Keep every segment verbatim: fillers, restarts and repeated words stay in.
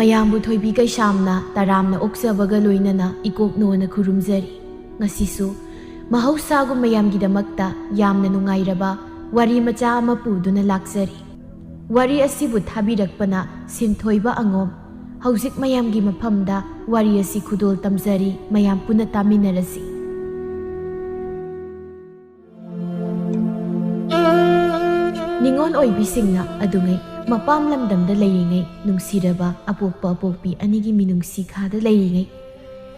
ꯃꯌꯥꯝꯕꯨ ꯊꯣꯏꯕꯤ ꯀꯩꯁꯥꯝꯅ ꯇꯔꯥꯝꯅ ꯑꯣꯛꯆꯕꯒ ꯂꯣꯏꯅꯅ ꯏꯀꯣꯛ ꯅꯣꯟꯅ ꯈꯨꯔꯨꯝꯖꯔꯤ꯫ ꯉꯁꯤꯁꯨ ꯃꯍꯧꯁꯥꯒꯨꯝ ꯃꯌꯥꯝꯒꯤꯗꯃꯛꯇ ꯌꯥꯝꯅ ꯅꯨꯡꯉꯥꯏꯔꯕ ꯋꯥꯔꯤ ꯃꯆꯥ ꯑꯃ ꯄꯨꯗꯨꯅ ꯂꯥꯛꯆꯔꯤ꯫ ꯋꯥꯔꯤ ꯑꯁꯤꯕꯨ ꯊꯥꯕꯤꯔꯛꯄꯅ ꯁꯤꯟꯊꯣꯏꯕ ꯑꯉꯣꯝ꯫ ꯍꯧꯖꯤꯛ ꯃꯌꯥꯝꯒꯤ ꯃꯐꯝꯗ ꯋꯥꯔꯤ ꯑꯁꯤ ꯈꯨꯗꯣꯜ ꯇꯝꯖꯔꯤ, ꯃꯌꯥꯝ ꯄꯨꯟꯅ ꯇꯥꯃꯤꯟꯅꯔꯁꯤ꯫ ꯅꯤꯉꯣꯜ ꯑꯣꯏꯕꯤꯁꯤꯡꯅ ꯑꯗꯨꯉꯩ ꯃꯄꯥꯝ ꯂꯝꯗꯝꯗ ꯂꯩꯔꯤꯉꯩ ꯅꯨꯡꯁꯤꯔꯕ ꯑꯄꯣꯛꯄ ꯑꯄꯣꯛꯄꯤ ꯑꯅꯤꯒꯤ ꯃꯤꯅꯨꯡꯁꯤ ꯈꯥꯗ ꯂꯩꯔꯤꯉꯩ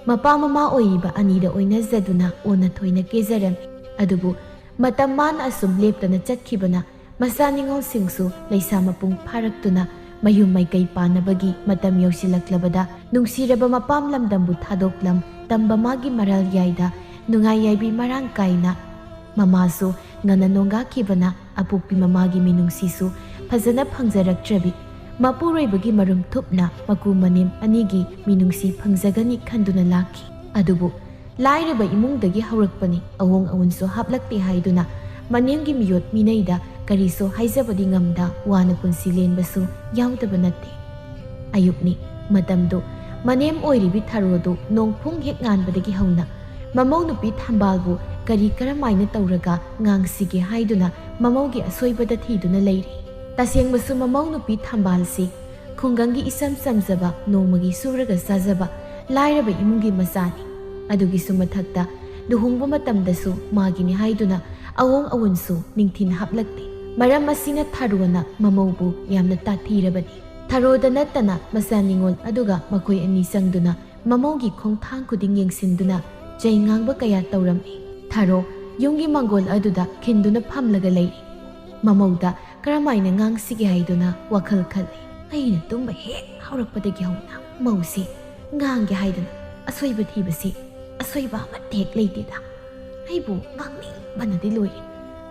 ꯃꯄꯥ ꯃꯃꯥ ꯑꯣꯏꯔꯤꯕ ꯑꯅꯤꯗ ꯑꯣꯏꯅꯖꯗꯨꯅ ꯑꯣꯟꯅ ꯊꯣꯏꯅ ꯀꯦꯖꯔꯝꯃꯤ꯫ ꯑꯗꯨꯕꯨ ꯃꯇꯝ ꯃꯥꯅ ꯑꯁꯨꯝ ꯂꯦꯞꯇꯅ ꯆꯠꯈꯤꯕꯅ ꯃꯆꯥ ꯅꯤꯉꯣꯜꯁꯤꯡꯁꯨ ꯂꯩꯁꯥ ꯃꯄꯨꯡ ꯐꯥꯔꯛꯇꯨꯅ ꯃꯌꯨꯝ ꯃꯩꯀꯩ ꯄꯥꯟꯅꯕꯒꯤ ꯃꯇꯝ ꯌꯧꯁꯤꯜꯂꯛꯂꯕꯗ ꯅꯨꯡꯁꯤꯔꯕ ꯃꯄꯥꯝ ꯂꯝꯗꯝꯕꯨ ꯊꯥꯗꯣꯛꯂꯝ ꯇꯝꯕ ꯃꯥꯒꯤ ꯃꯔꯥꯜ ꯌꯥꯏꯗ ꯅꯨꯡꯉꯥꯏ ꯌꯥꯏꯕꯤ ꯃꯔꯥꯡ ꯀꯥꯏꯅ ꯃꯃꯥꯁꯨ ꯉꯟꯅ ꯅꯣꯡꯒꯥꯈꯤꯕꯅ ꯑꯄꯣꯛꯄꯤ ꯃꯃꯥꯒꯤ ꯃꯤꯅꯨꯡꯁꯤꯁꯨ ꯐꯖꯅ ꯐꯪꯖꯔꯛꯇ꯭ꯔꯕꯤ ꯃꯄꯨꯔꯣꯏꯕꯒꯤ ꯃꯔꯨꯝ ꯊꯨꯞꯅ ꯃꯀꯨ ꯃꯅꯦꯝ ꯑꯅꯤꯒꯤ ꯃꯤꯅꯨꯡꯁꯤ ꯐꯪꯖꯒꯅꯤ ꯈꯟꯗꯨꯅ ꯂꯥꯛꯈꯤ꯫ ꯑꯗꯨꯕꯨ ꯂꯥꯏꯔꯕ ꯏꯃꯨꯡꯗꯒꯤ ꯍꯧꯔꯛꯄꯅꯤ, ꯑꯑꯣꯡ ꯑꯑꯣꯟꯁꯨ ꯍꯥꯞꯂꯛꯇꯦ ꯍꯥꯏꯗꯨꯅ ꯃꯅꯦꯝꯒꯤ ꯃꯤꯑꯣꯠ ꯃꯤꯅꯩꯗ ꯀꯔꯤꯁꯨ ꯍꯥꯏꯖꯕꯗꯤ ꯉꯝꯗ ꯋꯥꯅ ꯄꯨꯟꯁꯤ ꯂꯦꯟꯕꯁꯨ ꯌꯥꯎꯗꯕ ꯅꯠꯇꯦ꯫ ꯑꯌꯨꯛꯅꯤ꯫ ꯃꯇꯝꯗꯨ ꯃꯅꯦꯝ ꯑꯣꯏꯔꯤꯕꯤ ꯊꯔꯣꯗꯨ ꯅꯣꯡꯐꯨꯡ ꯍꯦꯛ ꯉꯥꯟꯕꯗꯒꯤ ꯍꯧꯅ ꯃꯃꯧ ꯅꯨꯄꯤ ꯊꯝꯕꯥꯜꯕꯨ ꯀꯔꯤ ꯀꯔꯝꯃꯥꯏꯅ ꯇꯧꯔꯒ ꯉꯥꯡꯁꯤꯒꯦ ꯍꯥꯏꯗꯨꯅ ꯃꯃꯧꯒꯤ ꯑꯁꯣꯏꯕꯗ ꯊꯤꯗꯨꯅ ꯂꯩꯔꯤ꯫ ꯇꯁꯦꯡꯕꯁꯨ ꯃꯃꯧ ꯅꯨꯄꯤ ꯊꯝꯕꯥꯜꯁꯤ ꯈꯨꯡꯒꯪꯒꯤ ꯏꯆꯝ ꯆꯝꯖꯕ, ꯅꯣꯡꯃꯒꯤ ꯁꯨꯔꯒ ꯆꯥꯖꯕ ꯂꯥꯏꯔꯕ ꯏꯃꯨꯡꯒꯤ ꯃꯆꯥꯅꯤ꯫ ꯑꯗꯨꯒꯤꯁꯨ ꯃꯊꯛꯇ ꯂꯨꯍꯣꯡꯕ ꯃꯇꯝꯗꯁꯨ ꯃꯥꯒꯤꯅꯤ ꯍꯥꯏꯗꯨꯅ ꯑꯑꯣꯡ ꯑꯑꯣꯟꯁꯨ ꯅꯤꯡꯊꯤꯅ ꯍꯥꯞꯂꯛꯇꯦ꯫ ꯃꯔꯝ ꯑꯁꯤꯅ ꯊꯔꯣꯅ ꯃꯃꯧꯕꯨ ꯌꯥꯝꯅ ꯇꯥꯊꯤꯔꯕꯅꯤ꯫ ꯊꯔꯣꯗ ꯅꯠꯇꯅ ꯃꯆꯥ ꯅꯤꯉꯣꯜ ꯑꯗꯨꯒ ꯃꯈꯣꯏ ꯑꯅꯤ ꯆꯪꯗꯨꯅ ꯃꯃꯧꯒꯤ ꯈꯣꯡꯊꯥꯡ ꯈꯨꯗꯤꯡ ꯌꯦꯡꯁꯤꯟꯗꯨꯅ ꯆꯩ ꯉꯥꯡꯕ ꯀꯌꯥ ꯇꯧꯔꯝꯃꯤ꯫ ꯊꯔꯣ ꯌꯨꯝꯒꯤ ꯃꯥꯡꯒꯣꯜ ꯑꯗꯨꯗ ꯈꯤꯟꯗꯨꯅ ꯐꯝꯂꯒ ꯂꯩꯔꯤ꯫ ꯃꯃꯧꯗ ꯀꯔꯝꯍꯥꯏꯅ ꯉꯥꯡꯁꯤꯒꯦ ꯍꯥꯏꯗꯨꯅ ꯋꯥꯈꯜ ꯈꯜꯂꯤ꯫ ꯑꯩꯅ ꯇꯨꯝꯕ ꯍꯦꯛ ꯍꯧꯔꯛꯄꯗꯒꯤ ꯍꯧꯅ ꯃꯧꯁꯤ ꯉꯥꯡꯒꯦ ꯍꯥꯏꯗꯅ ꯑꯁꯣꯏꯕ ꯊꯤꯕꯁꯤ ꯑꯁꯣꯏꯕ ꯑꯃꯠꯇ ꯍꯦꯛ ꯂꯩꯇꯦꯗ꯫ ꯑꯩꯕꯨ ꯉꯥꯡꯅꯤꯡꯕꯅꯗꯤ ꯂꯣꯏꯔꯦ꯫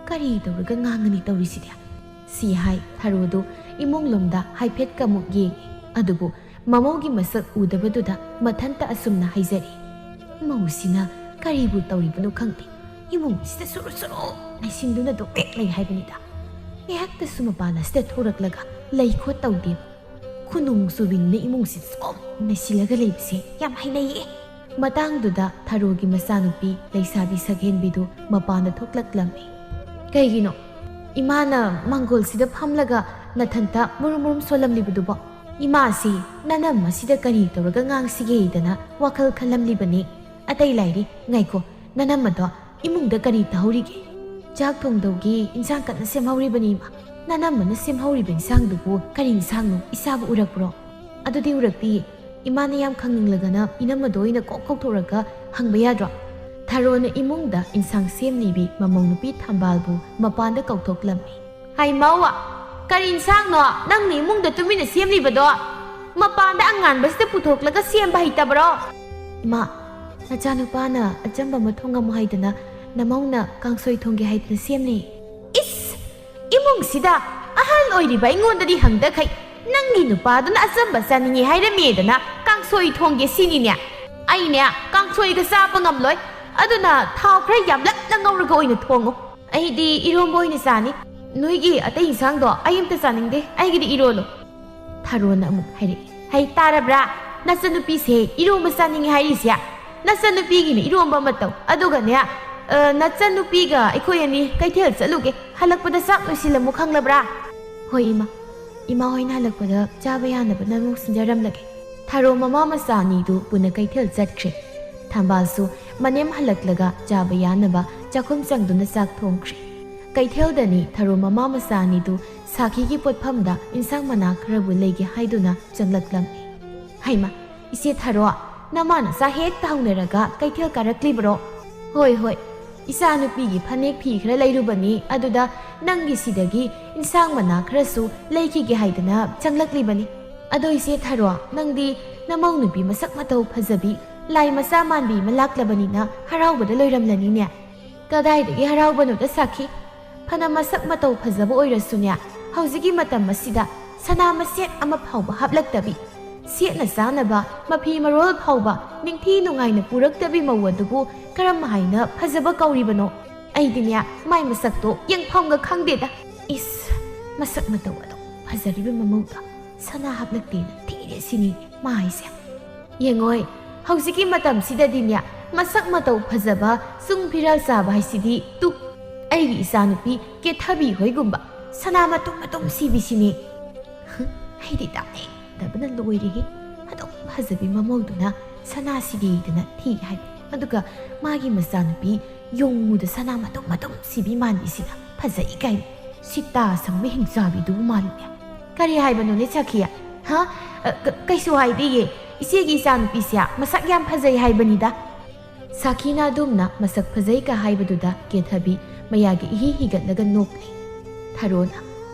ꯀꯔꯤ ꯇꯧꯔꯒ ꯉꯥꯡꯒꯅꯤ ꯇꯧꯔꯤꯁꯤꯗꯤ? ꯁꯤ ꯍꯥꯏ ꯊꯔꯣꯗꯨ ꯏꯃꯨꯡ ꯂꯣꯝꯗ ꯍꯥꯏꯐꯦꯠꯀ ꯑꯃꯨꯛ ꯌꯦꯡꯉꯤ꯫ ꯑꯗꯨꯕꯨ ꯃꯃꯧꯒꯤ ꯃꯁꯛ ꯎꯗꯕꯗꯨꯗ ꯃꯊꯟꯇ ꯑꯁꯨꯝꯅ ꯍꯥꯏꯖꯔꯤ, "ꯃꯧꯁꯤꯅ ꯀꯔꯤꯕꯨ ꯇꯧꯔꯤꯕꯅꯣ ꯈꯪꯗꯦ꯫ ꯏꯃꯨꯡꯁꯤꯗ ꯁꯨꯔꯨ ꯁꯨꯔꯨ ꯅꯩꯁꯤꯟꯗꯨꯅ ꯑꯗꯨꯝ ꯍꯦꯛ ꯂꯩ ꯍꯥꯏꯕꯅꯤꯗ꯫ ꯉꯥꯏꯍꯥꯛꯇꯁꯨ ꯃꯄꯥꯟ ꯑꯁꯤꯗ ꯊꯣꯔꯛꯂꯒ ꯂꯩ ꯈꯣꯠ ꯇꯧꯗꯦꯕ꯫ ꯈꯨꯅꯨꯡ ꯆꯨꯕꯤꯅ ꯏꯃꯨꯡꯁꯤ ꯁꯨꯝ ꯅꯩꯁꯤꯜꯂꯒ ꯂꯩꯕꯁꯦ ꯌꯥꯝ ꯍꯩꯅꯩꯌꯦ꯫ ꯃꯇꯥꯡꯗꯨꯗ ꯊꯔꯣꯒꯤ ꯃꯆꯥꯅꯨꯄꯤ ꯂꯩꯁꯥꯕꯤ ꯁꯛꯍꯦꯟꯕꯤꯗꯨ ꯃꯄꯥꯟꯗ ꯊꯣꯛꯂꯛꯂꯝꯃꯤ꯫ "ꯀꯩꯒꯤꯅꯣ? ꯏꯃꯥꯅ ꯃꯥꯡꯒꯣꯜꯁꯤꯗ ꯐꯝꯂꯒ ꯅꯊꯟꯇ ꯃꯨꯔꯨꯝ ꯃꯨꯔꯨꯝ ꯁꯣꯜꯂꯝꯂꯤꯕꯗꯨꯕꯣ?" "ꯏꯃꯥꯁꯤ ꯅꯅꯝ ꯑꯁꯤꯗ ꯀꯔꯤ ꯇꯧꯔꯒ ꯉꯥꯡꯁꯤꯒꯦꯗꯅ ꯋꯥꯈꯜ ꯈꯜꯂꯝꯂꯤꯕꯅꯤ꯫ ꯑꯇꯩ ꯂꯥꯏꯔꯤ, ꯉꯥꯏꯈꯣ, ꯅꯅꯝ ꯑꯗꯣ ꯏꯃꯨꯡꯗ ꯀꯔꯤ ꯇꯧꯍꯧꯔꯤꯒꯦ?" "ꯆꯥꯛ ꯊꯣꯡꯗꯧꯒꯤ ꯏꯟꯁꯥꯡ ꯀꯟꯅ ꯁꯦꯝꯍꯧꯔꯤꯕꯅꯤ, ꯏꯃꯥ꯫ ꯅꯅꯝꯃꯅ ꯁꯦꯝꯍꯧꯔꯤꯕ ꯏꯟꯁꯥꯡꯗꯨꯕꯨ ꯀꯔꯤ ꯏꯟꯁꯥꯡꯅꯣ? ꯏꯆꯥꯕꯨ ꯎꯔꯛꯄ꯭ꯔꯣ?" "ꯑꯗꯨꯗꯤ ꯎꯔꯛꯇꯤꯌꯦ꯫ ꯏꯃꯥꯅ ꯌꯥꯝ ꯈꯪꯅꯤꯡꯂꯒꯅ ꯏꯅꯝꯃꯗꯣ ꯑꯣꯏꯅ ꯀꯣꯛ ꯀꯧꯊꯣꯛꯂꯒ ꯍꯪꯕ ꯌꯥꯗ꯭ꯔꯣ?" ꯊꯔꯣꯅ ꯏꯃꯨꯡꯗ ꯏꯟꯁꯥꯡ ꯁꯦꯝꯂꯤꯕꯤ ꯃꯃꯧ ꯅꯨꯄꯤ ꯊꯝꯕꯥꯜꯕꯨ ꯃꯄꯥꯟꯗ ꯀꯧꯊꯣꯛꯂꯝꯃꯤ꯫ "ꯍꯥꯏ ꯃꯧ, ꯀꯔꯤ ꯏꯟꯁꯥꯡꯅꯣ ꯅꯪꯅ ꯏꯃꯨꯡꯗ ꯇꯨꯃꯤꯟꯅ ꯁꯦꯝꯂꯤꯕꯗꯣ? ꯃꯄꯥꯟꯗ ꯑꯉꯥꯟꯕꯁꯤꯗ ꯄꯨꯊꯣꯛꯂꯒ ꯁꯦꯝꯕ ꯍꯩꯇꯕ꯭ꯔꯣ?" "ꯏꯃꯥ, ꯅꯆꯥꯅꯨꯄꯥꯅ ꯑꯆꯝꯕ ꯑꯃ ꯊꯣꯡꯉꯝꯃꯨ ꯍꯥꯏꯗꯅ ꯅꯃꯧꯅ ꯀꯥꯡꯁꯣꯏ ꯊꯣꯡꯒꯦ ꯍꯥꯏꯗꯅ ꯁꯦꯝꯂꯤ꯫" "ꯏꯁ! ꯏꯃꯨꯡꯁꯤꯗ ꯑꯍꯜ ꯑꯣꯏꯔꯤꯕ ꯑꯩꯉꯣꯟꯗꯗꯤ ꯍꯪꯗꯈꯩ ꯅꯪꯒꯤ ꯅꯨꯄꯥꯗꯨꯅ ꯑꯆꯝꯕ ꯆꯥꯅꯤꯡꯉꯦ ꯍꯥꯏꯔꯝꯃꯦꯗꯅ ꯀꯥꯡꯁꯣꯏ ꯊꯣꯡꯒꯦ ꯁꯤꯅꯤꯅꯦ꯫ ꯑꯩꯅꯦ ꯀꯥꯡꯁꯣꯏꯒ ꯆꯥꯕ ꯉꯝꯂꯣꯏ꯫ ꯑꯗꯨꯅ ꯊꯥꯎ ꯈꯔ ꯌꯥꯝꯂꯞꯅ ꯉꯧꯔꯒ ꯑꯣꯏꯅ ꯊꯣꯡꯉꯨ꯫ ꯑꯩꯗꯤ ꯏꯔꯣꯝꯕ ꯑꯣꯏꯅ ꯆꯥꯅꯤ꯫ ꯅꯣꯏꯒꯤ ꯑꯇꯩ ꯏꯟꯁꯥꯡꯗꯣ ꯑꯩ ꯑꯝꯇ ꯆꯥꯅꯤꯡꯗꯦ꯫ ꯑꯩꯒꯤꯗꯤ ꯏꯔꯣꯜꯂꯣ꯫" ꯊꯔꯣꯅ ꯑꯃꯨꯛ ꯍꯥꯏꯔꯛꯏ꯫ "ꯍꯩ ꯇꯥꯔꯕ꯭ꯔꯥ? ꯅꯆꯟꯅꯨꯄꯤꯁꯦ ꯏꯔꯣꯝꯕ ꯆꯥꯅꯤꯡꯉꯦ ꯍꯥꯏꯔꯤꯁꯦ꯫ ꯅꯆꯟꯅꯨꯄꯤꯒꯤꯅ ꯏꯔꯣꯝꯕ ꯑꯃ ꯇꯧ꯫ ꯑꯗꯨꯒꯅꯦ, ꯑ, ꯅꯆꯟꯅꯨꯄꯤꯒ ꯑꯩꯈꯣꯏ ꯑꯅꯤ ꯀꯩꯊꯦꯜ ꯆꯠꯂꯨꯒꯦ꯫ ꯍꯜꯂꯛꯄꯗ ꯆꯥꯛ ꯂꯣꯏꯁꯤꯜꯂꯝꯃꯨ ꯈꯪꯂꯕ꯭ꯔꯥ?" "ꯍꯣꯏ ꯏꯃꯥ꯫ ꯏꯃꯥ ꯍꯣꯏꯅ ꯍꯜꯂꯛꯄꯗ ꯆꯥꯕ ꯌꯥꯅꯕ ꯅꯪ ꯁꯤꯟꯖꯔꯝꯂꯒꯦ꯫" ꯊꯔꯣ ꯃꯃꯥ ꯃꯆꯥ ꯑꯅꯤꯗꯨ ꯄꯨꯟꯅ ꯀꯩꯊꯦꯜ ꯆꯠꯈ꯭ꯔꯦ꯫ ꯊꯝꯕꯥꯜꯁꯨ ꯃꯅꯦꯝ ꯍꯜꯂꯛꯂꯒ ꯆꯥꯕ ꯌꯥꯅꯕ ꯆꯥꯛꯈꯨꯝ ꯆꯪꯗꯨꯅ ꯆꯥꯛ ꯊꯣꯡꯈ꯭ꯔꯦ꯫ ꯀꯩꯊꯦꯜꯗꯅꯤ ꯊꯔꯣ ꯃꯃꯥ ꯃꯆꯥ ꯑꯅꯤꯗꯨ ꯁꯥꯈꯤꯒꯤ ꯄꯣꯠꯐꯝꯗ ꯏꯟꯁꯥꯡ ꯃꯅꯥ ꯈꯔꯕꯨ ꯂꯩꯒꯦ ꯍꯥꯏꯗꯨꯅ ꯆꯪꯂꯛꯂꯝꯃꯤ꯫ "ꯍꯩꯃ, ꯏꯆꯦ ꯊꯔꯣ, ꯅꯃꯥ ꯅꯆꯥ ꯍꯦꯛꯇ ꯍꯧꯅꯔꯒ ꯀꯩꯊꯦꯜ ꯀꯥꯔꯛꯂꯤꯕꯔꯣ?" "ꯍꯣꯏ, ꯍꯣꯏ, ꯏꯆꯥꯅꯨꯄꯤꯒꯤ ꯐꯅꯦꯛ ꯐꯤ ꯈꯔ ꯂꯩꯔꯨꯕꯅꯤ, ꯑꯗꯨꯗ ꯅꯪꯒꯤ ꯁꯤꯗꯒꯤ ꯏꯟꯁꯥꯡ ꯃꯅꯥ ꯈꯔꯁꯨ ꯂꯩꯈꯤꯒꯦ ꯍꯥꯏꯗꯅ ꯆꯪꯂꯛꯂꯤꯕꯅꯤ꯫ ꯑꯗꯣ ꯏꯆꯦ ꯊꯔꯣ, ꯅꯪꯗꯤ ꯅꯃꯧ ꯅꯨꯄꯤ ꯃꯁꯛ ꯃꯇꯧ ꯐꯖꯕꯤ, ꯂꯥꯏ ꯃꯆꯥ ꯃꯥꯟꯕꯤ ꯑꯃ ꯂꯥꯛꯂꯕꯅꯤꯅ ꯍꯔꯥꯎꯕꯗ ꯂꯣꯏꯔꯝꯂꯅꯤꯅꯦ?" "ꯀꯗꯥꯏꯗꯒꯤ ꯍꯔꯥꯎꯕꯅꯣꯗ ꯁꯥꯈꯤ? ꯐꯅ ꯃꯁꯛ ꯃꯇꯧ ꯐꯖꯕ ꯑꯣꯏꯔꯁꯨꯅꯦ, ꯍꯧꯖꯤꯛꯀꯤ ꯃꯇꯝ ꯑꯁꯤꯗ ꯁꯅꯥ ꯃꯁꯦꯠ ꯑꯃ ꯐꯥꯎꯕ ꯍꯥꯞꯂꯛꯇꯕꯤ, ꯁꯦꯠꯅ ꯆꯥꯅꯕ ꯃꯐꯤ ꯃꯔꯣꯜ ꯐꯥꯎꯕ ꯅꯤꯡꯊꯤ ꯅꯨꯡꯉꯥꯏꯅ ꯄꯨꯔꯛꯇꯕꯤ ꯃꯧ ꯑꯗꯨꯕꯨ ꯀꯔꯝ ꯍꯥꯏꯅ ꯐꯖꯕ ꯀꯧꯔꯤꯕꯅꯣ? ꯑꯩꯗꯤꯅꯦ, ꯃꯥꯏ ꯃꯁꯛꯇꯣ ꯌꯦꯡꯐꯝꯒ ꯈꯪꯗꯦꯗ꯫ ꯏꯁ, ꯃꯁꯛ ꯃꯇꯧ ꯑꯗꯨꯝ ꯐꯖꯔꯤꯕ ꯃꯃꯧꯗ ꯁꯅꯥ ꯍꯥꯞꯂꯛꯇꯦꯅ ꯊꯤꯔꯦ ꯁꯤꯅꯤ ꯃꯥ ꯍꯥꯏꯁꯦ꯫ ꯌꯦꯡꯉꯣꯏ, ꯍꯧꯖꯤꯛꯀꯤ ꯃꯇꯝꯁꯤꯗꯗꯤꯅꯦ, ꯃꯁꯛ ꯃꯇꯧ ꯐꯖꯕ, ꯆꯨꯡ ꯐꯤꯔꯥꯜ ꯆꯥꯕ ꯍꯥꯏꯁꯤꯗꯤ ꯇꯨ, ꯑꯩꯒꯤ ꯏꯆꯥꯅꯨꯄꯤ ꯀꯦꯊꯕꯤ ꯍꯣꯏꯒꯨꯝꯕ ꯁꯅꯥ ꯃꯇꯨꯝ ꯃꯇꯨꯝ ꯁꯤꯕꯤꯁꯤꯅꯤ꯫ ꯑꯩꯗꯤ ꯇꯥꯅꯤꯡꯗꯕꯅ ꯂꯣꯏꯔꯦꯍꯦ꯫ ꯑꯗꯨꯝ ꯐꯖꯕꯤ ꯃꯃꯧꯗꯨꯅ ꯁꯅꯥ ꯁꯤꯕꯤꯗꯅ ꯊꯤ ꯍꯥꯏ꯫ ꯑꯗꯨꯒ ꯃꯥꯒꯤ ꯃꯆꯥꯅꯨꯄꯤ ꯌꯣꯡꯃꯨꯗ ꯁꯅꯥ ꯃꯇꯨꯝ ꯃꯇꯨꯝ ꯁꯤꯕꯤ ꯃꯥꯟꯕꯤꯁꯤꯅ ꯐꯖꯩ ꯀꯥꯏꯅ꯫ ꯁꯤꯇꯥ ꯁꯪꯕ ꯍꯤꯡꯆꯥꯕꯤꯗꯨꯕꯨ ꯃꯥꯜꯂꯤꯅꯦ꯫ ꯀꯔꯤ ꯍꯥꯏꯕꯅꯣꯅꯦ ꯁꯥꯈꯤ? ꯍꯥ? ꯑ, ꯀ-, ꯀꯩꯁꯨ ꯍꯥꯏꯗꯦꯌꯦ꯫ ꯏꯆꯦꯒꯤ ꯏꯆꯥꯅꯨꯄꯤꯁꯦ ꯃꯁꯛ ꯌꯥꯝ ꯐꯖꯩ ꯍꯥꯏꯕꯅꯤꯗ꯫ ꯁꯥꯈꯤꯅ ꯑꯗꯨꯝꯅ ꯃꯁꯛ ꯐꯖꯩꯒ ꯍꯥꯏꯕꯗꯨꯗ ꯀꯦꯊꯕꯤ ꯃꯌꯥꯒ ꯏꯍꯤ ꯍꯤꯒꯠꯂꯒ ꯅꯣꯛꯂꯤ꯫ ꯊꯔꯣꯅ,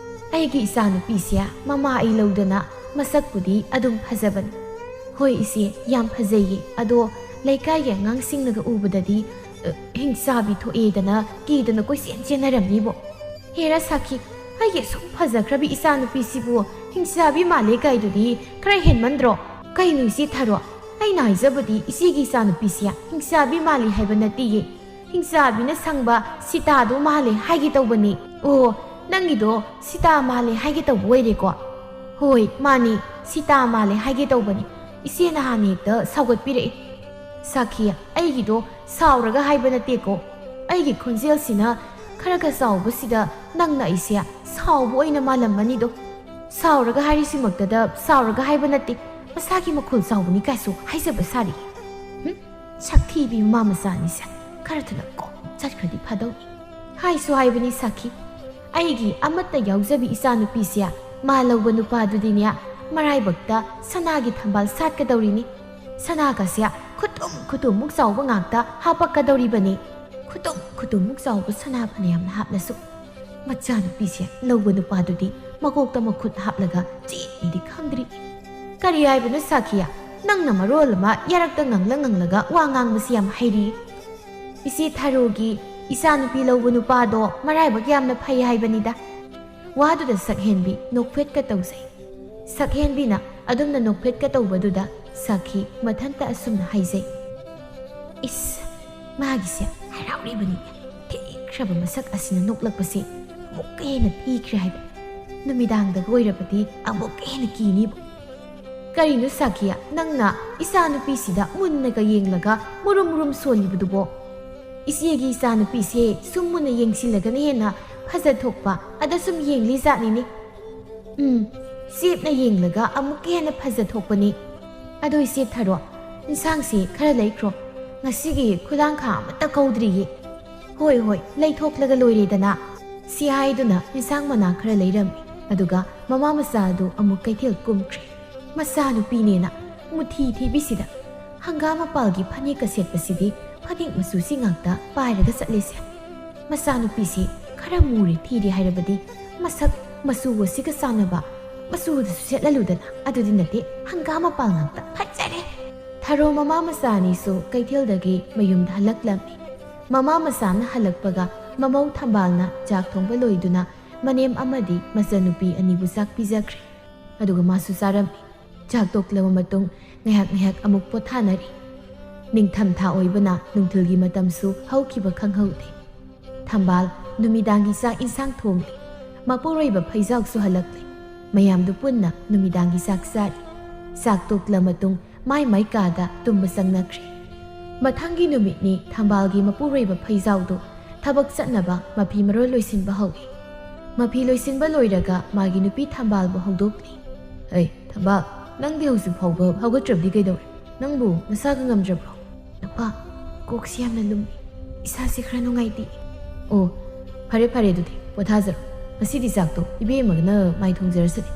"ꯑꯩꯒꯤ ꯏꯆꯥꯅꯨꯄꯤꯁꯦ ꯃꯃꯥ ꯑꯩ ꯂꯧꯗꯅ ꯃꯁꯛꯄꯨꯗꯤ ꯑꯗꯨꯝ ꯐꯖꯕꯅꯤ꯫ ꯍꯣꯏ ꯏꯆꯦ, ꯌꯥꯝ ꯐꯖꯩꯌꯦ꯫ ꯑꯗꯣ ꯂꯩꯀꯥꯏꯒꯤ ꯑꯉꯥꯡꯁꯤꯡꯅꯒ ꯎꯕꯗꯗꯤ, ꯑ, ꯍꯤꯡꯆꯥꯕꯤ ꯊꯣꯛꯑꯦꯗꯅ ꯀꯤꯗꯅ ꯀꯣꯏꯆꯦꯟ ꯆꯦꯟꯅꯔꯝꯅꯤꯕꯣ꯫ ꯍꯦꯔꯥ ꯁꯥꯈꯤ, ꯑꯩꯒꯤ ꯑꯁꯨꯛ ꯐꯖꯈ꯭ꯔꯕꯤ ꯏꯆꯥꯅꯨꯄꯤꯁꯤꯕꯨ ꯍꯤꯡꯆꯥꯕꯤ ꯃꯥꯜꯂꯦ ꯀꯥꯏꯗꯨꯗꯤ ꯈꯔ ꯍꯦꯟꯃꯟꯗ꯭ꯔꯣ? ꯀꯩꯅꯣ ꯏꯆꯦ ꯊꯔꯣ? ꯑꯩꯅ ꯍꯥꯏꯖꯕꯗꯤ ꯏꯆꯦꯒꯤ ꯏꯆꯥꯅꯨꯄꯤꯁꯦ ꯍꯤꯡꯆꯥꯕꯤ ꯃꯥꯜꯂꯤ ꯍꯥꯏꯕ ꯅꯠꯇꯦꯌꯦ꯫ ꯍꯤꯡꯆꯥꯕꯤꯅ ꯁꯪꯕ ꯁꯤꯇꯥꯗꯣ ꯃꯥꯜꯂꯦ ꯍꯥꯏꯒꯦ ꯇꯧꯕꯅꯤ꯫ ꯑꯣ, ꯅꯪꯒꯤꯗꯣ ꯁꯤꯇꯥ ꯃꯥꯜꯂꯦ ꯍꯥꯏꯒꯦ ꯇꯧꯕ ꯑꯣꯏꯔꯦꯀꯣ?" "ꯍꯣꯏ, ꯃꯥꯅꯤ, ꯁꯤꯇꯥ ꯃꯥꯜꯂꯦ ꯍꯥꯏꯒꯦ ꯇꯧꯕꯅꯤ꯫ ꯏꯆꯦ ꯅꯍꯥꯟ ꯍꯦꯛꯇ ꯁꯥꯎꯒꯠꯄꯤꯔꯛꯏ꯫" "ꯁꯥꯈꯤ, ꯑꯩꯒꯤꯗꯣ ꯁꯥꯎꯔꯒ ꯍꯥꯏꯕ ꯅꯠꯇꯦꯀꯣ꯫ ꯑꯩꯒꯤ ꯈꯣꯟꯖꯦꯜꯁꯤꯅ ꯈꯔꯒ ꯆꯥꯎꯕꯁꯤꯗ ꯅꯪꯅ ꯑꯩꯁꯦ ꯁꯥꯎꯕ ꯑꯣꯏꯅ ꯃꯥꯜꯂꯝꯃꯅꯤꯗꯣ꯫ ꯁꯥꯎꯔꯒ ꯍꯥꯏꯔꯤꯁꯤꯃꯛꯇꯗ ꯁꯥꯎꯔꯒ ꯍꯥꯏꯕ ꯅꯠꯇꯦ, ꯃꯁꯥꯒꯤ ꯃꯈꯣꯜ ꯆꯥꯎꯕꯅꯤ ꯀꯥꯏꯁꯨ ꯍꯥꯏꯖꯕ ꯁꯥꯔꯤ꯫ ꯍꯨꯝ, ꯁꯛꯊꯤꯕꯤ ꯃꯃꯥ ꯃꯆꯥ ꯑꯅꯤꯁꯦ ꯈꯔ ꯊꯨꯅ ꯀꯣꯛ ꯆꯠꯈ꯭ꯔꯗꯤ ꯐꯗꯧꯅꯤ꯫ ꯍꯥꯏꯁꯨ ꯍꯥꯏꯕꯅꯤ ꯁꯥꯈꯤ, ꯑꯩꯒꯤ ꯑꯃꯠꯇ ꯌꯥꯎꯖꯕꯤ ꯏꯆꯥꯅꯨꯄꯤꯁꯦ ꯃꯥ ꯂꯧꯕ ꯅꯨꯄꯥꯗꯨꯗꯤꯅꯦ, ꯃꯔꯥꯏꯕꯛꯇ ꯁꯅꯥꯒꯤ ꯊꯝꯕꯥꯜ ꯁꯥꯠꯀꯗꯧꯔꯤꯅꯤ꯫ ꯁꯅꯥꯒꯁꯦ ꯈꯨꯇꯨꯝ ꯈꯨꯇꯨꯝꯃꯨꯛ ꯆꯥꯎꯕ ꯉꯥꯛꯇ ꯍꯥꯞꯄꯛꯀꯗꯧꯔꯤꯕꯅꯤ꯫ ꯈꯨꯇꯨꯝ ꯈꯨꯇꯨꯝꯃꯨꯛ ꯆꯥꯎꯕ ꯁꯅꯥ ꯐꯅꯌꯥꯝꯅ ꯍꯥꯞꯂꯁꯨ, ꯃꯆꯥꯅꯨꯄꯤꯁꯦ ꯂꯧꯕ ꯅꯨꯄꯥꯗꯨꯗꯤ ꯃꯀꯣꯛꯇ ꯃꯈꯨꯠ ꯍꯥꯞꯂꯒ ꯆꯦꯟꯅꯤꯗꯤ ꯈꯪꯗ꯭ꯔꯤ꯫ ꯀꯔꯤ ꯍꯥꯏꯕꯅꯣ ꯁꯥꯈꯤꯌꯥ? ꯅꯪꯅ ꯃꯔꯣꯜ ꯑꯃ ꯌꯥꯔꯛꯇ ꯉꯪꯂ ꯉꯪꯂꯒ ꯋꯥ ꯉꯥꯡꯕꯁꯤ ꯌꯥꯝ ꯍꯩꯔꯤ꯫ ꯏꯆꯦ ꯊꯔꯣꯒꯤ ꯏꯆꯥꯅꯨꯄꯤ ꯂꯧꯕ ꯅꯨꯄꯥꯗꯣ ꯃꯔꯥꯏꯕꯛ ꯌꯥꯝꯅ ꯐꯩ ꯍꯥꯏꯕꯅꯤꯗ꯫ ꯋꯥꯗꯨꯗ ꯁꯛꯍꯦꯟꯕꯤ ꯅꯣꯛꯐꯦꯠꯀ ꯇꯧꯖꯩ꯫ ꯁꯛꯍꯦꯟꯕꯤꯅ ꯑꯗꯨꯝꯅ ꯅꯣꯛꯐꯦꯠꯀ ꯇꯧꯕꯗꯨꯗ ꯁꯥꯈꯤ ꯃꯊꯟꯇ ꯑꯁꯨꯝꯅ ꯍꯥꯏꯖꯩ, "ꯏꯁ, ꯃꯥꯒꯤꯁꯦ ꯍꯔꯥꯎꯔꯤꯕꯅꯤ꯫ ꯊꯤꯈ꯭ꯔꯕ ꯃꯁꯛ ꯑꯁꯤꯅ ꯅꯣꯛꯂꯛꯄꯁꯦ ꯑꯃꯨꯛꯀ ꯍꯦꯟꯅ ꯊꯤꯈ꯭ꯔꯦ ꯍꯥꯏꯕ꯫ ꯅꯨꯃꯤꯗꯥꯡꯗꯒ ꯑꯣꯏꯔꯕꯗꯤ ꯑꯃꯨꯛꯀ ꯍꯦꯟꯅ ꯀꯤꯅꯤꯕꯨ꯫ ꯀꯔꯤꯅꯣ ꯁꯥꯈꯤꯌꯥ, ꯅꯪꯅ ꯏꯆꯥꯅꯨꯄꯤꯁꯤꯗ ꯃꯨꯟꯅꯒ ꯌꯦꯡꯂꯒ ꯃꯨꯔꯨꯝ ꯃꯨꯔꯨꯝ ꯁꯣꯜꯂꯤꯕꯗꯨꯕꯣ? ꯏꯆꯦꯒꯤ ꯏꯆꯥꯅꯨꯄꯤꯁꯦ ꯁꯨꯝ ꯃꯨꯟꯅ ꯌꯦꯡꯁꯤꯜꯂꯒꯅ ꯍꯦꯟꯅ ꯐꯖꯊꯣꯛꯄ, ꯑꯗ ꯁꯨꯝ ꯌꯦꯡꯂꯤ ꯖꯥꯠꯅꯤꯅꯦ꯫ ꯎꯝ, ꯆꯦꯞꯅ ꯌꯦꯡꯂꯒ ꯑꯃꯨꯛꯀ ꯍꯦꯟꯅ ꯐꯖꯊꯣꯛꯄꯅꯤ꯫ ꯑꯗꯣ ꯏꯆꯦ ꯊꯔꯣ, ꯏꯟꯁꯥꯡꯁꯦ ꯈꯔ ꯂꯩꯈ꯭ꯔꯣ꯫ ꯉꯁꯤꯒꯤ ꯈꯨꯂꯥꯡꯈꯥ ꯑꯃꯠꯇ ꯀꯧꯗ꯭ꯔꯤꯌꯦ꯫ ꯍꯣꯏ, ꯍꯣꯏ, ꯂꯩꯊꯣꯛꯂꯒ ꯂꯣꯏꯔꯦꯗꯅ꯫ ꯁꯤ ꯍꯥꯏꯗꯨꯅ ꯏꯟꯁꯥꯡ ꯃꯅꯥ ꯈꯔ ꯂꯩꯔꯝꯃꯤ꯫ ꯑꯗꯨꯒ ꯃꯃꯥ ꯃꯆꯥ ꯑꯗꯨ ꯑꯃꯨꯛ ꯀꯩꯊꯦꯜ ꯀꯨꯝꯈ꯭ꯔꯦ꯫ ꯃꯆꯥꯅꯨꯄꯤꯅꯦꯅ ꯃꯨꯊꯤ ꯊꯤꯕꯤꯁꯤꯗ ꯍꯪꯒꯥꯝ ꯃꯄꯥꯜꯒꯤ ꯐꯅꯦꯛꯀ ꯁꯦꯠꯄꯁꯤꯗꯤ ꯐꯅꯦꯛ ꯃꯆꯨꯁꯤ ꯉꯥꯛꯇ ꯄꯥꯏꯔꯒ ꯆꯠꯂꯤꯁꯦ꯫ ꯃꯆꯥꯅꯨꯄꯤꯁꯤ ꯈꯔ ꯃꯨꯔꯦ ꯊꯤꯔꯦ ꯍꯥꯏꯔꯕꯗꯤ ꯃꯁꯛ ꯃꯆꯨ ꯑꯁꯤꯒ ꯆꯥꯟꯅꯕ ꯃꯆꯨꯗꯁꯨ ꯁꯦꯠꯍꯜꯂꯨꯗꯅ꯫ ꯑꯗꯨꯗꯤ ꯅꯠꯇꯦ, ꯍꯪꯒꯥꯝ ꯃꯄꯥꯜ ꯉꯥꯛꯇ꯫ ꯐꯖꯔꯦ! ꯊꯔꯣ ꯃꯃꯥ ꯃꯆꯥ ꯑꯅꯤꯁꯨ ꯀꯩꯊꯦꯜꯗꯒꯤ ꯃꯌꯨꯝꯗ ꯍꯜꯂꯛꯂꯝꯃꯤ꯫ ꯃꯃꯥ ꯃꯆꯥꯅ ꯍꯜꯂꯛꯄꯒ ꯃꯃꯧ ꯊꯝꯕꯥꯜꯅ ꯆꯥꯛ ꯊꯣꯡꯕ ꯂꯣꯏꯗꯨꯅ ꯃꯅꯦꯝ ꯑꯃꯗꯤ ꯃꯆꯟꯅꯨꯄꯤ ꯑꯅꯤꯕꯨ ꯆꯥꯛ ꯄꯤꯖꯈ꯭ꯔꯦ꯫ ꯑꯗꯨꯒ ꯃꯥꯁꯨ ꯆꯥꯔꯝꯃꯤ꯫ ꯆꯥꯛ ꯇꯣꯛꯂꯕ ꯃꯇꯨꯡ ꯉꯥꯏꯍꯥꯛ ꯉꯥꯏꯍꯥꯛ ꯑꯃꯨꯛ ꯄꯣꯊꯥꯅꯔꯤ꯫ ꯅꯤꯡꯊꯝꯊꯥ ꯑꯣꯏꯕꯅ ꯅꯨꯡꯊꯤꯜꯒꯤ ꯃꯇꯝꯁꯨ ꯍꯧꯈꯤꯕ ꯈꯪꯍꯧꯗꯦ꯫ ꯊꯝꯕꯥꯜ ꯅꯨꯃꯤꯗꯥꯡꯒꯤ ꯆꯥꯛ ꯏꯟꯁꯥꯡ ꯊꯣꯡꯂꯤ꯫ ꯃꯄꯨꯔꯣꯏꯕ ꯐꯩꯖꯥꯎꯁꯨ ꯍꯜꯂꯛꯂꯤ꯫ ꯃꯌꯥꯝꯗꯨ ꯄꯨꯟꯅ ꯅꯨꯃꯤꯗꯥꯡꯒꯤ ꯆꯥꯛ ꯆꯥꯔꯤ꯫ ꯆꯥꯛ ꯇꯣꯛꯂ ꯃꯇꯨꯡ ꯃꯥꯏ ꯃꯥꯏ ꯀꯥꯗ ꯇꯨꯝꯕ ꯆꯪꯅꯈ꯭ꯔꯦ꯫ ꯃꯊꯪꯒꯤ ꯅꯨꯃꯤꯠꯅꯤ ꯊꯝꯕꯥꯜꯒꯤ ꯃꯄꯨꯔꯣꯏꯕ ꯐꯩꯖꯥꯎꯗꯨ ꯊꯕꯛ ꯆꯠꯅꯕ ꯃꯐꯤ ꯃꯔꯣꯜ ꯂꯣꯏꯁꯤꯟꯕ ꯍꯧꯏ꯫ ꯃꯐꯤ ꯂꯣꯏꯁꯤꯟꯕ ꯂꯣꯏꯔꯒ ꯃꯥꯒꯤ ꯅꯨꯄꯤ ꯊꯝꯕꯥꯜꯕꯨ ꯍꯧꯗꯣꯛꯂꯤ꯫ "ꯑꯩ, ꯊꯝꯕꯥꯜ, ꯅꯪꯗꯤ ꯍꯧꯖꯤꯛ ꯐꯥꯎꯕ ꯍꯧꯒꯠꯇ꯭ꯔꯕꯗꯤ ꯀꯩꯗꯧꯔꯦ? ꯅꯪꯕꯨ ꯅꯁꯥꯒ ꯉꯝꯗ꯭ꯔꯕ꯭ꯔꯣ?" "ꯅꯨꯄꯥ, ꯀꯣꯛꯁꯤ ꯌꯥꯝꯅ ꯂꯨꯝꯃꯤ, ꯏꯁꯥꯁꯤ ꯈꯔ ꯅꯨꯡꯉꯥꯏꯇꯦ꯫" "ꯑꯣ, ꯐꯔꯦ ꯐꯔꯦ, ꯑꯗꯨꯗꯤ ꯄꯣꯊꯥꯖꯔꯣ꯫ ꯉꯁꯤꯗꯤ ꯆꯥꯛꯇꯣ ꯏꯕꯦꯝꯃꯒꯅ ꯃꯥꯏ ꯊꯣꯡꯖꯔꯁꯅꯤ꯫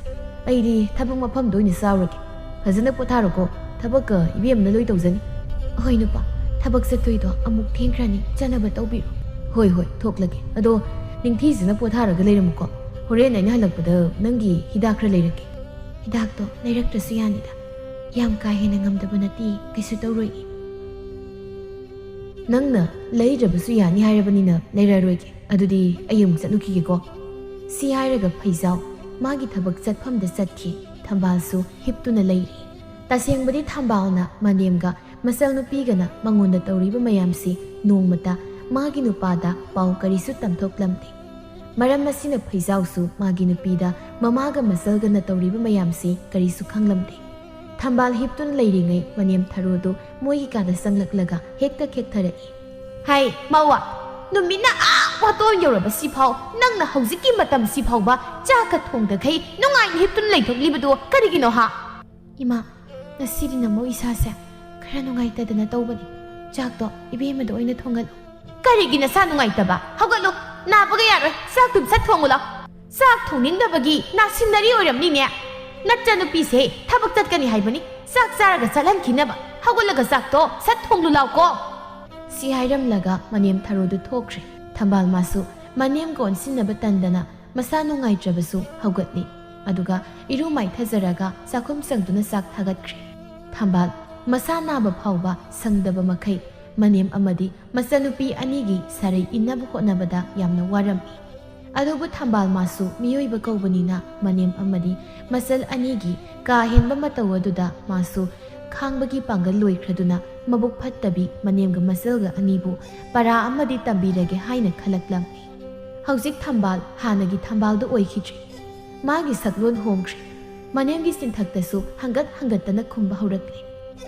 ꯑꯩꯗꯤ ꯊꯕꯛ ꯃꯐꯝꯗ ꯑꯣꯏꯅ ꯆꯥꯎꯔꯒꯦ꯫ ꯐꯖꯅ ꯄꯣꯊꯥꯔꯣꯀꯣ꯫ ꯊꯕꯛꯀ ꯏꯕꯦꯝꯃꯅ ꯂꯣꯏ ꯇꯧꯖꯅꯤ꯫" "ꯍꯣꯏ ꯅꯨꯄꯥ, ꯊꯕꯛ ꯆꯠꯇꯣꯏꯗꯣ ꯑꯃꯨꯛ ꯊꯦꯡꯈ꯭ꯔꯅꯤ, ꯆꯠꯅꯕ ꯇꯧꯕꯤꯔꯣ꯫" "ꯍꯣꯏ ꯍꯣꯏ, ꯊꯣꯛꯂꯒꯦ꯫ ꯑꯗꯣ ꯅꯤꯡꯊꯤꯖꯅ ꯄꯣꯊꯥꯔꯒ ꯂꯩꯔꯝꯃꯨꯀꯣ꯫ ꯍꯣꯔꯦꯟ ꯑꯩꯅ ꯍꯜꯂꯛꯄꯗ ꯅꯪꯒꯤ ꯍꯤꯗꯥꯛ ꯈꯔ ꯂꯩꯔꯛꯀꯦ꯫" "ꯍꯤꯗꯥꯛꯇꯣ ꯂꯩꯔꯛꯇ꯭ꯔꯁꯨ ꯌꯥꯅꯤꯗ꯫ ꯌꯥꯝ ꯀꯥ ꯍꯦꯟꯅ ꯉꯝꯗꯕ ꯅꯠꯇꯦ, ꯀꯩꯁꯨ ꯇꯧꯔꯣꯏꯌꯦ꯫" "ꯅꯪꯅ ꯂꯩꯗ꯭ꯔꯕꯁꯨ ꯌꯥꯅꯤ ꯍꯥꯏꯔꯕꯅꯤꯅ ꯂꯩꯔꯛꯑꯔꯣꯏꯒꯦ꯫ ꯑꯗꯨꯗꯤ ꯑꯩ ꯑꯃꯨꯛ ꯆꯠꯂꯨꯈꯤꯒꯦꯀꯣ꯫" ꯁꯤ ꯍꯥꯏꯔꯒ ꯐꯩꯖꯥꯎ ꯃꯥꯒꯤ ꯊꯕꯛ ꯆꯠꯐꯝꯗ ꯆꯠꯈꯤ꯫ ꯊꯝꯕꯥꯜꯁꯨ ꯍꯤꯞꯇꯨꯅ ꯂꯩꯔꯤ꯫ ꯇꯁꯦꯡꯕꯗꯤ ꯊꯝꯕꯥꯜꯅ ꯃꯅꯦꯝꯒ ꯃꯆꯜ ꯅꯨꯄꯤꯒꯅ ꯃꯉꯣꯟꯗ ꯇꯧꯔꯤꯕ ꯃꯌꯥꯝꯁꯤ ꯅꯣꯡꯃꯇ ꯃꯥꯒꯤ ꯅꯨꯄꯥꯗ ꯄꯥꯎ ꯀꯔꯤꯁꯨ ꯇꯝꯊꯣꯛꯂꯝꯗꯦ꯫ ꯃꯔꯝ ꯑꯁꯤꯅ ꯐꯩꯖꯥꯎꯁꯨ ꯃꯥꯒꯤ ꯅꯨꯄꯤꯗ ꯃꯃꯥꯒ ꯃꯆꯜꯒꯅ ꯇꯧꯔꯤꯕ ꯃꯌꯥꯝꯁꯤ ꯀꯔꯤꯁꯨ ꯈꯪꯂꯝꯗꯦ꯫ ꯊꯝꯕꯥꯜ ꯍꯤꯞꯇꯨꯅ ꯂꯩꯔꯤꯉꯩ ꯃꯅꯦꯝ ꯊꯔꯣꯗꯨ ꯃꯣꯏꯒꯤ ꯀꯥꯗ ꯆꯪꯂꯛꯂꯒ ꯍꯦꯛꯇ ꯈꯦꯛꯊꯔꯛꯏ꯫ "ꯍꯥꯏ ꯃꯧꯋꯥ, ꯅꯨꯃꯤꯠꯅ ꯑꯥ ꯋꯥꯇꯣꯟ ꯌꯧꯔꯕꯁꯤꯐꯥꯎ ꯅꯪꯅ ꯍꯧꯖꯤꯛꯀꯤ ꯃꯇꯝꯁꯤ ꯐꯥꯎꯕ ꯆꯥꯛꯀ ꯊꯣꯡꯗꯈꯩ ꯅꯨꯡꯉꯥꯏꯅ ꯍꯤꯞꯇꯨꯅ ꯂꯩꯊꯣꯛꯂꯤꯕꯗꯨ ꯀꯔꯤꯒꯤꯅꯣ ꯍꯥ?" "ꯏꯃꯥ, ꯉꯁꯤꯗꯤ ꯅꯃꯧ ꯏꯁꯥꯁꯦ ꯈꯔ ꯅꯨꯡꯉꯥꯏꯇꯗꯅ ꯇꯧꯕꯅꯤ꯫ ꯆꯥꯛꯇꯣ ꯏꯕꯦꯝꯃꯗ ꯑꯣꯏꯅ ꯊꯣꯡꯍꯜꯂꯨ꯫" "ꯀꯔꯤꯒꯤ ꯅꯁꯥ ꯅꯨꯡꯉꯥꯏꯇꯕ? ꯍꯧꯒꯠꯂꯨ, ꯅꯥꯕꯒ ꯌꯥꯔꯣꯏ, ꯆꯥꯛꯇꯨꯝ ꯁꯠ ꯊꯣꯡꯉꯨ ꯂꯥꯎ꯫ ꯆꯥꯛ ꯊꯣꯡꯅꯤꯡꯗꯕꯒꯤ ꯅꯥꯁꯤꯟꯅꯔꯤ ꯑꯣꯏꯔꯝꯅꯤꯅꯦ꯫ ꯅꯆꯟꯅꯨꯄꯤꯁꯦ ꯊꯕꯛ ꯆꯠꯀꯅꯤ ꯍꯥꯏꯕꯅꯤ, ꯆꯥꯛ ꯆꯥꯔꯒ ꯆꯠꯍꯟꯈꯤꯅꯕ꯫ ꯍꯧꯒꯠꯂꯒ ꯆꯥꯛꯇꯣ ꯁꯠ ꯊꯣꯡꯂꯨ ꯂꯥꯎꯀꯣ꯫" ꯁꯤ ꯍꯥꯏꯔꯝꯂꯒ ꯃꯅꯦꯝ ꯊꯔꯣꯗꯨ ꯊꯣꯛꯈ꯭ꯔꯦ꯫ ꯊꯝꯕꯥꯜ ꯃꯥꯁꯨ ꯃꯅꯦꯝꯒ ꯑꯣꯟꯁꯤꯟꯅꯕ ꯇꯟꯗꯅ ꯃꯁꯥ ꯅꯨꯡꯉꯥꯏꯇ꯭ꯔꯕꯁꯨ ꯍꯧꯒꯠꯂꯤ꯫ ꯑꯗꯨꯒ ꯏꯔꯨ ꯃꯥꯏꯊꯖꯔꯒ ꯆꯥꯛꯈꯨꯝ ꯆꯪꯗꯨꯅ ꯆꯥꯛ ꯊꯥꯒꯠꯈ꯭ꯔꯦ꯫ ꯊꯝꯕꯥꯜ ꯃꯁꯥ ꯅꯥꯕ ꯐꯥꯎꯕ ꯁꯪꯗꯕ ꯃꯈꯩ ꯃꯅꯦꯝ ꯑꯃꯗꯤ ꯃꯆꯟꯅꯨꯄꯤ ꯑꯅꯤꯒꯤ ꯁꯥꯔꯩ ꯏꯟꯅꯕ ꯍꯣꯠꯅꯕꯗ ꯌꯥꯝꯅ ꯋꯥꯔꯝꯃꯤ꯫ ꯑꯗꯨꯕꯨ ꯊꯝꯕꯥꯜ ꯃꯥꯁꯨ ꯃꯤꯑꯣꯏꯕ ꯀꯧꯕꯅꯤꯅ ꯃꯅꯦꯝ ꯑꯃꯗꯤ ꯃꯆꯜ ꯑꯅꯤꯒꯤ ꯀꯥ ꯍꯦꯟꯕ ꯃꯇꯧ ꯑꯗꯨꯗ ꯃꯥꯁꯨ ꯈꯥꯡꯕꯒꯤ ꯄꯥꯡꯒꯜ ꯂꯣꯏꯈ꯭ꯔꯗꯨꯅ ꯃꯕꯨꯛ ꯐꯠꯇꯕꯤ ꯃꯅꯦꯝꯒ ꯃꯆꯜꯒ ꯑꯅꯤꯕꯨ ꯄꯔꯥ ꯑꯃꯗꯤ ꯇꯝꯕꯤꯔꯒꯦ ꯍꯥꯏꯅ ꯈꯜꯂꯛꯂꯝꯃꯤ꯫ ꯍꯧꯖꯤꯛ ꯊꯝꯕꯥꯜ ꯍꯥꯟꯅꯒꯤ ꯊꯝꯕꯥꯜꯗꯨ ꯑꯣꯏꯈꯤꯗ꯭ꯔꯦ꯫ ꯃꯥꯒꯤ ꯁꯛꯂꯣꯟ ꯍꯣꯡꯈ꯭ꯔꯦ꯫ ꯃꯅꯦꯝꯒꯤ ꯆꯤꯟꯊꯛꯇꯁꯨ ꯍꯪꯒꯠ ꯍꯪꯒꯠꯇꯅ ꯈꯨꯝꯕ ꯍꯧꯔꯛꯂꯦ꯫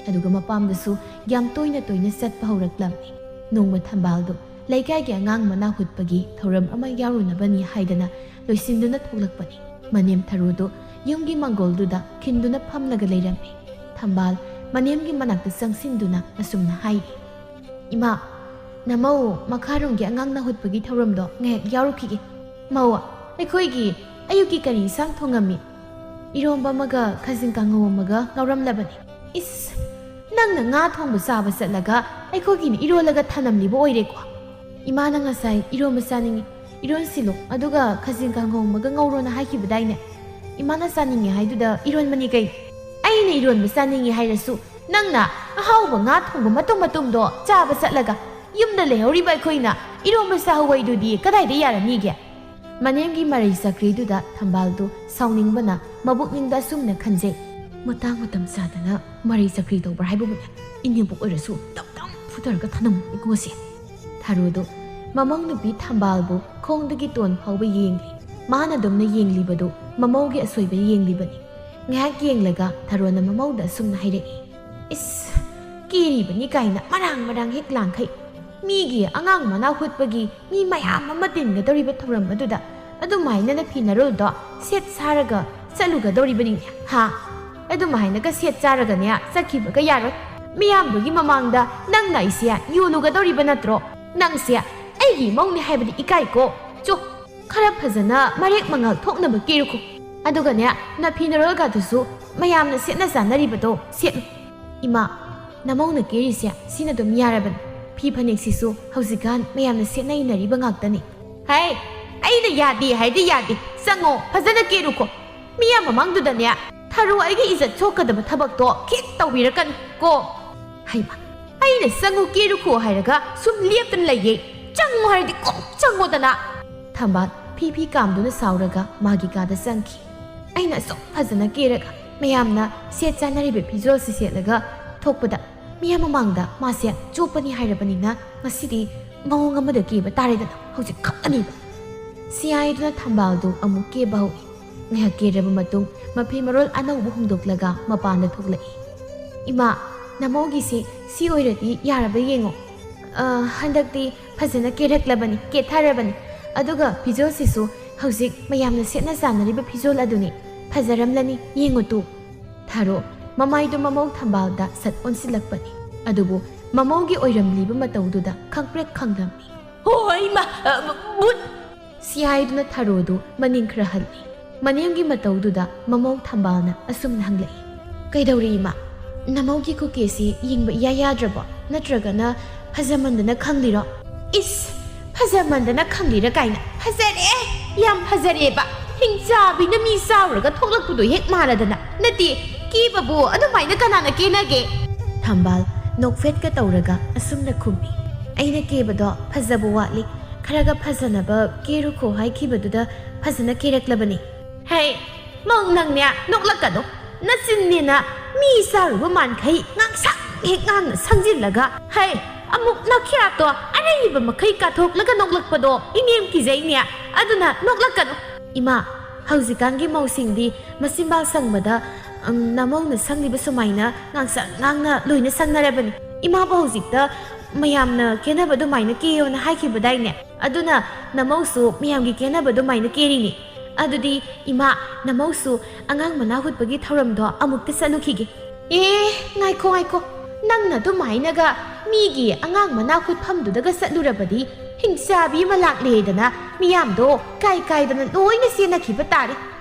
ꯑꯗꯨꯒ ꯃꯄꯥꯝꯗꯁꯨ ꯌꯥꯝ ꯇꯣꯏꯅ ꯇꯣꯏꯅ ꯆꯠꯄ ꯍꯧꯔꯛꯂꯝꯃꯤ꯫ ꯅꯣꯡꯃ ꯊꯝꯕꯥꯜꯗꯨ ꯂꯩꯀꯥꯏꯒꯤ ꯑꯉꯥꯡ ꯃꯅꯥ ꯍꯨꯠꯄꯒꯤ ꯊꯧꯔꯝ ꯑꯃ ꯌꯥꯎꯔꯨꯅꯕꯅꯤ ꯍꯥꯏꯗꯅ ꯂꯣꯏꯁꯤꯟꯗꯨꯅ ꯊꯣꯛꯂꯛꯄꯅꯤ꯫ ꯃꯅꯦꯝ ꯊꯔꯣꯗꯨ ꯌꯨꯝꯒꯤ ꯃꯥꯡꯒꯣꯜꯗꯨꯗ ꯈꯤꯟꯗꯨꯅ ꯐꯝꯂꯒ ꯂꯩꯔꯝꯃꯤ꯫ ꯊꯝꯕꯥꯜ ꯃꯅꯦꯝꯒꯤ ꯃꯅꯥꯛꯇ ꯆꯪꯁꯤꯟꯗꯨꯅ ꯑꯁꯨꯝꯅ ꯍꯥꯏꯔꯤ, "ꯏꯃꯥ, ꯅꯃꯧ ꯃꯈꯥꯔꯣꯝꯒꯤ ꯑꯉꯥꯡ ꯅꯥꯍꯨꯠꯄꯒꯤ ꯊꯧꯔꯝꯗꯣ ꯉꯥꯏꯍꯥꯛ ꯌꯥꯎꯔꯨꯈꯤꯒꯦ꯫ ꯃꯧ, ꯑꯩꯈꯣꯏꯒꯤ ꯑꯌꯨꯛꯀꯤ ꯀꯔꯤ ꯏꯟꯁꯥꯡ ꯊꯣꯡꯉꯝꯃꯤ?" "ꯏꯔꯣꯝꯕ ꯑꯃꯒ ꯈꯥꯖꯤꯡ ꯀꯥꯡꯉꯧ ꯑꯃꯒ ꯉꯧꯔꯝꯂꯕꯅꯤ꯫" "ꯏꯁ, ꯅꯪꯅ ꯉꯥ ꯊꯣꯡꯕ ꯆꯥꯕ ꯆꯠꯂꯒ ꯑꯩꯈꯣꯏꯒꯤꯅ ꯏꯔꯣꯜꯂꯒ ꯊꯅꯝꯂꯤꯕ ꯑꯣꯏꯔꯦꯀꯣ?" "ꯏꯃꯥꯅ ꯉꯁꯥꯏ ꯏꯔꯣꯝꯕ ꯆꯥꯅꯤꯡꯉꯤ, ꯏꯔꯣꯟꯁꯤꯜꯂꯨ, ꯑꯗꯨꯒ ꯈꯥꯖꯤꯡ ꯀꯥꯡꯉꯧ ꯑꯃꯒ ꯉꯧꯔꯣꯅ ꯍꯥꯏꯈꯤꯕꯗꯥꯏꯅꯦ? ꯏꯃꯥꯅ ꯆꯥꯅꯤꯡꯉꯤ ꯍꯥꯏꯗꯨꯗ ꯏꯔꯣꯟꯕꯅꯤ ꯀꯩꯅꯣ꯫ ꯑꯩꯅ ꯏꯔꯣꯟꯕ ꯆꯥꯅꯤꯡꯉꯤ ꯍꯥꯏꯔꯁꯨ ꯅꯪꯅ ꯑꯍꯥꯎꯕ ꯉꯥ ꯊꯣꯡꯕ ꯃꯇꯨꯝ ꯃꯇꯨꯝꯗꯣ ꯆꯥꯕ ꯆꯠꯂꯒ ꯌꯨꯝꯗ ꯂꯩꯍꯧꯔꯤꯕ ꯑꯩꯈꯣꯏꯅ ꯏꯔꯣꯝꯕ ꯆꯥꯍꯧ ꯍꯥꯏꯗꯨꯗꯤ ꯀꯗꯥꯏꯗ ꯌꯥꯔꯅꯤꯒꯦ?" ꯃꯅꯦꯝꯒꯤ ꯃꯔꯩ ꯆꯀ꯭ꯔꯤꯗꯨꯗ ꯊꯝꯕꯥꯜꯗꯨ ꯁꯥꯎꯅꯤꯡꯕꯅ ꯃꯕꯨꯛꯅꯤꯡꯗ ꯑꯁꯨꯝꯅ ꯈꯟꯖꯩ, "ꯃꯇꯥꯡ ꯃꯇꯝ ꯆꯥꯗꯅ ꯃꯔꯩ ꯆꯀ꯭ꯔꯤ ꯇꯧꯕ꯭ꯔꯥ ꯍꯥꯏꯕꯕꯨꯅꯦ? ꯏꯅꯦꯝꯕꯣꯛ ꯑꯣꯏꯔꯁꯨ ꯗꯞ ꯗꯞ ꯐꯨꯊꯔꯒ ꯊꯅꯝ ꯏꯒꯣꯁꯦ꯫ ꯊꯔꯣꯗꯣ ꯃꯃꯧ ꯅꯨꯄꯤ ꯊꯝꯕꯥꯜꯕꯨ ꯈꯣꯡꯗꯒꯤ ꯇꯣꯟ ꯐꯥꯎꯕ ꯌꯦꯡꯂꯤ꯫ ꯃꯥꯅ ꯑꯗꯨꯝꯅ ꯌꯦꯡꯂꯤꯕꯗꯨ ꯃꯃꯧꯒꯤ ꯑꯁꯣꯏꯕ ꯌꯦꯡꯂꯤꯕꯅꯤ꯫ ꯉꯥꯏꯍꯥꯛ ꯌꯦꯡꯂꯒ ꯊꯔꯣꯅ ꯃꯃꯧꯗ ꯑꯁꯨꯝꯅ ꯍꯥꯏꯔꯛꯏ, "ꯏꯁ, ꯀꯦꯔꯤꯕꯅꯤ ꯀꯥꯏꯅ ꯃꯔꯥꯡ ꯃꯔꯥꯡ ꯍꯦꯛ ꯂꯥꯡꯈꯩ꯫ ꯃꯤꯒꯤ ꯑꯉꯥꯡ ꯃꯅꯥ ꯍꯨꯠꯄꯒꯤ ꯃꯤ ꯃꯌꯥꯝ ꯑꯃ ꯇꯤꯟꯒꯗꯧꯔꯤꯕ ꯊꯧꯔꯝ ꯑꯗꯨꯗ ꯑꯗꯨꯃꯥꯏꯅ ꯅꯐꯤ ꯅꯔꯣꯜꯗꯣ ꯁꯦꯠ ꯁꯥꯔꯒ ꯆꯠꯂꯨꯒꯗꯧꯔꯤꯕꯅꯤꯅꯦ, ꯍꯥ? ꯑꯗꯨꯃꯥꯏꯅꯒ ꯁꯦꯠ ꯆꯥꯔꯒꯅꯦ ꯆꯠꯈꯤꯕꯒ ꯌꯥꯔꯣꯏ꯫ ꯃꯤꯌꯥꯝꯗꯨꯒꯤ ꯃꯃꯥꯡꯗ ꯅꯪꯅ ꯑꯩꯁꯦ ꯌꯣꯜꯂꯨꯒꯗꯧꯔꯤꯕ ꯅꯠꯇ꯭ꯔꯣ? ꯅꯪꯁꯦ ꯑꯩꯒꯤ ꯏꯃꯧꯅꯦ ꯍꯥꯏꯕꯗꯤ ꯏꯀꯥꯏꯀꯣ꯫ ꯆꯣ, ꯈꯔ ꯐꯖꯅ ꯃꯔꯦꯛ ꯃꯉꯥꯜ ꯊꯣꯛꯅꯕ ꯀꯦꯔꯨꯈꯣ꯫ ꯑꯗꯨꯒꯅꯦ, ꯅꯐꯤ ꯅꯔꯣꯜꯒꯗꯨꯁꯨ ꯃꯌꯥꯝꯅ ꯁꯦꯠꯅ ꯆꯥꯅꯔꯤꯕꯗꯣ ꯁꯦꯠꯂꯨ꯫ ꯏꯃꯥ, ꯅꯃꯧꯅ ꯀꯦꯔꯤꯁꯦ ꯁꯤꯅ ꯑꯗꯨꯝ ꯌꯥꯔꯕꯅꯤ꯫ ꯐꯤ ꯐꯅꯦꯛꯁꯤꯁꯨ ꯍꯧꯖꯤꯛꯀꯥꯟ ꯃꯌꯥꯝꯅ ꯁꯦꯠꯅ ꯏꯟꯅꯔꯤꯕ ꯉꯥꯛꯇꯅꯤ꯫ ꯍꯩ, ꯑꯩꯅ ꯌꯥꯗꯦ ꯍꯥꯏꯗꯤ ꯌꯥꯗꯦ꯫ ꯆꯪꯉꯣ, ꯐꯖꯅ ꯀꯦꯔꯨꯈꯣ꯫ ꯃꯤꯌꯥꯝ ꯃꯃꯥꯡꯗꯨꯗꯅꯦ ꯊꯔꯣ ꯑꯩꯒꯤ ꯏꯖꯠ ꯁꯣꯛꯀꯗꯕ ꯊꯕꯛꯇꯣ ꯈꯤꯠ ꯇꯧꯕꯤꯔꯛꯀꯅꯨ ꯀꯣ꯫ ꯍꯩꯃ, ꯑꯩꯅ ꯆꯪꯉꯨ ꯀꯦꯔꯨꯈꯣ ꯍꯥꯏꯔꯒ ꯁꯨꯝ ꯂꯦꯞꯇꯅ ꯂꯩꯌꯦ꯫ ꯆꯪꯉꯨ ꯍꯥꯏꯔꯗꯤ ꯀꯣꯛ ꯆꯪꯉꯣꯗꯅ꯫ ꯊꯝꯕꯥꯜ ꯐꯤ ꯐꯤ ꯀꯥꯝꯗꯨꯅ ꯁꯥꯎꯔꯒ ꯃꯥꯒꯤ ꯀꯥꯗ ꯆꯪꯈꯤ꯫ ꯑꯩꯅ ꯑꯁꯨꯛ ꯐꯖꯅ ꯀꯦꯔꯒ ꯃꯌꯥꯝꯅ ꯁꯦꯠ ꯆꯥꯅꯔꯤꯕ ꯐꯤꯖꯣꯜꯁꯤ ꯁꯦꯠꯂꯒ ꯊꯣꯛꯄꯗ ꯃꯤꯌꯥꯝ ꯃꯃꯥꯡꯗ ꯃꯥꯁꯦ ꯆꯣꯞꯄꯅꯤ ꯍꯥꯏꯔꯕꯅꯤꯅ ꯉꯁꯤꯗꯤ ꯃꯑꯣꯡ ꯑꯃꯗ ꯀꯦꯕ ꯇꯥꯔꯦꯗꯅ ꯍꯧꯖꯤꯛ ꯈꯛ ꯑꯅꯤꯗꯣ꯫ ꯁꯤ ꯍꯥꯏꯗꯨꯅ ꯊꯝꯕꯥꯜꯗꯨ ꯑꯃꯨꯛ ꯀꯦꯕ ꯍꯧꯏ꯫ ꯉꯥꯏꯍꯥꯛ ꯀꯦꯔꯕ ꯃꯇꯨꯡ ꯃꯐꯤ ꯃꯔꯣꯜ ꯑꯅꯧꯕ ꯍꯣꯡꯗꯣꯛꯂꯒ ꯃꯄꯥꯟꯗ ꯊꯣꯛꯂꯛꯏ꯫ "ꯏꯃꯥ, ꯅꯃꯧꯒꯤꯁꯤ ꯁꯤ ꯑꯣꯏꯔꯗꯤ ꯌꯥꯔꯕ ꯌꯦꯡꯉꯣ꯫ ꯑ, ꯍꯟꯗꯛꯇꯤ ꯐꯖꯅ ꯀꯦꯔꯛꯂꯕꯅꯤ, ꯀꯦꯊꯔꯕꯅꯤ꯫ ꯑꯗꯨꯒ ꯐꯤꯖꯣꯜꯁꯤꯁꯨ ꯍꯧꯖꯤꯛ ꯃꯌꯥꯝꯅ ꯁꯦꯠꯅ ꯆꯥꯅꯔꯤꯕ ꯐꯤꯖꯣꯜ ꯑꯗꯨꯅꯤ꯫ ꯐꯖꯔꯝꯂꯅꯤ, ꯌꯦꯡꯉꯨ ꯇꯨ꯫" ꯊꯥꯔꯣ ꯃꯃꯥꯏꯗꯨ ꯃꯃꯧ ꯊꯝꯕꯥꯜꯗ ꯁꯠ ꯑꯣꯟꯁꯤꯜꯂꯛꯄꯅꯤ꯫ ꯑꯗꯨꯕꯨ ꯃꯃꯧꯒꯤ ꯑꯣꯏꯔꯝꯂꯤꯕ ꯃꯇꯧꯗꯨꯗ ꯈꯪꯄ꯭ꯔꯦꯛ ꯈꯪꯂꯝꯃꯤ꯫ "ꯍꯣꯏ, ꯏꯃꯥ, ꯑ, ꯚꯨꯠ!" ꯁꯤ ꯍꯥꯏꯗꯨꯅ ꯊꯔꯣꯗꯨ ꯃꯅꯤꯡ ꯈꯔ ꯍꯜꯂꯤ꯫ ꯃꯅꯤꯡꯒꯤ ꯃꯇꯧꯗꯨꯗ ꯃꯃꯧ ꯊꯝꯕꯥꯜꯅ ꯑꯁꯨꯝꯅ ꯍꯪꯂꯛꯏ, "ꯀꯩꯗꯧꯔꯦ ꯏꯃꯥ? ꯅꯃꯧꯒꯤ ꯀꯨꯀꯦꯁꯤ ꯌꯦꯡꯕ ꯏꯌꯥ ꯌꯥꯗ꯭ꯔꯕꯣ? ꯅꯠꯇ꯭ꯔꯒꯅ ꯐꯖꯃꯟꯗꯅ ꯈꯪꯂꯤꯔꯣ?" "ꯏꯁ, ꯐꯖꯃꯟꯗꯅ ꯈꯪꯂꯤꯔ ꯀꯥꯏꯅ꯫ ꯐꯖꯔꯦ, ꯌꯥꯝ ꯐꯖꯔꯦꯕ꯫ ꯍꯤꯡꯆꯥꯕꯤꯅ ꯃꯤ ꯆꯥꯎꯔꯒ ꯊꯣꯛꯂꯛꯄꯗꯣ ꯍꯦꯛ ꯃꯥꯟꯅꯗꯅ꯫ ꯅꯠꯇꯦ, ꯀꯦꯕꯕꯨ ꯑꯗꯨꯃꯥꯏꯅ ꯀꯅꯥꯅ ꯀꯦꯅꯒꯦ?" ꯊꯝꯕꯥꯜ ꯅꯣꯛꯐꯦꯠꯀ ꯇꯧꯔꯒ ꯑꯁꯨꯝꯅ ꯈꯨꯝꯃꯤ, "ꯑꯩꯅ ꯀꯦꯕꯗꯣ ꯐꯖꯕ ꯋꯥꯠꯂꯤ, ꯈꯔꯒ ꯐꯖꯅꯕ ꯀꯦꯔꯨꯈꯣ ꯍꯥꯏꯈꯤꯕꯗꯨꯗ ꯐꯖꯅ ꯀꯦꯔꯛꯂꯕꯅꯤ꯫" "ꯍꯦ, ꯃꯧ ꯅꯪꯅꯦ, ꯅꯣꯛꯂꯛꯀꯅꯨ꯫ ꯅꯆꯤꯟꯅꯦꯅ ꯃꯤ ꯆꯥꯔꯨꯕ ꯃꯥꯟꯈꯩ ꯉꯥꯡꯁꯪ ꯍꯦꯛ ꯉꯥꯡꯅ ꯁꯪꯖꯤꯜꯂꯒ, ꯍꯩ, ꯑꯃꯨꯛ ꯅꯈ꯭ꯌꯥꯠꯇꯣ ꯑꯔꯩꯕ ꯃꯈꯩ ꯀꯥꯊꯣꯛꯂꯒ ꯅꯣꯛꯂꯛꯄꯗꯣ ꯏꯅꯦꯝ ꯀꯤꯖꯩꯅꯦ꯫ ꯑꯗꯨꯅ ꯅꯣꯛꯂꯛꯀꯅꯨ꯫ ꯏꯃꯥ, ꯍꯧꯖꯤꯛꯀꯥꯟꯒꯤ ꯃꯧꯁꯤꯡꯗꯤ ꯃꯆꯤꯟꯕꯥꯜ ꯁꯪꯕꯗ, ꯎꯝ, ꯅꯃꯧꯅ ꯁꯪꯂꯤꯕ ꯁꯨꯃꯥꯏꯅ ꯉꯥꯡꯁꯪ ꯉꯥꯡꯅ ꯂꯣꯏꯅ ꯁꯪꯅꯔꯕꯅꯤ꯫ ꯏꯃꯥꯕꯨ ꯍꯧꯖꯤꯛꯇ ꯃꯌꯥꯝꯅ ꯀꯦꯅꯕ ꯑꯗꯨꯃꯥꯏꯅ ꯀꯦꯌꯣꯅ ꯍꯥꯏꯈꯤꯕꯗꯥꯏꯅꯦ? ꯑꯗꯨꯅ ꯅꯃꯧꯁꯨ ꯃꯌꯥꯝꯒꯤ ꯀꯦꯅꯕ ꯑꯗꯨꯃꯥꯏꯅ ꯀꯦꯔꯤꯅꯤ꯫ ꯑꯗꯨꯗꯤ ꯏꯃꯥ, ꯅꯃꯧꯁꯨ ꯑꯉꯥꯡ ꯃꯅꯥ ꯍꯨꯠꯄꯒꯤ ꯊꯧꯔꯝꯗꯣ ꯑꯃꯨꯛꯇ ꯆꯠꯂꯨꯈꯤꯒꯦ꯫ ꯑꯦ, ꯉꯥꯏꯈꯣ, ꯉꯥꯏꯈꯣ꯫ ꯅꯪꯅ ꯑꯗꯨꯃꯥꯏꯅꯒ ꯃꯤꯒꯤ ꯑꯉꯥꯡ ꯃꯅꯥ ꯍꯨꯠꯐꯝꯗꯨꯗꯒ ꯆꯠꯂꯨꯔꯕꯗꯤ, ꯍꯤꯡꯆꯥꯕꯤ ꯑꯃ ꯂꯥꯛꯂꯦꯗꯅ ꯃꯤꯌꯥꯝꯗꯣ ꯀꯥꯏ ꯀꯥꯏꯗꯅ ꯂꯣꯏꯅ ꯆꯦꯟꯅꯈꯤꯕ ꯇꯥꯔꯦ꯫